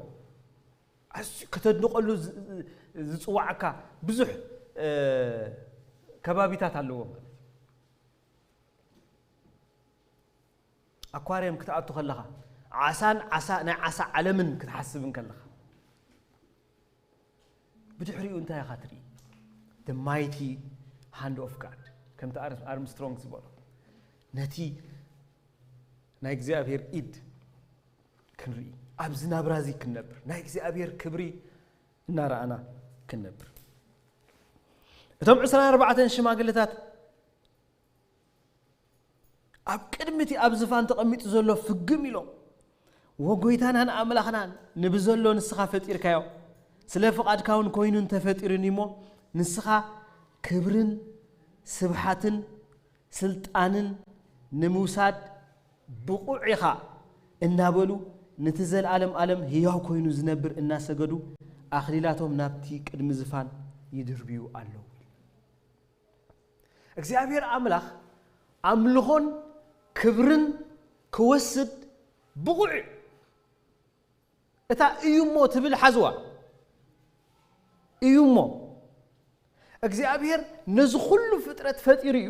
ኣዝዩ ከተድንቐሉ ዝ-፣ ዝ-፣ ዝጽውዓካ ብዙሕ፣ እ፣ ከባቢታት ኣለዎ ማለት እዩ። ኣኳርየም ክትኣቱ ከለኻ፣ ዓሳን ዓሳ፣ ናይ ዓሳ ዓለምን ክትሓስብ እንከለኻ፣ ብድሕሪኡ እንታይ ኢኻ ትርኢ? The mighty hand of God። ከምቲ ኣር-፣ ኣርምስትሮንግ ዝበሎ፣ ነቲ ናይ እግዚኣብሔር ኢድ ክንርኢ፣ ኣብዚ ናብራ እዚ ክንነብር፣ ናይ እግዚኣብሔር ክብሪ እናረኣና ክንነብር። እቶም ዕስራን ኣርባዕተን ሽማግለታት ኣብ ቅድሚ እቲ ኣብ ዝፋን ተቐሚጡ ዘሎ ፍግም ኢሎም፣ "ወ ጎይታናን ኣምላኽናን፣ ንብዘሎ ንስኻ ፈጢርካዮ፣ ስለ ፍቓድካ እውን ኮይኑ እንተፈጢሩኒ እሞ፣ ንስኻ ክብርን ስብሓትን ስልጣንን ንምውሳድ ብቑዕ ኢኻ" እናበሉ፣ ነቲ ዘለኣለም ኣለም ህያው ኮይኑ ዝነብር እናሰገዱ፣ ኣኽሊላቶም ናብቲ ቅድሚ ዝፋን ይድርብዩ ኣለዉ። እግዚኣብሔር ኣምላኽ ኣምልኾን ክብርን ክወስድ ብቑዕ እዩ። እታ እዩ እሞ ትብል ሓዝዋ። እዩ እሞ። እግዚኣብሔር ነዚ ኩሉ ፍጥረት ፈጢሩ እዩ።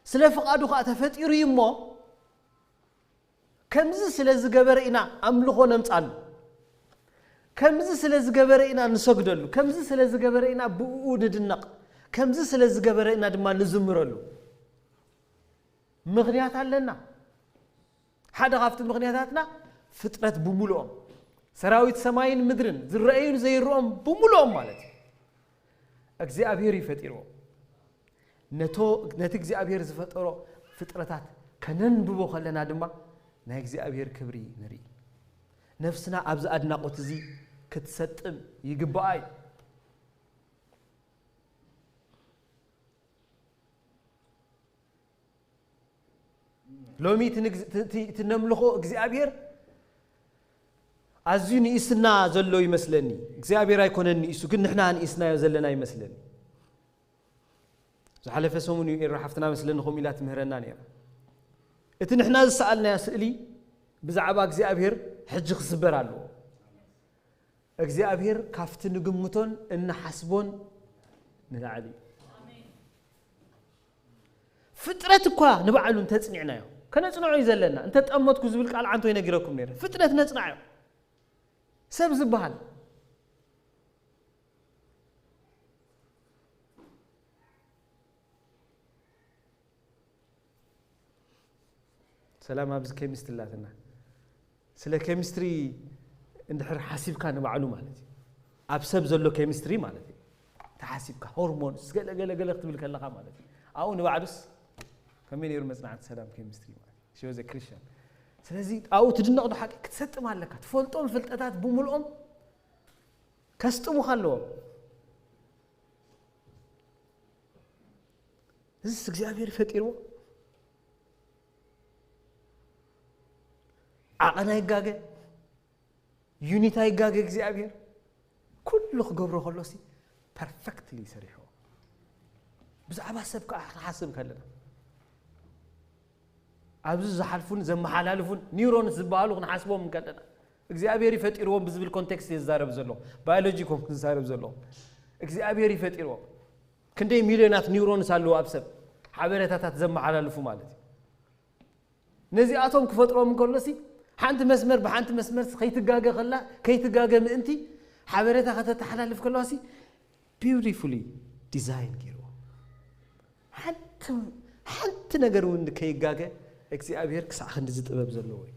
ስለ ፍቓዱ ኸኣ ተፈጢሩ እዩ እሞ፣ ከምዚ ስለ ዝገበረ ኢና ኣምልኾ ነምጻሉ። ከምዚ ስለ ዝገበረ ኢና ንሰግደሉ። ከምዚ ስለ ዝገበረ ኢና ብእኡ ንድነቕ። ከምዚ ስለ ዝገበረ ኢና ድማ ንዝምረሉ። ምኽንያት ኣለና። ሓደ ካብቲ ምኽንያታትና ፍጥረት ብምሉኦም፣ ሰራዊት ሰማይን ምድርን፣ ዝረኣዩን ዘይረኦም ብምሉኦም ማለት እዩ፣ እግዚኣብሔር እዩ ፈጢርዎም። ነቶ-፣ ነቲ እግዚኣብሔር ዝፈጠሮ ፍጥረታት ከነንብቦ ከለና ድማ ናይ እግዚኣብሔር ክብሪ ንርኢ። ነፍስና ኣብዚ ኣድናቖት እዚ ክትሰጥም ይግባኣ እዩ። ሎሚ እቲ ንግዝ-፣ እቲ፣ እቲ፣ እቲ ነምልኾ እግዚኣብሔር ኣዝዩ ንኢስና ዘሎ ይመስለኒ። እግዚኣብሔር ኣይኮነን ንኢሱ፣ ግን ንሕና ንኢስናዮ ዘለና ይመስለኒ። ዝሓለፈ ሰሙን እዩ ኤራ ሓፍትና መስለኒ ከምኡ ኢላ ትምህረና ነይራ። እቲ ንሕና ዝሰኣልናዮ ስእሊ ብዛዕባ እግዚኣብሔር ሕጂ ክስበር ኣለዎ። እግዚኣብሔር ካብቲ ንግምቶን እንሓስቦን ንላዕሊ እዩ። ፍጥረት እኳ ንባዕሉ እንተጽኒዕናዮ፣ ከነጽንዖ እዩ ዘለና። እንተጠመትኩ ዝብል ቃል ዓንቶ ይነግረኩም ነይረ። ፍጥረት ነጽናዕዮ። ሰብ ዝበሃል። ሰላም፣ ኣብዚ ኬሚስትሪ ኣላትና። ስለ ኬሚስትሪ እንድሕር ሓሲብካ ንባዕሉ ማለት እዩ። ኣብ ሰብ ዘሎ ኬሚስትሪ ማለት እዩ። ተሓሲብካ፣ ሆርሞንስ፣ ገለ፣ ገለ፣ ገለ ክትብል ከለኻ ማለት እዩ። ኣብኡ ንባዕሉስ ከመይ ነይሩ መጽናዕቲ ሰላም ኬሚስትሪ ማለት እዩ? She was a Christian። ስለዚ ኣብኡ ትድነቕ ዶ ሓቂ? ክትሰጥም ኣለካ። ትፈልጦም ፍልጠታት ብምልኦም ከስጥሙኻ ኣለዎም። እዚስ እግዚኣብሔር ፈጢርዎ? ዓቐን ኣይጋገ፣ ዩኒት ኣይጋገ እግዚኣብሔር። ኩሉ ክገብሮ ከሎሲ ፐርፌክትሊ ይሰሪሕዎ። ብዛዕባ ሰብ ከዓ ክንሓስብ ከለና ኣብዚ ዝሓልፉን ዘመሓላልፉን ኒውሮንስ ዝበሃሉ ክንሓስቦም እንከለና እግዚኣብሔር ይፈጢርዎም ብዝብል ኮንቴክስት እየ ዝዛረብ ዘለኹ። ባዮሎጂ ኮንኩ ዝዛረብ ዘለኹ እግዚኣብሔር ይፈጢርዎም። ክንደይ ሚልዮናት ኒውሮንስ ኣለዉ ኣብ ሰብ ሓበሬታታት ዘመሓላልፉ ማለት እዩ። ነዚኣቶም ክፈጥሮም እንከሎሲ ሓንቲ መስመር ብሓንቲ መስመር ከይትጋገ ከላ ከይትጋገ ምእንቲ ሓበሬታ ከተተሓላልፍ ከለዋሲ ቢዩቲፉሊ ዲዛይን ገይርዎ። ሓንቲ ሓንቲ ነገር እውን ከይጋገ እግዚኣብሔር ክሳዕ ክንድዚ ጥበብ ዘለዎ እዩ።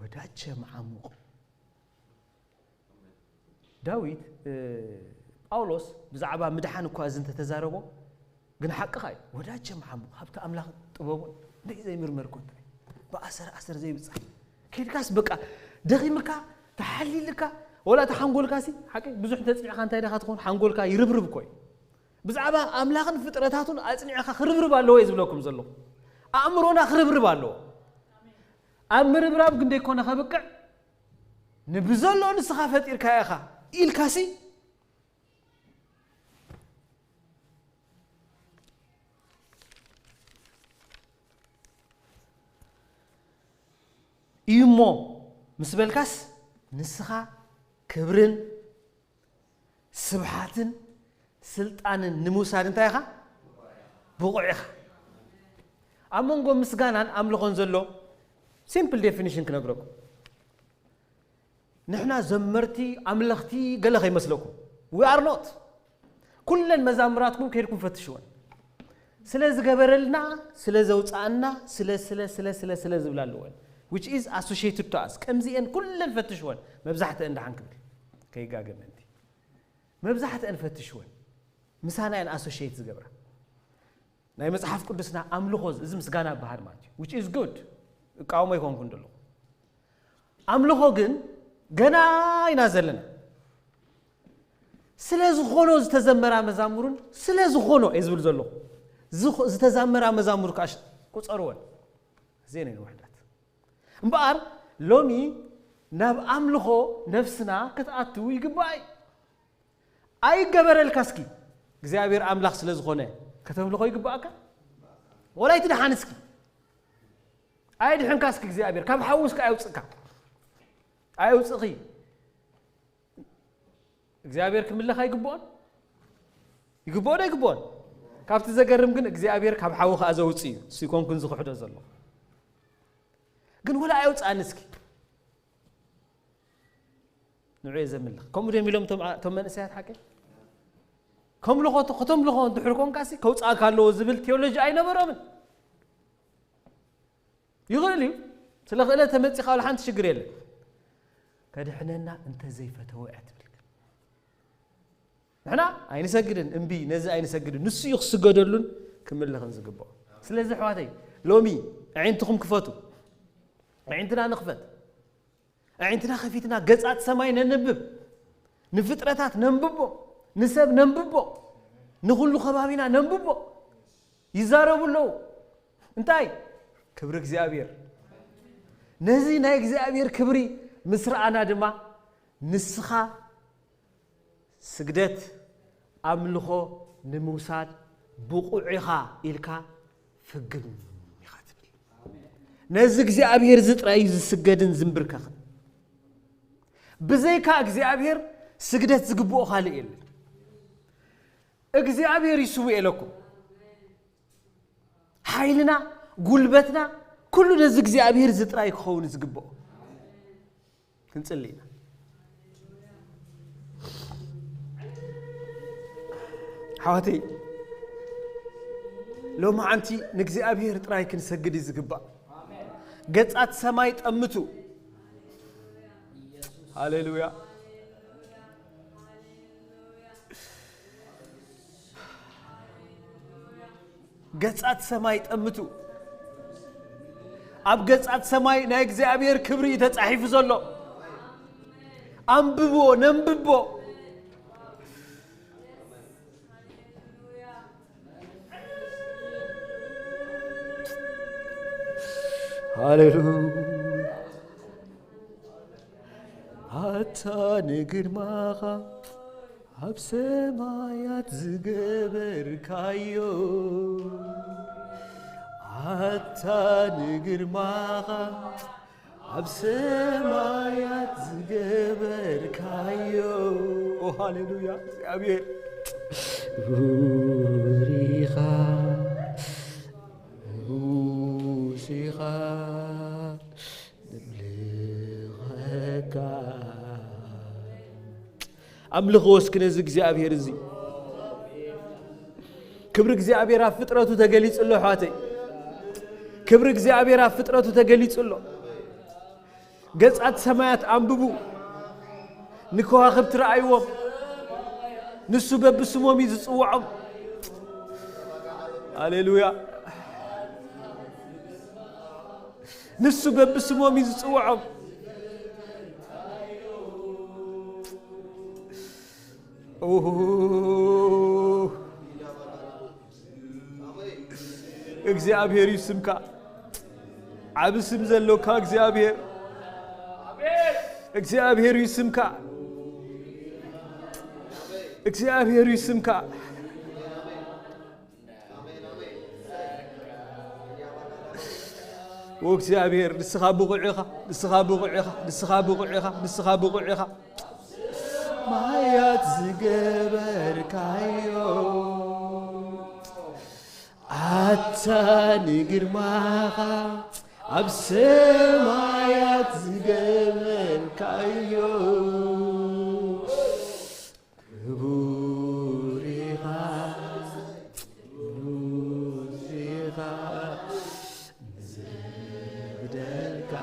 ወዳጀ መዓሙቕ ዳዊት ጳውሎስ ብዛዕባ ምድሓን እኳ እዚ እንተተዛረቦ ግን ሓቅኻ እዩ። ወዳጀ መሓሙቕ ሃብቲ ኣምላኽ ጥበቡን እንደይ ዘይምርመር ኮንታ ብኣሰር ኣሰር ዘይብጻሕ ከድካስ በቃ ደኺምካ ተሓሊልካ ወላ እቲ ሓንጎልካ ሲ ሓቂ ብዙሕ ተጽኒዕካ እንታይ ደኻ ትኸውን ሓንጎልካ ይርብርብ እኮ እዩ። ብዛዕባ ኣምላኽን ፍጥረታቱን ኣጽኒዕካ ክርብርብ ኣለዎ እዩ ዝብለኩም ዘለኹ። ኣእምሮና ክርብርብ ኣለዎ። ኣብ ምርብራብ ግን ደይኮነ ከብቅዕ ንብዘሎ ንስኻ ፈጢርካ ኢኻ ኢልካሲ እዩ እሞ ምስ በልካስ ንስኻ ክብርን ስብሓትን ስልጣንን ንምውሳድ እንታይ ኢኻ ብቑዕ ኢኻ። ኣብ መንጎ ምስጋናን ኣምልኾን ዘሎ ሲምፕል ዴፊኒሽን ክነግረኩም። ንሕና ዘመርቲ ኣምለኽቲ ገለ ከይመስለኩም we are not። ኩለን መዛምራትኩም ከይድኩም ፈትሽወን። ስለ ዝገበረልና ስለ ዘውፃኣና ስለ ስለ ስለ ስለ ስለ ዝብላ ኣለወን which is associated to us። ከምዚኤን ኩለን ፈትሽወን። መብዛሕትአን ደሓን ክብል ከይጋገ ምእንቲ መብዛሕትአን ፈትሽወን ምሳና እየን ኣሶሽየት ዝገብራ። ናይ መጽሓፍ ቅዱስና ኣምልኾ እዚ ምስጋና ይበሃል ማለት እዩ which is good። እቃወሞ ኣይኮንኩን ዘለኹ። ኣምልኾ ግን ገና ኢና ዘለና። ስለ ዝኾኖ ዝተዘመራ መዛሙርን ስለ ዝኾኖ እየ ዝብል ዘለኹ። ዝኽ- ዝተዛመራ መዛሙር ከዓ ሽ- ቁጸርወን። እዚአን እየን ውሕዳት። እምበኣር ሎሚ ናብ ኣምልኾ ነፍስና ክትኣትው ይግባእ እዩ። ኣይገበረልካ እስኪ እግዚኣብሔር ኣምላኽ ስለ ዝኾነ ከተምልኾ ይግባእካ። ወላ ኣይትድሓን እስኪ ኣይድሕንካ እስኪ እግዚኣብሔር ካብ ሓዊ እስኪ ኣየውፅእካ ኣየውፅእኺ። እግዚኣብሔር ክምለኽ ኣይግብኦን ይግብኦ ዶ ኣይግብኦን? ካብቲ ዘገርም ግን እግዚኣብሔር ካብ ሓዊ ከዓ ዘውፅእ እዩ። እሱ ይኮንኩን ዝክሕዶ ዘሎ ግን ወላ ኣየውፅኣኒ እስኪ ንዑ እየ ዘምልኽ። ከምኡ ድዮም ኢሎም እቶም ኣ- እቶም መንእሰያት ሓቂ ከምልኾ ተ- ከተምልኾ እንድሕር ኮንካሲ ከውፅኣካ ኣለዎ ዝብል ቴዎሎጂ ኣይነበሮምን። ይኽእል እዩ። ስለ ክእለ ተመፂኻ ዋላ ሓንቲ ሽግር የለን። ከድሕነና እንተዘይፈተወ እያ ትብል። ንሕና ኣይንሰግድን እምቢ ነዚ ኣይንሰግድን ንሱ እዩ ክስገደሉን ክምልኽን ዝግብኦ። ስለዚ ኣሕዋተይ ሎሚ ኣዒንትኹም ክፈቱ። ኣዒንትና ንኽፈት። ኣዒንትና ከፊትና ገጻት ሰማይ ነንብብ። ንፍጥረታት ነንብቦ። ንሰብ ነንብቦ። ንኹሉ ከባቢና ነንብቦ። ይዛረቡ ኣለዉ። እንታይ? ክብሪ እግዚኣብሔር። ነዚ ናይ እግዚኣብሔር ክብሪ ምስ ረኣና ድማ ንስኻ ስግደት ኣምልኾ ንምውሳድ ብቑዕ ኢኻ ኢልካ ፍግም ኢኻ ትብል። ነዚ እግዚኣብሔር እዚ ጥራይ እዩ ዝስገድን ዝንብርከኽን። ብዘይካ እግዚኣብሔር ስግደት ዝግብኦ ካልእ የለን። እግዚኣብሔር ይስውእ ኢለኩም። ሓይልና ጉልበትና ኩሉ ነዚ እግዚኣብሔር እዚ ጥራይ ክኸውን ዝግብኦ። ክንጽሊ ኢና። ሓዋተይ ሎማዓንቲ ንእግዚኣብሔር ጥራይ ክንሰግድ እዩ ዝግባእ። ገጻት ሰማይ ጠምቱ። ሃሌሉያ። ገጻት ሰማይ ጠምቱ። ኣብ ገጻት ሰማይ ናይ እግዚኣብሔር ክብሪ እዩ ተጻሒፉ ዘሎ። ኣንብብዎ፣ ነንብቦ። ሃሌሉያ። ኣታ ንግርማኻ ኣብ ሰማያት ዝገበርካዮ፣ ኣታ ንግርማኻ ኣብ ሰማያት ዝገበርካዮ። ኦ፣ ሃሌሉያ። እግዚኣብሔር፣ ክቡር ኢኻ፣ ንጉስ ኢኻ፣ ነምልኸካ። ኣምልኽዎ እስኪ ነዚ እግዚኣብሔር እዚ። ክብሪ እግዚኣብሔር ኣብ ፍጥረቱ ተገሊጹ ኣሎ፣ ኣሕዋተይ። ክብሪ እግዚኣብሔር ኣብ ፍጥረቱ ተገሊጹ ኣሎ። ገጻት ሰማያት ኣንብቡ። ንከዋኽብቲ ረኣይዎም። ንሱ በብስሞም እዩ ዝጽውዖም። ሃሌሉያ። ንሱ በብስሞም እዩ ዝጽውዖም። ኦሆ። እግዚኣብሔር እዩ ስምካ። ዓቢ ስም ዘሎካ እግዚኣብሔር። እግዚኣብሔር እዩ ስምካ። እግዚኣብሔር እዩ ስምካ። ኦ እግዚኣብሔር፣ ንስኻ ብቑዕ ኢኻ፣ ንስኻ ብቑዕ ኢኻ፣ ንስኻ ብቑዕ ኢኻ፣ ንስኻ ብቑዕ ኢኻ። ማያት ዝገበርካዮ፣ ኣታ ንግርማኻ ኣብ ሰማያት ዝገበርካዮ፣ ክቡር ኢኻ፣ ንጉስ ኢኻ፣ ንሰግደልካ።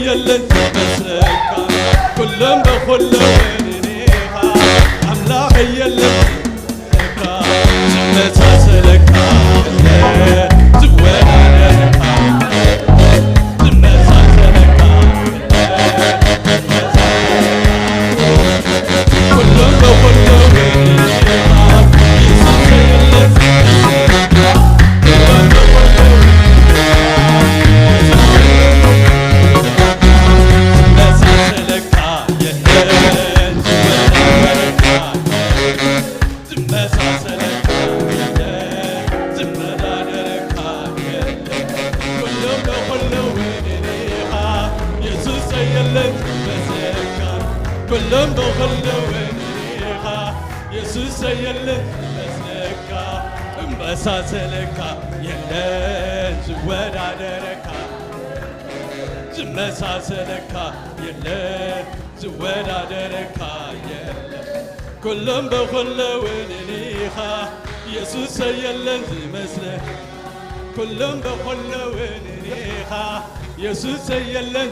የለን ዝመስለካ፣ ኩሎም ብኹሎም ኢኻ ኣምላኽ የለን ዝመስለካ፣ ዝመሳሰለካ የለን፣ ዝወዳደረካ ዝመሳሰለካ የለን፣ ዝመሳሰለካ ኩሎም ብኹሎም ኢኻ ኢየሱስ የለን ዝመስለካ፣ ኩሎም ብኹሎም ዝመሳሰለካ የለን፣ ዝመሳሰለካ የለን፣ ዝመሳሰለካ የለን፣ ዝመዳደረካ የለን። ኩሎም ብኹሎም ኢኻ፣ የሱስ የለን ዝመስለካ። ኩሎም ብኹሎም ኢኻ፣ የሱስ የለን ዝመስለካ። ዝመሳሰለካ የለን፣ ዝወዳደረካ ዝመሳሰለካ የለን፣ ዝወዳደረካ የለን። ኩሎም ብኹሎም ኢኻ፣ የሱስ የለን ዝመስለ። ኩሎም ብኹሎም ኢኻ፣ የሱስ የለን።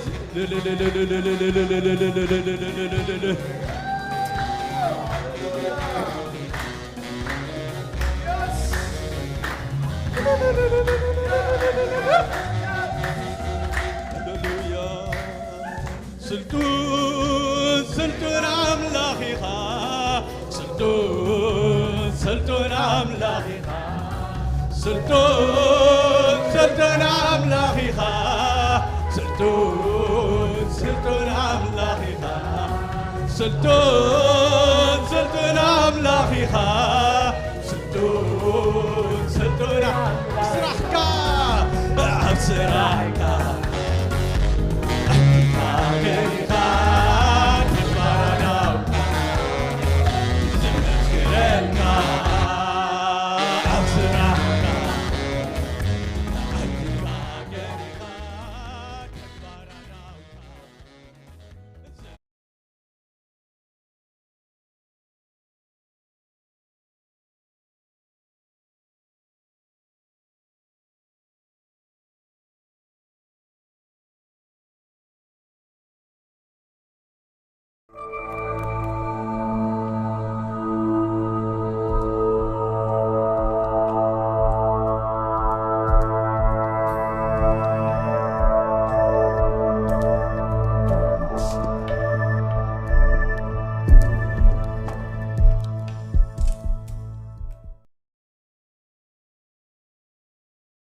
ሃሌሉያ። ስልጡን፣ ስልጡን ኣምላኽ ኢኻ። ስልጡን፣ ስልጡን ኣምላኽ ኢኻ። ስልጡን፣ ስልጡን ኣምላኽ ኢኻ። ስልጡን፣ ስልጡን ኣምላኽ ኢኻ። ስልጡን፣ ስልጡን ኣምላኽ ኢኻ። ስልጡን፣ ስልጡን ኣብ ስራሕካ፣ ኣብ ስራሕካ